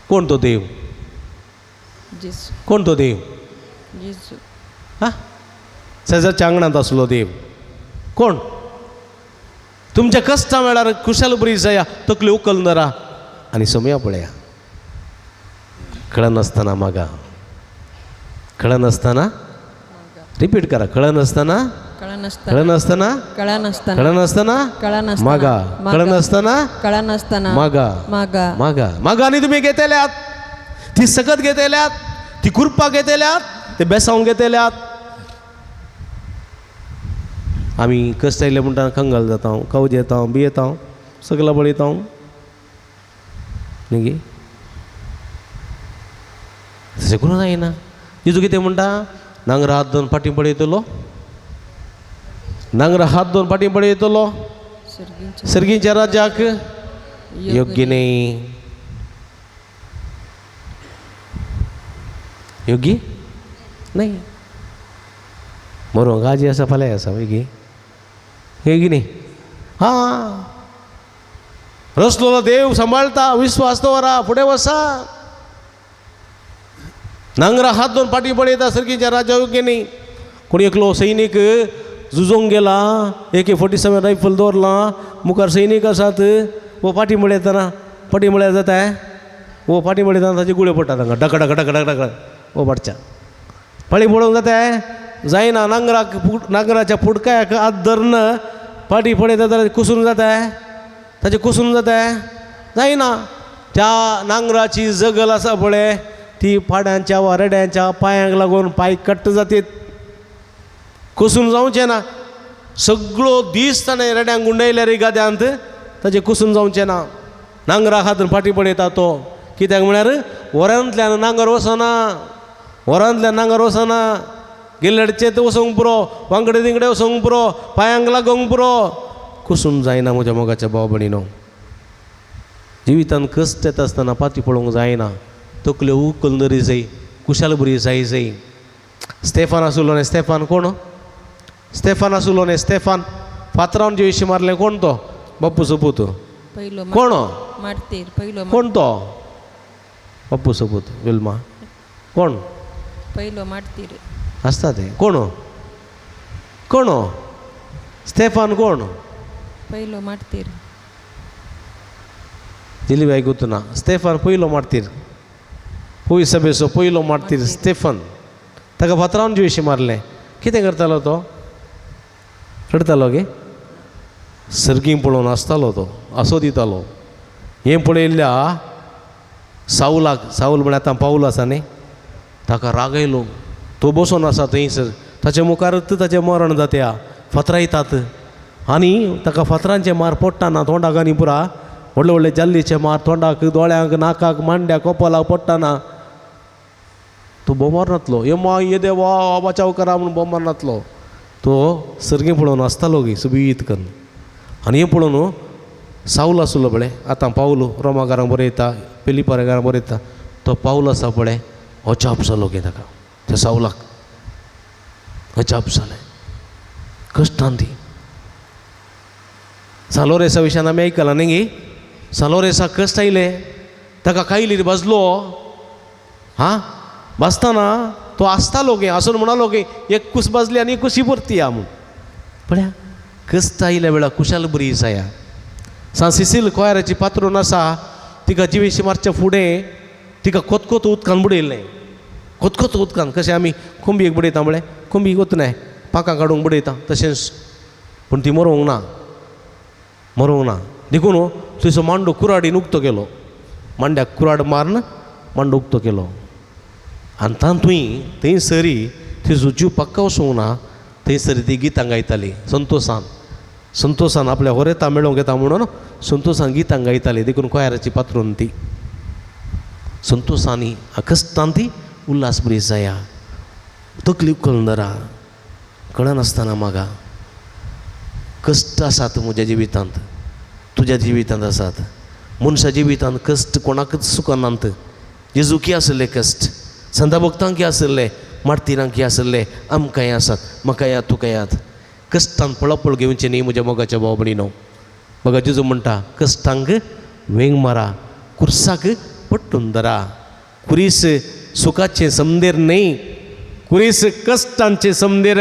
कोण तो देव? जेजू. कोण तो देव? जेजू. हा शेजारच्या आंगणांत आसलो देव कोण? तुमच्या कश्टा वेळार खुशाल बरी जाया, तकली उखलून धरा आनी सोमया पळया. कळनासतना मागा, कळनासतना रिपीट करा, कळनासतना, कळनासतना, कळनासतना, कळनासतना मागा, कळनासतना, कळनासतना मागा, मागा, मागा, मागा. आनी तुमी घेतल्यात ती सकत घेतल्यात, ती कृपा घेतल्यात, ते बेसावंक घेतल्यात. आमी कश्ट आयले म्हणटा कंगाल जाता, कवज येता, बियेता, सगळा पळयता न्ही. तशें करूं जायना. जेजू कितें म्हणटा? नांगरा हात दोन फाटीं पळयतलो, नांगरा हात दोन फाटीं पळयतलो, सर्गीच्या राज्याक योग्य न्ही. योग्य न्ही. बरो गाजी आसा, फाल्यां आसा वय गी न्ही. हां रसलो देव सांबाळटा, विस्वास दवरा, फुडें वसा. नांगरा हात दोन फाटीं पळयता, सर्गीच्या राज्या योग्य न्ही. कोणी एकलो सैनीक झुजोंक गेला, AK-47 rifle दवरलां, मुखार सैनीक आसात, वो फाटीं पळयतना, फाटीं पळयता जाता, वो फाटीं पळयतना ताचे गुळयो पडटा तांकां, duck duck duck duck duck वो फाटच्या फाटीं पळोवंक जाता जायना. नांगराक नांगराच्या पुडकायाक हात धरून फाटीं पळयता जाल्यार कुसून जाता, ताचें कुसून जाता जायना. त्या नांगराची जगल आसा पळय ती पाड्यांच्या वा रेड्यांच्या पांयांक लागून पांय कट्ट जातीत, कुसून जावचें ना. सगळो दीस ताणें रेड्यांक गुंडयल्या रे गाद्यांत, ताचें कुसून जावचें ना. नांगरा हातून फाटीं पळयता तो, कित्याक म्हळ्यार वरांतल्यान नांगर वचना, वरांतल्यान नांगर वचना, गिल्लडचें वचोंक पुरो, वांगडे तिंगडे वचोंक पुरो, पांयांक लागोंक पुरो, कुसून जायना. म्हज्या मोगाच्या भाव भयणीनो, जिवितान कश्ट येता आसतना फाटीं पळोवंक जायना. तकल्यो उखलून दरी जाय, कुशाल बरी जाय जाय. स्टेफान आसलो न्ही, स्टेफान कोण? स्टेफान आसलो न्ही, स्टेफान फातरावन जे विशीं मारलें कोण तो? बाप्पू सोपूत. कोण? मार्तीर. पयलो कोण तो? बाप्पू सोपूत. विल्मा कोण? पयलो मार्तीर आसता ते. कोण कोण? स्टेफान कोण? पयलो मार्तीर. दिलीप आयकूत ना. स्टेफान पयलो मार्तीर, पयस सभेचो पयलो मार्तीर स्टेफन. ताका फातरावन जिवेशी मारलें. कितें करतालो तो? रडतालो गे? सर्गीं पळोवन आसतालो तो, आसो दितालो. हें पळयल्ल्या सावलाक, सावल म्हळ्यार आतां पावल आसा न्ही, ताका राग आयलो. तो बसोन आसा थंयसर, ताच्या मुखारच ताचें मरण जाता, फातरायतात आनी ताका फातरांचे मार पडटा ना तोंडाक आनी पुरा व्हडले व्हडले जाल्लीचे मार तोंडाक, दोळ्यांक, नाकाक, मांड्याक, कपलाक पडटा ना. तो बोमार नातलो, ये मा ये देवा बचाव करा म्हणून बोमार नातलो. तो सर्गीं पळोवन आसतालो गी सुबीत करून. आनी हें पळोवन सावल आसलो पळय, आतां पावलो रोमाकारांक बरयता, फिलिपारांक बरयता, तो पावल आसा पळय अजाप जालो गे ताका, त्या सावलाक अजाप जालें. कश्टान ती सालोरेसा विशयान आमी आयकलां न्ही गे, सालोरेसा कश्ट आयले, ताका कायलीर भाजलो. हां भाजतना तो आसतालो गे, आसून म्हणालो गे एक कूस भाजली आनी एक कुशी परती या म्हूण. पळया कश्ट आयल्या वेळार कुशाल बरी जाया. सान सिसील कोयराची पात्रून आसा, तिका जिवेशी मारच्या फुडें तिका कोतकोत उदकान बुडयलें, कोतकोत उदकान, कशें आमी कोंबयेक बुडयता म्हळ्यार कोंबी वतनाय पाकां काडूंक बुडयता तशेंच, पूण ती मरोंक ना, मरोंक ना. देखून थंयसो मांडो कुराडीन उक्तो केलो, मांड्याक कुराड मारून मांडो उक्तो केलो. आनी तातूंय थंयसरी थंयसो जीव पक्का वचूंक ना, थंयसरी ती गितां गायताली संतोसान, संतोसान आपल्या होरेता मेळोवंक येता म्हणून संतोसान गितां गायताली. देखून कोयराची पात्रून ती संतोसानी कश्टान ती उल्हास बरी जाया. तकली उखलून धरा, कळनासतना मागा कश्ट आसात म्हज्या जिवितांत, तुज्या जिवितांत आसात. मनशा जिवितांत कश्ट कोणाकच सुकनात. जेजुकी आशिल्ले कश्ट, संदा भक्तांकी आशिल्ले, मार्तिरांकी आशिल्ले, आमकांय आसात, म्हाका याद तुका याद. कश्टान पळपळ घेवचें न्ही म्हज्या मोगाच्या भाव भयणीनो. बघा जेजू म्हणटा कश्टांक वेंग मारा, कुर्साक पट्टून धरा. कुरीस सुखाचें समदेर न्ही, कुरीस कश्टांचें समदेर,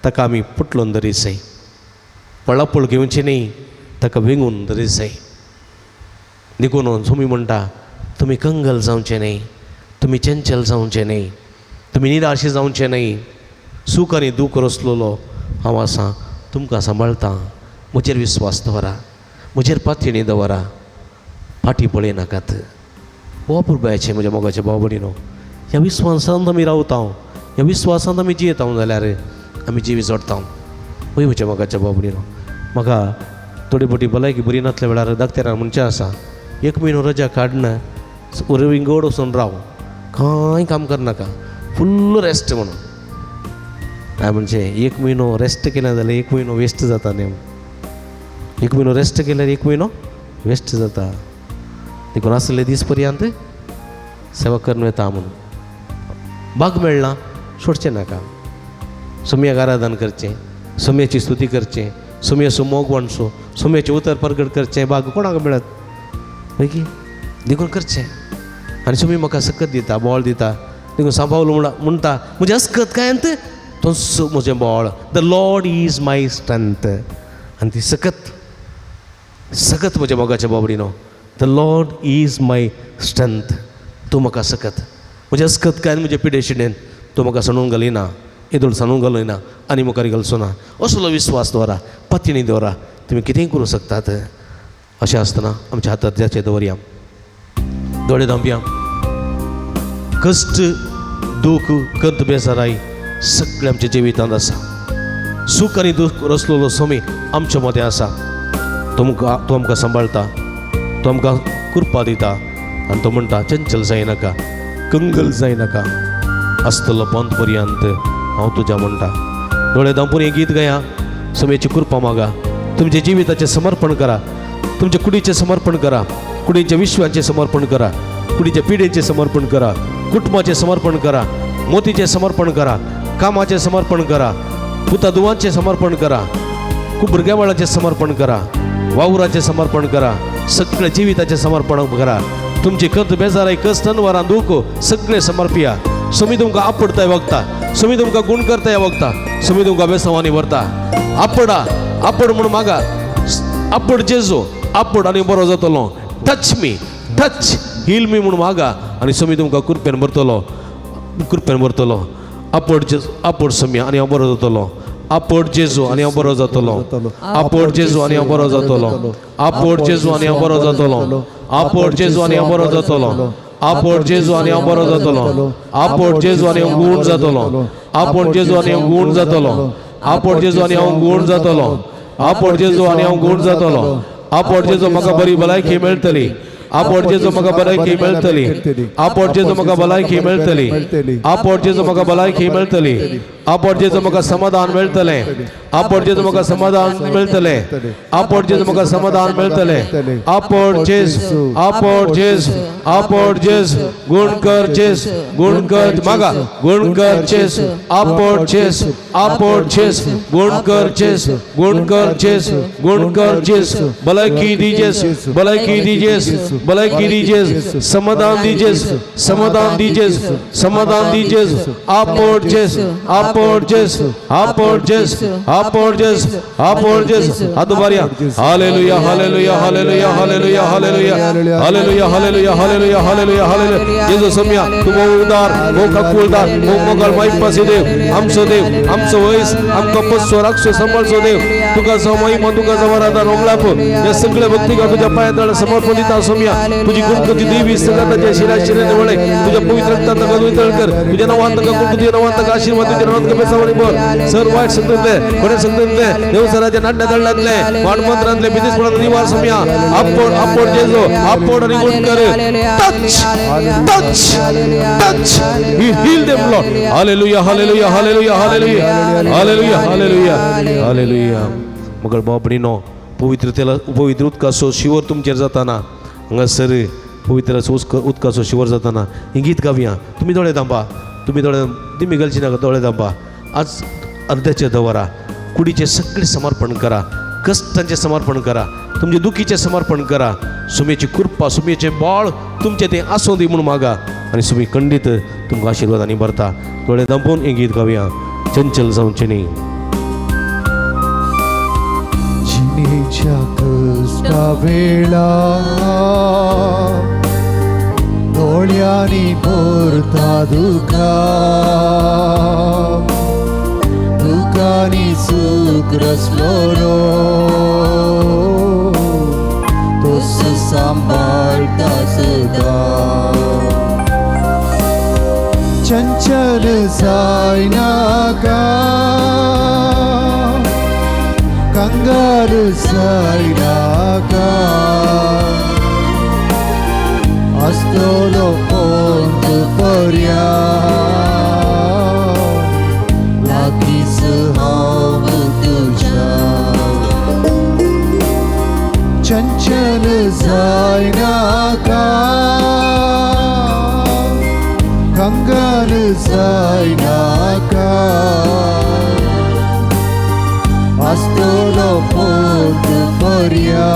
ताका आमी पुटलोन धरीसय, पळापळ घेवचें न्ही, ताका वेंगून धरीसय. देखून सुमी म्हणटा तुमी कंगल जावचें न्ही, तुमी चंचल जावचें न्ही, तुमी निराश जावचें न्ही. सूख आनी दूख रसलेलो हांव आसा, तुमकां सांबाळटा. म्हजेर विस्वास दवरा, म्हजेर पातयेणी दवरा, फाटीं पळयनाकात. हो पुरबायचें म्हज्या मोगाच्या भाव भयणीनो, ह्या विस्वासान आमी रावता, ह्या विस्वासान आमी जियेता जाल्यार आमी जिवी जोडटा. हय म्हज्या मोगाच्या भाव भयणीनो, म्हाका थोडी बोटी भलायकी बरी नासल्या वेळार दाक्तेरान म्हणचें आसा, एक म्हयनो रजा काडन विंगड वचून राव, कांय काम करनाका, फुल्ल रेस्ट म्हणून. काय म्हणजे एक म्हयनो रेस्ट केला जाल्यार एक म्हयनो वेस्ट जाता न्ही, एक म्हयनो रेस्ट केल्यार एक म्हयनो वेस्ट जाता. देखून आसले दीस पर्यंत सेवा करून येता म्हणून बाग मेळना सोडचें नाका. सोम्याक आराधन करचें, सोम्याची स्तुती करचें, सोम्याचो मोग वांटचो, सोम्याचें उतर परगट करचें. बाग कोणाक मेळत मागीर देखून करचें. आनी सोमी म्हाका सकत दिता, बोळ दिता. देखून सांबावलो म्हणटा म्हजें अस्कत काय तोच म्हजें बोळ, the Lord is my strength. आनी ती सकत सकत म्हज्या मोगाच्या बाबडीनो, the Lord is my strength. तूं म्हाका सकत, म्हजें अस्कत काय म्हजें पिडे शिणेन तूं म्हाका सणून घालिना, येदोळ सांडून घालिना आनी मुखार घालचो ना. असलो विस्वास दवरा, पातयेणी दवरा, तुमी कितेंय करूं शकतात. अशें आसतना आमच्या हातात जाचे दवरया, दोळे धांपया. कश्ट दूख कंत बेजाराय सगळें आमच्या जिवितांत आसा. सूख आनी दूख रसलेलो स्वामी आमच्या मदें आसा. तो आमकां सांबाळटा, तो आमकां कृपा दिता. आनी तो म्हणटा चंचल जायनाका, कंगल जायनाका, आसतलो पोंत पर्यंत हांव तुज्या म्हणटा. दोळे धांपून हें गीत गाया, स्वामीची कृपा मागा. तुमच्या जिविताचें समर्पण करा, तुमच्या कुडीचें समर्पण करा, कुडीच्या विश्वाचें समर्पण करा, कुडीच्या पिढेचें समर्पण करा, कुटुंबाचें समर्पण करा, मोतीचें समर्पण करा, कामाचें समर्पण करा, पुता दुवांचें समर्पण करा, खूब भुरग्या बाळाचें समर्पण करा, वावराचें समर्पण करा, सगळ्या जिविताचें समर्पण करा. तुमची कंत बेजाराय कश्ट अनवरां दूख सगळें समर्पिया. स्वामी तुमकां आपडताय वगता, स्वामी तुमकां गुण करताय वगता, स्वामी तुमकां बेसांवांनी व्हरता. आपडा आपड म्हूण मागा, आपड जेजू, आपड आनी बरो जातलो. Touch me, touch heal me म्हूण मागा आनी स्वामी तुमकां कृपेन भरतलो, कृपेन भरतलो. आपड जेजू, आपड स्वामी आनी हांव बरो जातलो. आपड जेजू आनी हांव बरो जातलो. आपड जेजू आनी हांव बरो जातलो. आपड जेजू आनी हांव बरो जातलो. आपड जेजू आनी हांव बरो जातलो. आपड जेजू आनी हांव बरो जातलो. आपड जेजू आनी हांव गूण जातलो. आपड जेजू आनी हांव गूण जातलो. आपड जेजू आनी हांव गूण जातलो. आपड जेजू आनी हांव गूण जातलो. आपड जेजू म्हाका बरी भलायकी मेळटली. आपड जेजू म्हाका भलायकी मेळटली. आपड जेजू म्हाका भलायकी मेळटली. आपड जेजू म्हाका भलायकी मेळटली. आपोट जेजू म्हाका समाधान मेळटलें, आपोट जेजू म्हाका समाधान मेळटलें, आपोट जेजू म्हाका समाधान मेळटलें. आपोट जेजू, आपोट जेजू, आपोट जेजू, गुण कर जेजू, गुण कर मागा, गुण कर जेजू, आपोट जेजू, आपोट जेजू, गुण कर जेजू, गुण कर जेजू, गुण कर जेजू, भलायकी दी जेजू, भलायकी दी जेजू, भलायकी दी जेजू, समाधान दी जेजू, समाधान दी जेजू, समाधान दी जेजू, आपोट जेजू, आपोट जेजू, आपोट जेजू, आपोट जेजू, आपोट जेजू. हात उबारया. Hallelujah, hallelujah, hallelujah, hallelujah, hallelujah, hallelujah, hallelujah, hallelujah, hallelujah, hallelujah. जेजू सोम्या, तूं भोव उदार, भोव काकुळदार, भोव मोगाळ मायपासी देव, आमचो देव, आमचो वयस, आमकां पोसचो, राखचो, सांबाळचो देव, तुका जावं महिमा, तुका जावं आराधन, ओंगळाप. या सगळ्या भक्तिका तुझ्या पांया तळा समर्पण दिता सोम्या. तुझी गुणकृती देवी सगळ्या ताच्या शिरा शिराने वळय. तुझ्या पवित्र रक्तान ताका नितळ कर. तुझ्या नांवान ताका तुझ्या नांवान ताका आशीर्वाद, तुझ्या नांवान ताका बेसावणी भर. सर वायट शक्तींतले, बऱ्या शक्तींतले, देवसराच्या नाट्य दळणांतले, वाणमंत्रांतले, विदेशपणात निवार सोम्या. आपोड, आपोड जेजू, आपोड आणि गुण कर. Touch, touch, touch. He heal them, Lord. Hallelujah, hallelujah, hallelujah, hallelujah, hallelujah, hallelujah, hallelujah. मगर भाव भयणीनो, पवित्र तेला, पवित्र उदकाचो शिवर तुमचेर जाताना, हांगासर पवित्र उदकाचो शिवर जाताना ही गीत गावया. तुमी दोळे दांबा, तुमी दोळे दिमी घालची नाका, दोळे दांबा. आज अर्ध्याचे दवरा, कुडीचें सगळें समर्पण करा, कश्टांचें समर्पण करा, तुमचे दुखीचें समर्पण करा. सुमेची कृपा, सुमेचें बळ तुमचें तें आसूं दी म्हूण मागा आनी सुमी खंडीत तुमकां आशिर्वादांनी भरता. दोळे दांपून हें गीत गावया, चंचल जावचें न्ही. जिणेच्या कश्टा वेळा दोळ्यांनी भरता दुखा, दुखांनी सुख रसलो तोस सांबाळटा सदां. चंचल जायनाका, कंगाल जायनाका, आसतलो पोंत पर्या लागींच हांव तुज्या. चंचल जायनाका, कंगाल जायनाका, आसतलो पोंत पर्या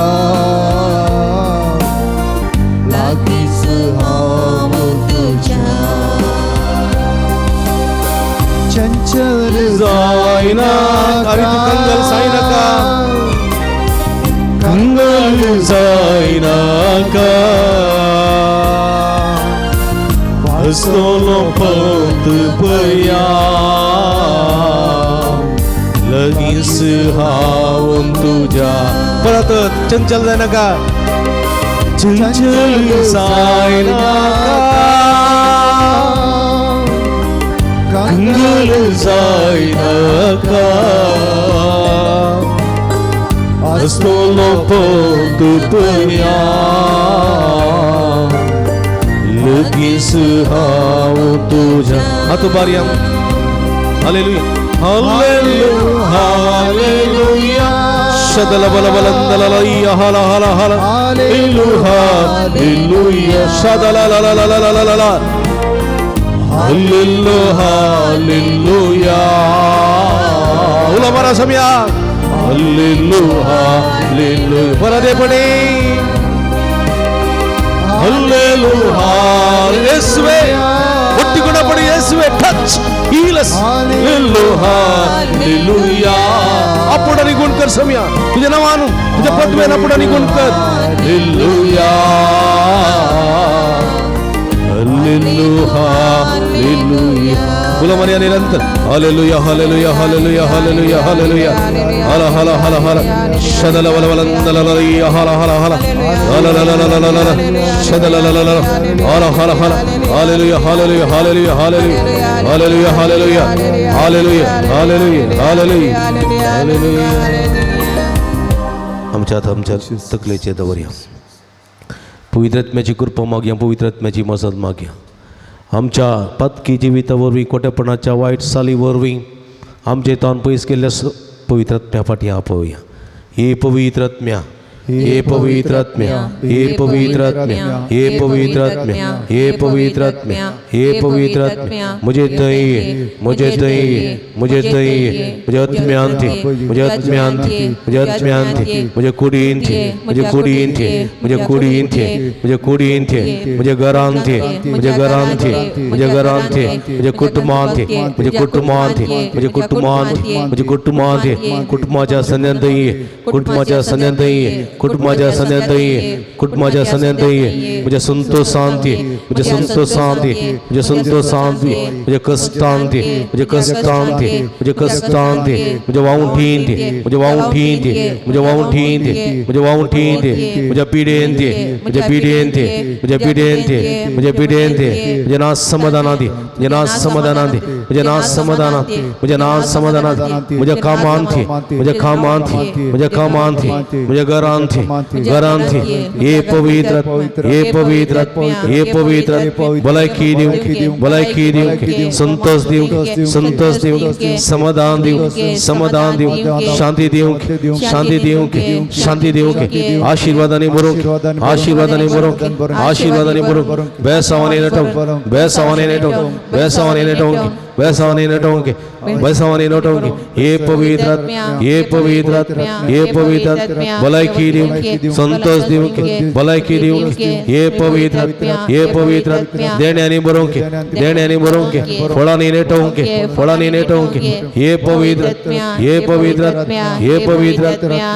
लागींच हांव तुज्या. चंचल जायनाका, आनी तूं कंगाल जायनाका, कंगाल जायनाका, आसतलो पोंत पर्या लगींच हांव तुज्या. परत चंचल जायनाका, चंचल जायनाका, कंगाल जायनाका, आसतलो पोंत पर्या लगींच हांव तुज्या. हात उबारया. Hallelujah, hallelujah, hallelujah. शदल बल बलंदललय्या हला हला हला. Hallelujah, hallelujah. शदल ला ला ला ला ला ला. Hallelujah, hallelujah. उलो मारा सम्या. Hallelujah, hallelujah. परत पडे. हालेलुया. येसुवे ಒಟ್ಟಿಗುಣಪಡಿ ಯೇಸುವೆ. Touch, heal us. Hallelujah, hallelujah. आपुडानी गुण कर सम्या, तुझ्या नावानु, तुझ्या पदवेन आपुडानी गुण कर. Hallelujah, hallelujah, hallelujah. बोला मरिया निरंतर. Hallelujah, hallelujah, hallelujah, hallelujah, hallelujah. हला हला हला हला. शदल वल वलंदललय्या हला हला हला. हला ला ला ला ला ला. शदल ला ला ला. हला हला हला. Hallelujah, hallelujah, hallelujah, hallelujah, hallelujah, hallelujah, hallelujah, hallelujah, hallelujah, hallelujah. आमच्यात आमच्या तकलेचे दवरया. पवित्र आत्म्याची कृपा मागया, पवित्र आत्म्याची मजत मागया. आमच्या पातकी जिविता वरवीं, खोटेपणाच्या वायट साली वरवीं आमचे तावन पयस केल्ल्या पवित्र आत्म्या फाटीं आपोवया. हे पवित्र आत्म्या, हे पवित्र आत्म्या, हे पवित्र आत्म्या, हे पवित्र आत्म्या, हे पवित्र आत्म्या, हे पवित्र आत्म्या, म्हजे थंय ये, म्हजे थंय ये, म्हजे थंय ये, म्हज्या आत्म्यांत ये, म्हज्या आत्म्यांत ये, म्हज्या आत्म्यांत ये, म्हज्या कुडींत ये, म्हज्या कुडींत ये, म्हज्या कुडींत ये, म्हज्या कुडींत ये, म्हज्या घरांत ये, म्हज्या घरांत ये, म्हज्या घरांत ये, म्हज्या कुटुंबांत ये, म्हज्या कुटुंबांत ये, म्हज्या कुटुंबांत ये, म्हज्या कुटुंबांत ये, कुटुंबाच्या संद्यांत ये, कुटुंबाच्या संद्यांत ये, कुटुंबाच्या संद्यांत ये, कुटुंबाच्या संद्यांत ये, म्हज्या संतोषांत ये, म्हज्या संतोषांत ये, म्हज्या संतोषांत ये, म्हज्या कश्टांत ये, म्हज्या कश्टांत ये, म्हज्या कश्टांत ये, म्हज्या वावठींत ये, म्हज्या वावठींत ये, म्हज्या वावठींत ये, म्हज्या वावठींत ये, म्हज्या पिडेंत ये, म्हज्या पिडेंत ये, म्हज्या पिडेंत ये, म्हज्या पिडेंत ये, म्हज्या ना समाधानांत ये, म्हज्या ना समाधानांत ये, म्हज्या ना समाधानांत, म्हज्या ना समाधानांत, म्हज्या कामांत ये, म्हज्या कामांत ये, म्हज्या कामांत ये, म्हज्या घरांत ये, घरांत ये, हे पवित्र, हे पवित्र, हे पवित्र, भलायकी दिवंक, भलायकी दिवंक, संतोष दिवंक, संतोष दिवंक, समाधान दिवंक, समाधान दिवंक, शांती दिवंक, शांती दिवंक, शांती दिवंक, आशीर्वादांनी भरूंक, आशीर्वादांनी भरूंक, आशीर्वादांनी भरूंक, बेसावानी नटोवंक, बेसावानी नटोवंक, बेसावानी नटोवंक, बेसावानी नटोवंक, बेसावानी नटोवंक, हे पवित्र, हे पवित्र, हे पवित्र, भलायकी दिवंक, संतोष दिवंक, भलायकी दिवंक, हे पवित्र, हे पवित्र, देण्यांनी भरूंक, देण्यांनी भरूंक, फळांनी नेटोवंक, फळांनी नेटोवंक, हे पवित्र, हे पवित्र, हे पवित्र,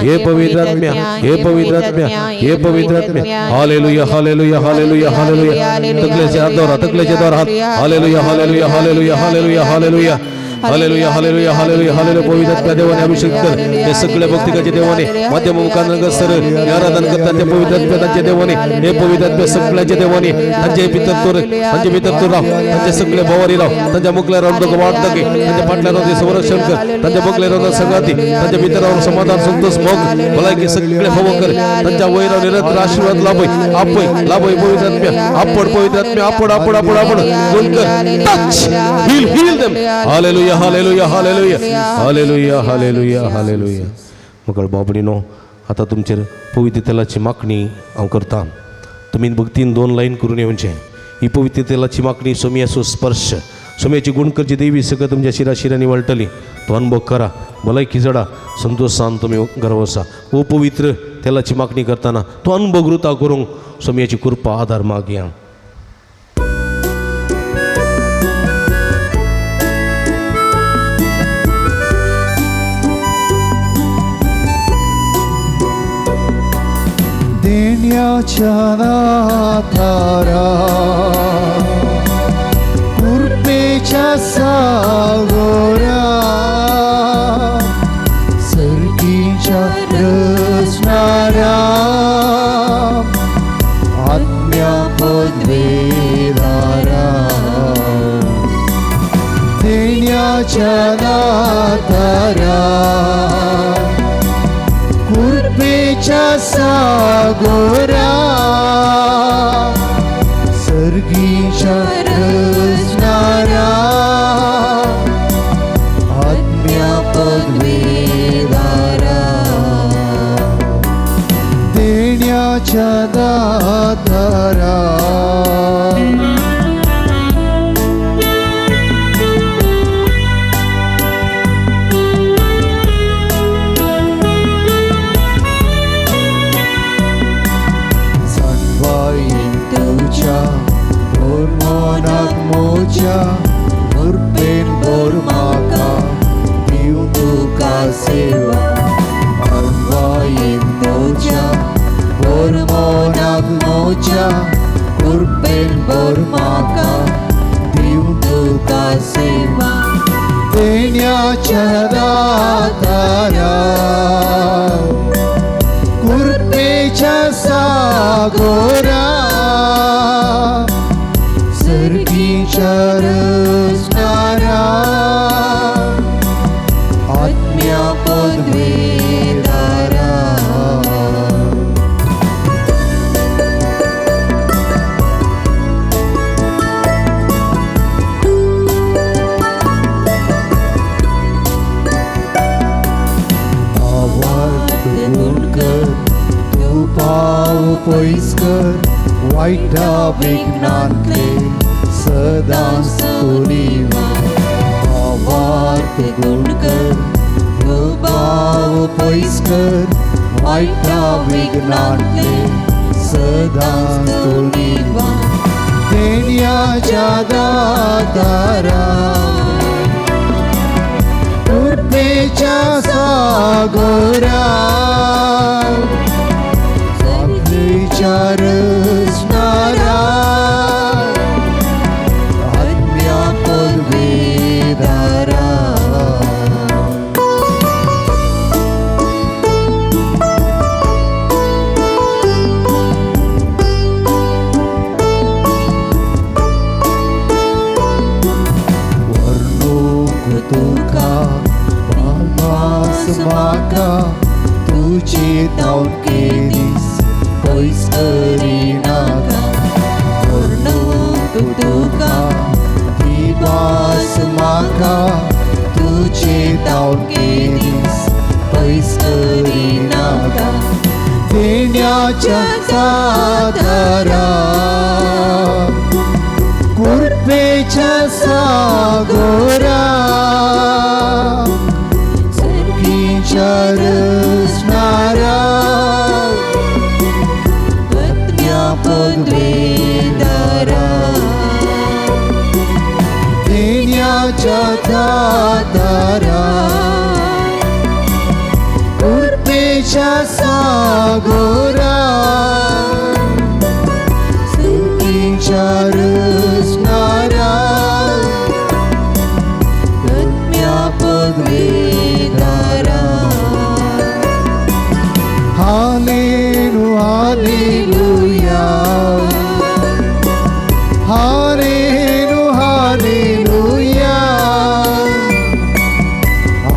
हे पवित्र आत्म्या, हे पवित्र आत्म्या, हे पवित्र आत्म्या, हालेलुया, हालेलुया, हालेलुया, हालेलुया. तकलेचे हात दवरा, तकलेचे दवरा हात. Hallelujah, hallelujah, hallelujah, hallelujah, hallelujah, hallelujah, hallelujah, hallelujah, hallelujah. पवित्र आत्म्या देवाने अभिषेक कर. हे सगळे भक्तिकाचे देवाने माध्यम मुखान सर आराधन करतात ते पवित्र आत्म्या तांच्या देवाने, हे पवित्र आत्म्या सगळ्यांच्या देवाने तांचे भितर तूं, तांचे भितर तूं राव, तांचे सगळे भोवारी राव, तांच्या मुखल्या रावन तुका वाट दाखय, तांच्या फाटल्या रावन संरक्षण कर, तांच्या मुखल्या रावन संगाती, तांच्या भितर रावन समाधान, संतोष, मोग, भलायकी सगळे फावो कर, तांच्या वयर रावन निरंतर आशीर्वाद लाभय, आपय लाभय पवित्र आत्म्या, आपड पवित्र आत्म्या, आपड आपड आपड आपड गुण कर, touch, heal, heal them. Hallelujah, hallelujah, hallelujah, hallelujah, hallelujah, hallelujah. मगळ बाबडीनो, आतां तुमचेर पवित्र तेलाची मागणी हांव करता. तुमी भक्तीन 2 लायन करून येवचें. ही पवित्र तेलाची मागणी सोमयाचो स्पर्श, सोमयाची गुण करची देवी सगळं तुमच्या शिरा शिरांनी वळटली. तो अनुभव करा, भलायकी जडा, संतोषान तुमी घरा वसा. ओ पवित्र तेलाची मागणी करतना तो अनुभव रुता करूंक सोमयाची कृपा आदार मागया. देण्याच्या नाथारा कृपेच्या सागोरा सर्गीच्या रचणाऱ्या आत्म्या पदवेदारा देण्याच्या नाथारा कृपेच्या सागोरा सर्गीच्या रचणाऱ्या आत्म्या पदवेदारा देण्याच्या दातारा. कृपेन भर म्हाका दिवं तुका सेवा अनवायेन तुज्या भर मनाक म्हज्या कृपेन भर म्हाका दिवं तुका सेवा देण्याच्या दातारा कृपेच्या सागोरा सर्गीच्या रचणाऱ्या आत्म्या पदवेदारा. पयस कर वायटा विघ्नांतले सदांच तुनी भावार्थ गुण कर दुबाव पयस कर वायटा विघ्नांतले सदांच तुनी देण्याच्या दातारा कृपेच्या सागरा आपलीच्या रचणारा आत्म्या पदवीदारा. वर्णूक तुका पास म्हाका तुजी धांवके दीस पयस करिनाका. वर्णूक तुका ती भास म्हाका तुजी धांवके दीस पयस करिनाका. देण्याच्या सादारा कृपेच्या सागोरा सुखीच्या रचणारा आत्म्या पदवीदारा. देण्याच्या दातारा कृपेच्या सागोरा सुखीच्या रचणारा आत्म्या पदवीदारा. Hallelujah hallelujah hallelujah hallelujah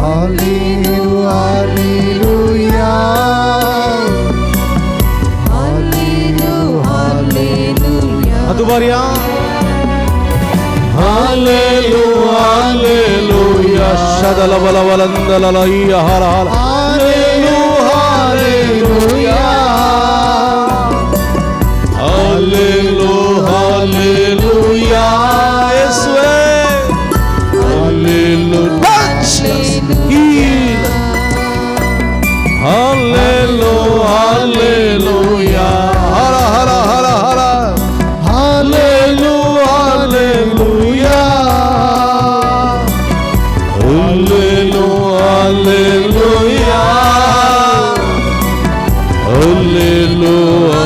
hallelujah hallelujah hallelujah. अदुबारिया हालेलुया हालेलुया शदल बल बलंदल लई हर हर हालेलुया हालेलुया हालेलुया हालेलुया यीशुवे हालेलुया हील हालेलुया हालेलुया हर हर हर हर hallelujah hallelujah hallelujah hallelujah hallelujah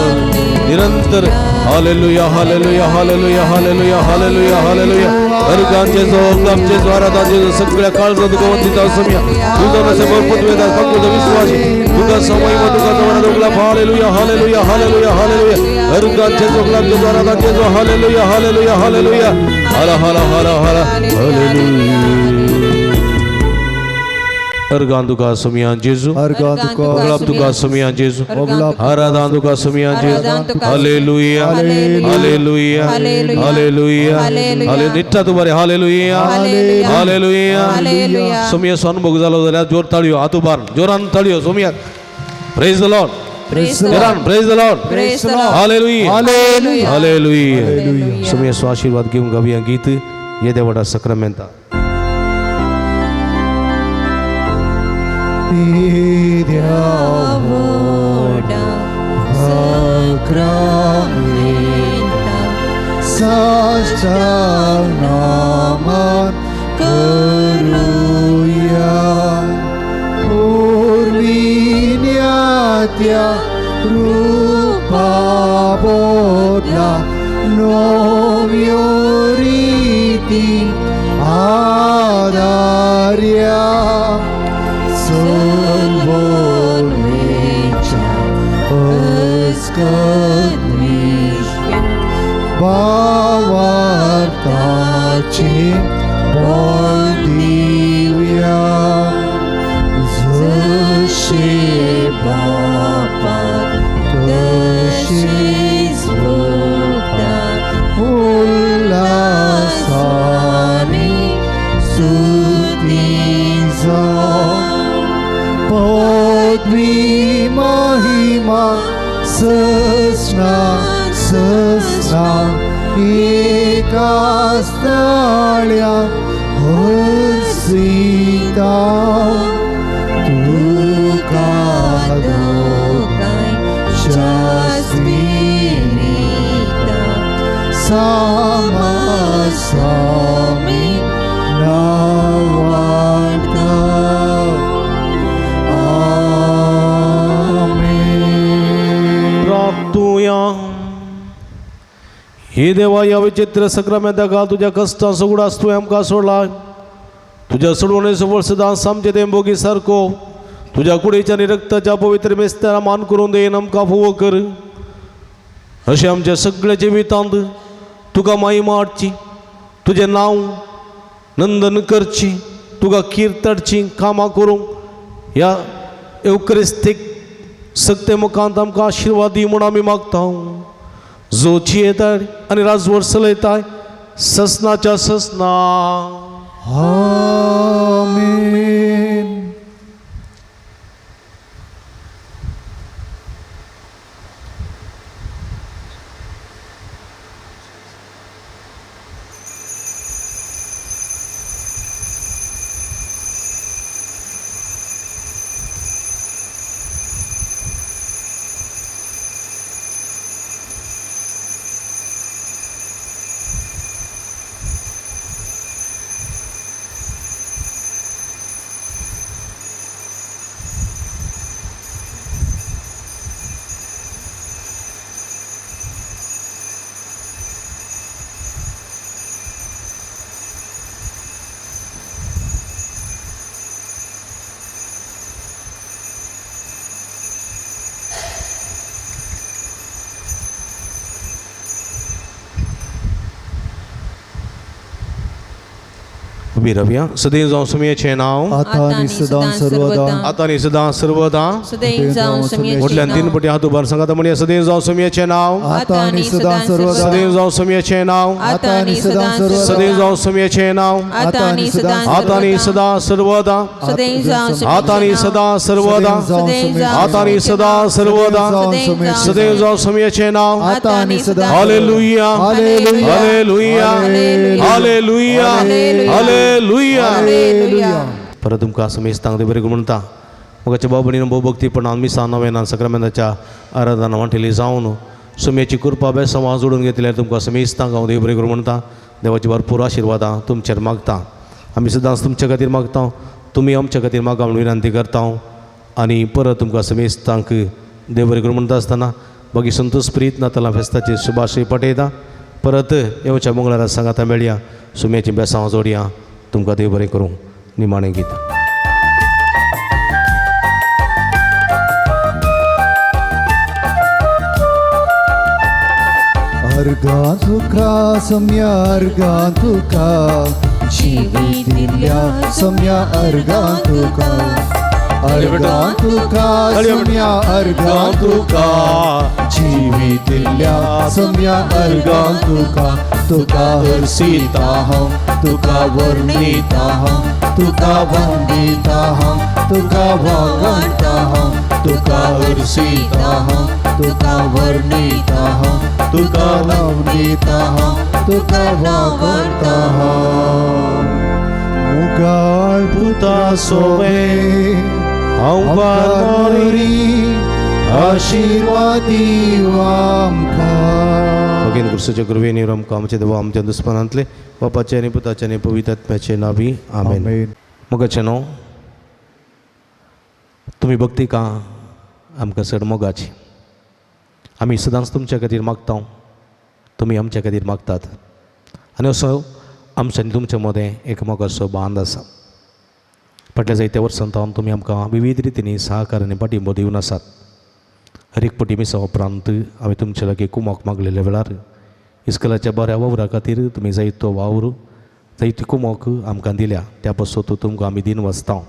निरंतर hallelujah hallelujah hallelujah hallelujah hallelujah hallelujah. अर्गांचे जो आमचे द्वाराचे सगळ्या काळजात गवंतीचा असम्या तुझा नसे भरपूर वेदा फक्त विश्वासी तुझा समय व तुझा द्वारा उगला. Hallelujah hallelujah hallelujah hallelujah. अर्गांचे जो आमच्या द्वाराचे जो हालेलुया हालेलुया हालेलुया हर हर हर हर हालेलुया. अर्गान तुका सुमिया जेजू ओगलाब तुका सुमिया जेजू आराधान तुका सुमिया जेजू. हालेलुया हालेलुया हालेलुया हाले निट्टा तुबारे हालेलुया हालेलुया. सुमिया अनुभव जालो जाल्यार जोर ताळयो हात उबार जोरान ताळयो सुमिया. प्रेज the Lord जोरान praise the Lord. Hallelujah hallelujah. सुमिया आशीर्वाद घेऊन गावया गीत येदे व्हडा सक्रामेंता. व्हडा सक्रामेंता साष्टांग नमन करूया पूर्वीन्या त्या रूपा बोधला नव्यो रीती आदार्या सलवोलवेच्या अस्कत विश्व भावार्थाचे बळ दिवया जशे बापाक तशेच पुताक उल्हासाने स्तुती जावं. पदवी महिमा ससना ससना एका स्थळ्या हरसिता तुका दोगांयच्या स्पिरिता सामा सामी नांवाडता. आमेन. प्राप्तुया हे देवा ह्या विचित्र सक्रामेंताक तुज्या कश्टांचो उगडास तुवें आमकां सोडला. तुज्या सोडवणेचो फळ सदांच आमचे तें भोगी सारको तुज्या कुडीच्या आनी रक्ताच्या पवित्र मेस्तारा मान करून देन आमकां फुवो कर. अशें आमच्या सगळ्या जिवितांत तुका महिमा हाडची, तुजें नांव नंदन करची, तुका कीर्तडची कामां करूंक ह्या येवक्रिस्तीक सक्ते मुखांत आमकां आशिर्वाद दी म्हूण आमी मागता. जो जियेताय आनी राजवट चलयताय ससनाच्या ससना. आमेन. उबी रावया. सदैव जावं सुमयेचें नांव आता आनी सदां सर्वदा आतां आनी सदां सर्वदा. सदैव जावं सुमयेचें व्हडल्यान तीन नांव. पटी हात उबार सांगात म्हणया. सदैव जावं सुमयेचें नांव. आता आनी सदां सर्वदा सदैव जावं सुमयेचें नांव. आता आनी सदां सदैव जावं सुमयेचें नांव. आता आनी सदां आतां आनी सदां सर्वदा. सदैव जावं आतां आनी सदां सर्वदा. आतां आनी सदां सर्वदा. सदैव जावं सुमयेचें नांव. आता आनी सदां. Hallelujah hallelujah hallelujah hallelujah hallelujah. Hallelujah. परत तुमकां समेस्तांक देव बरें करूं म्हणटा. मोगाच्या भाव भयणीनो भोवभक्तीपणान मिसां नवेनान सक्रामेंताच्या आराधना वांटेली जावन सुमयेची कृपा बेसमां जोडून घेतल्यार तुमकां समेस्तांक हांव देव बरें करूं म्हणटा. देवाची भरपूर आशिर्वादां तुमचेर मागता. आमी सदांच तुमच्या खातीर मागता, तुमी आमच्या खातीर मागा म्हूण विनंती करता. आनी परत तुमकां समेस्तांक देव बरें करूं म्हणटा आसतना बाकी संतोष प्रीत नातालां फेस्ताची शुभाशय पटयता. परत येवच्या मंगळारा सांगाता मेळया. सुमयेची बेसांव जोडया. तुमकां देव बरें करूं. निमाणें गीत. अर्घां तुका सम्या अर्घां तुका जिवितिल्ल्या सम्या अर्घां तुका अर्घां तुका सम्या अर्घां तुका जिवितिल्ल्या सम्या अर्घां तुका तुका हर्षिता हांव तुका वर्णिता हांव तुका वंदिता हांव तुका वागणता हांव तुका हर्षिता हांव तुका वर्णिता हांव तुका वंदिता हांव तुका वागणता हांव. मुगाळ पुता सोवे हांव आमकां आशिर्वाद आमकां. भगीन क्रिस्ताच्या कृपेन आमकां आमच्या देवा आमच्या दुस्मानांतले बापाचे आनी पुताचे आनी पवित्र आत्म्याचे नावी आमेन. मोगाचें न्हू तुमी भक्ती का आमकां चड मोगाची. आमी सदांच तुमच्या खातीर मागता, तुमी आमच्या खातीर मागतात. आनी असो आमच्या आनी तुमच्या मदें एक मोगाचो बांद आसा. फाटल्या जायत्या वर्सां सावन तुमी आमकां विविध रितींनी सहकार आनी पाठिंबो दिवन आसात. हर एक पटी मिसा उपरांत आमी तुमच्या लागीं कुमोक मागलेल्या वेळार इस्कलाच्या बऱ्या वावरा खातीर तुमी जायतो वावर जायती कुमोक आमकां दिल्या. त्या पासत तुमकां आमी दिन वाचता.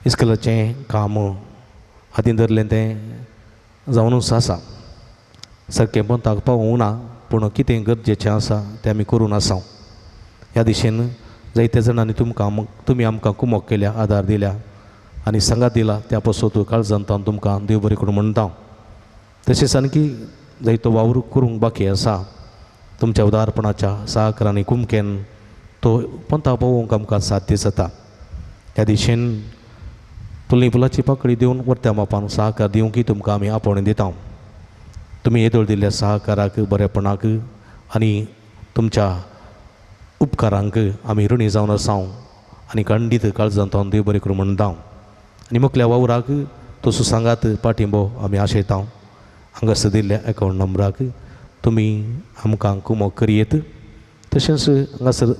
इस्कलाचें काम हातीन धरलें तें जावनूच आसा. सारकें पंताक पावूंक ना, पूण कितें गरजेचें आसा तें आमी करून आसा. ह्या दिशेन जायत्या जाणांनी तुमकां तुमी आमकां कुमोक केल्या, आदार दिल्या आनी सांगात दिला. त्या पासत काळजांत तुमकां देव बरें करूं म्हणटा. तशेंच आणखी जायतो वावर करूंक बाकी आसा. तुमच्या उदारपणाच्या साकर आनी कुमकेन तो पंथा पावोवंक आमकां साध्य जाता. ह्या दिशेन फुलनी फुलाची पाकळी दिवन वर्त्या मापान सहकार दिवंक तुमकां आमी आपोवणें दिता. तुमी येदोळ दिल्ल्या सहकाराक, बरेपणाक आनी तुमच्या उपकारांक आमी ऋणी जावन आसा आनी खंडीत काळजांत देव बरें करूं म्हणटा. आनी मुखल्या वावराक तसो सांगात पाठिंबो आमी आशयता. हांगासर दिल्ल्या एकावंट नंबराक तुमी आमकां कुमोक करयेत. तशेंच हांगासर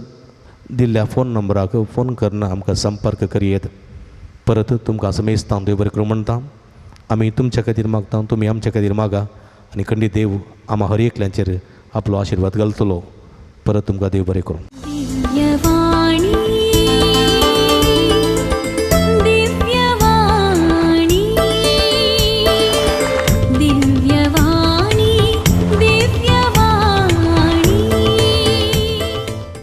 दिल्ल्या फोन नंबराक फोन करून आमकां संपर्क करयेत. परत तुमकां समेस्तां देव बरें करूं म्हणटा. आमी तुमच्या खातीर मागता, तुमी आमच्या खातीर मागा आनी खंडीत देव आमा हर एकल्यांचेर आपलो आशिर्वाद घालतलो. परत तुमकां देव बरें करूं.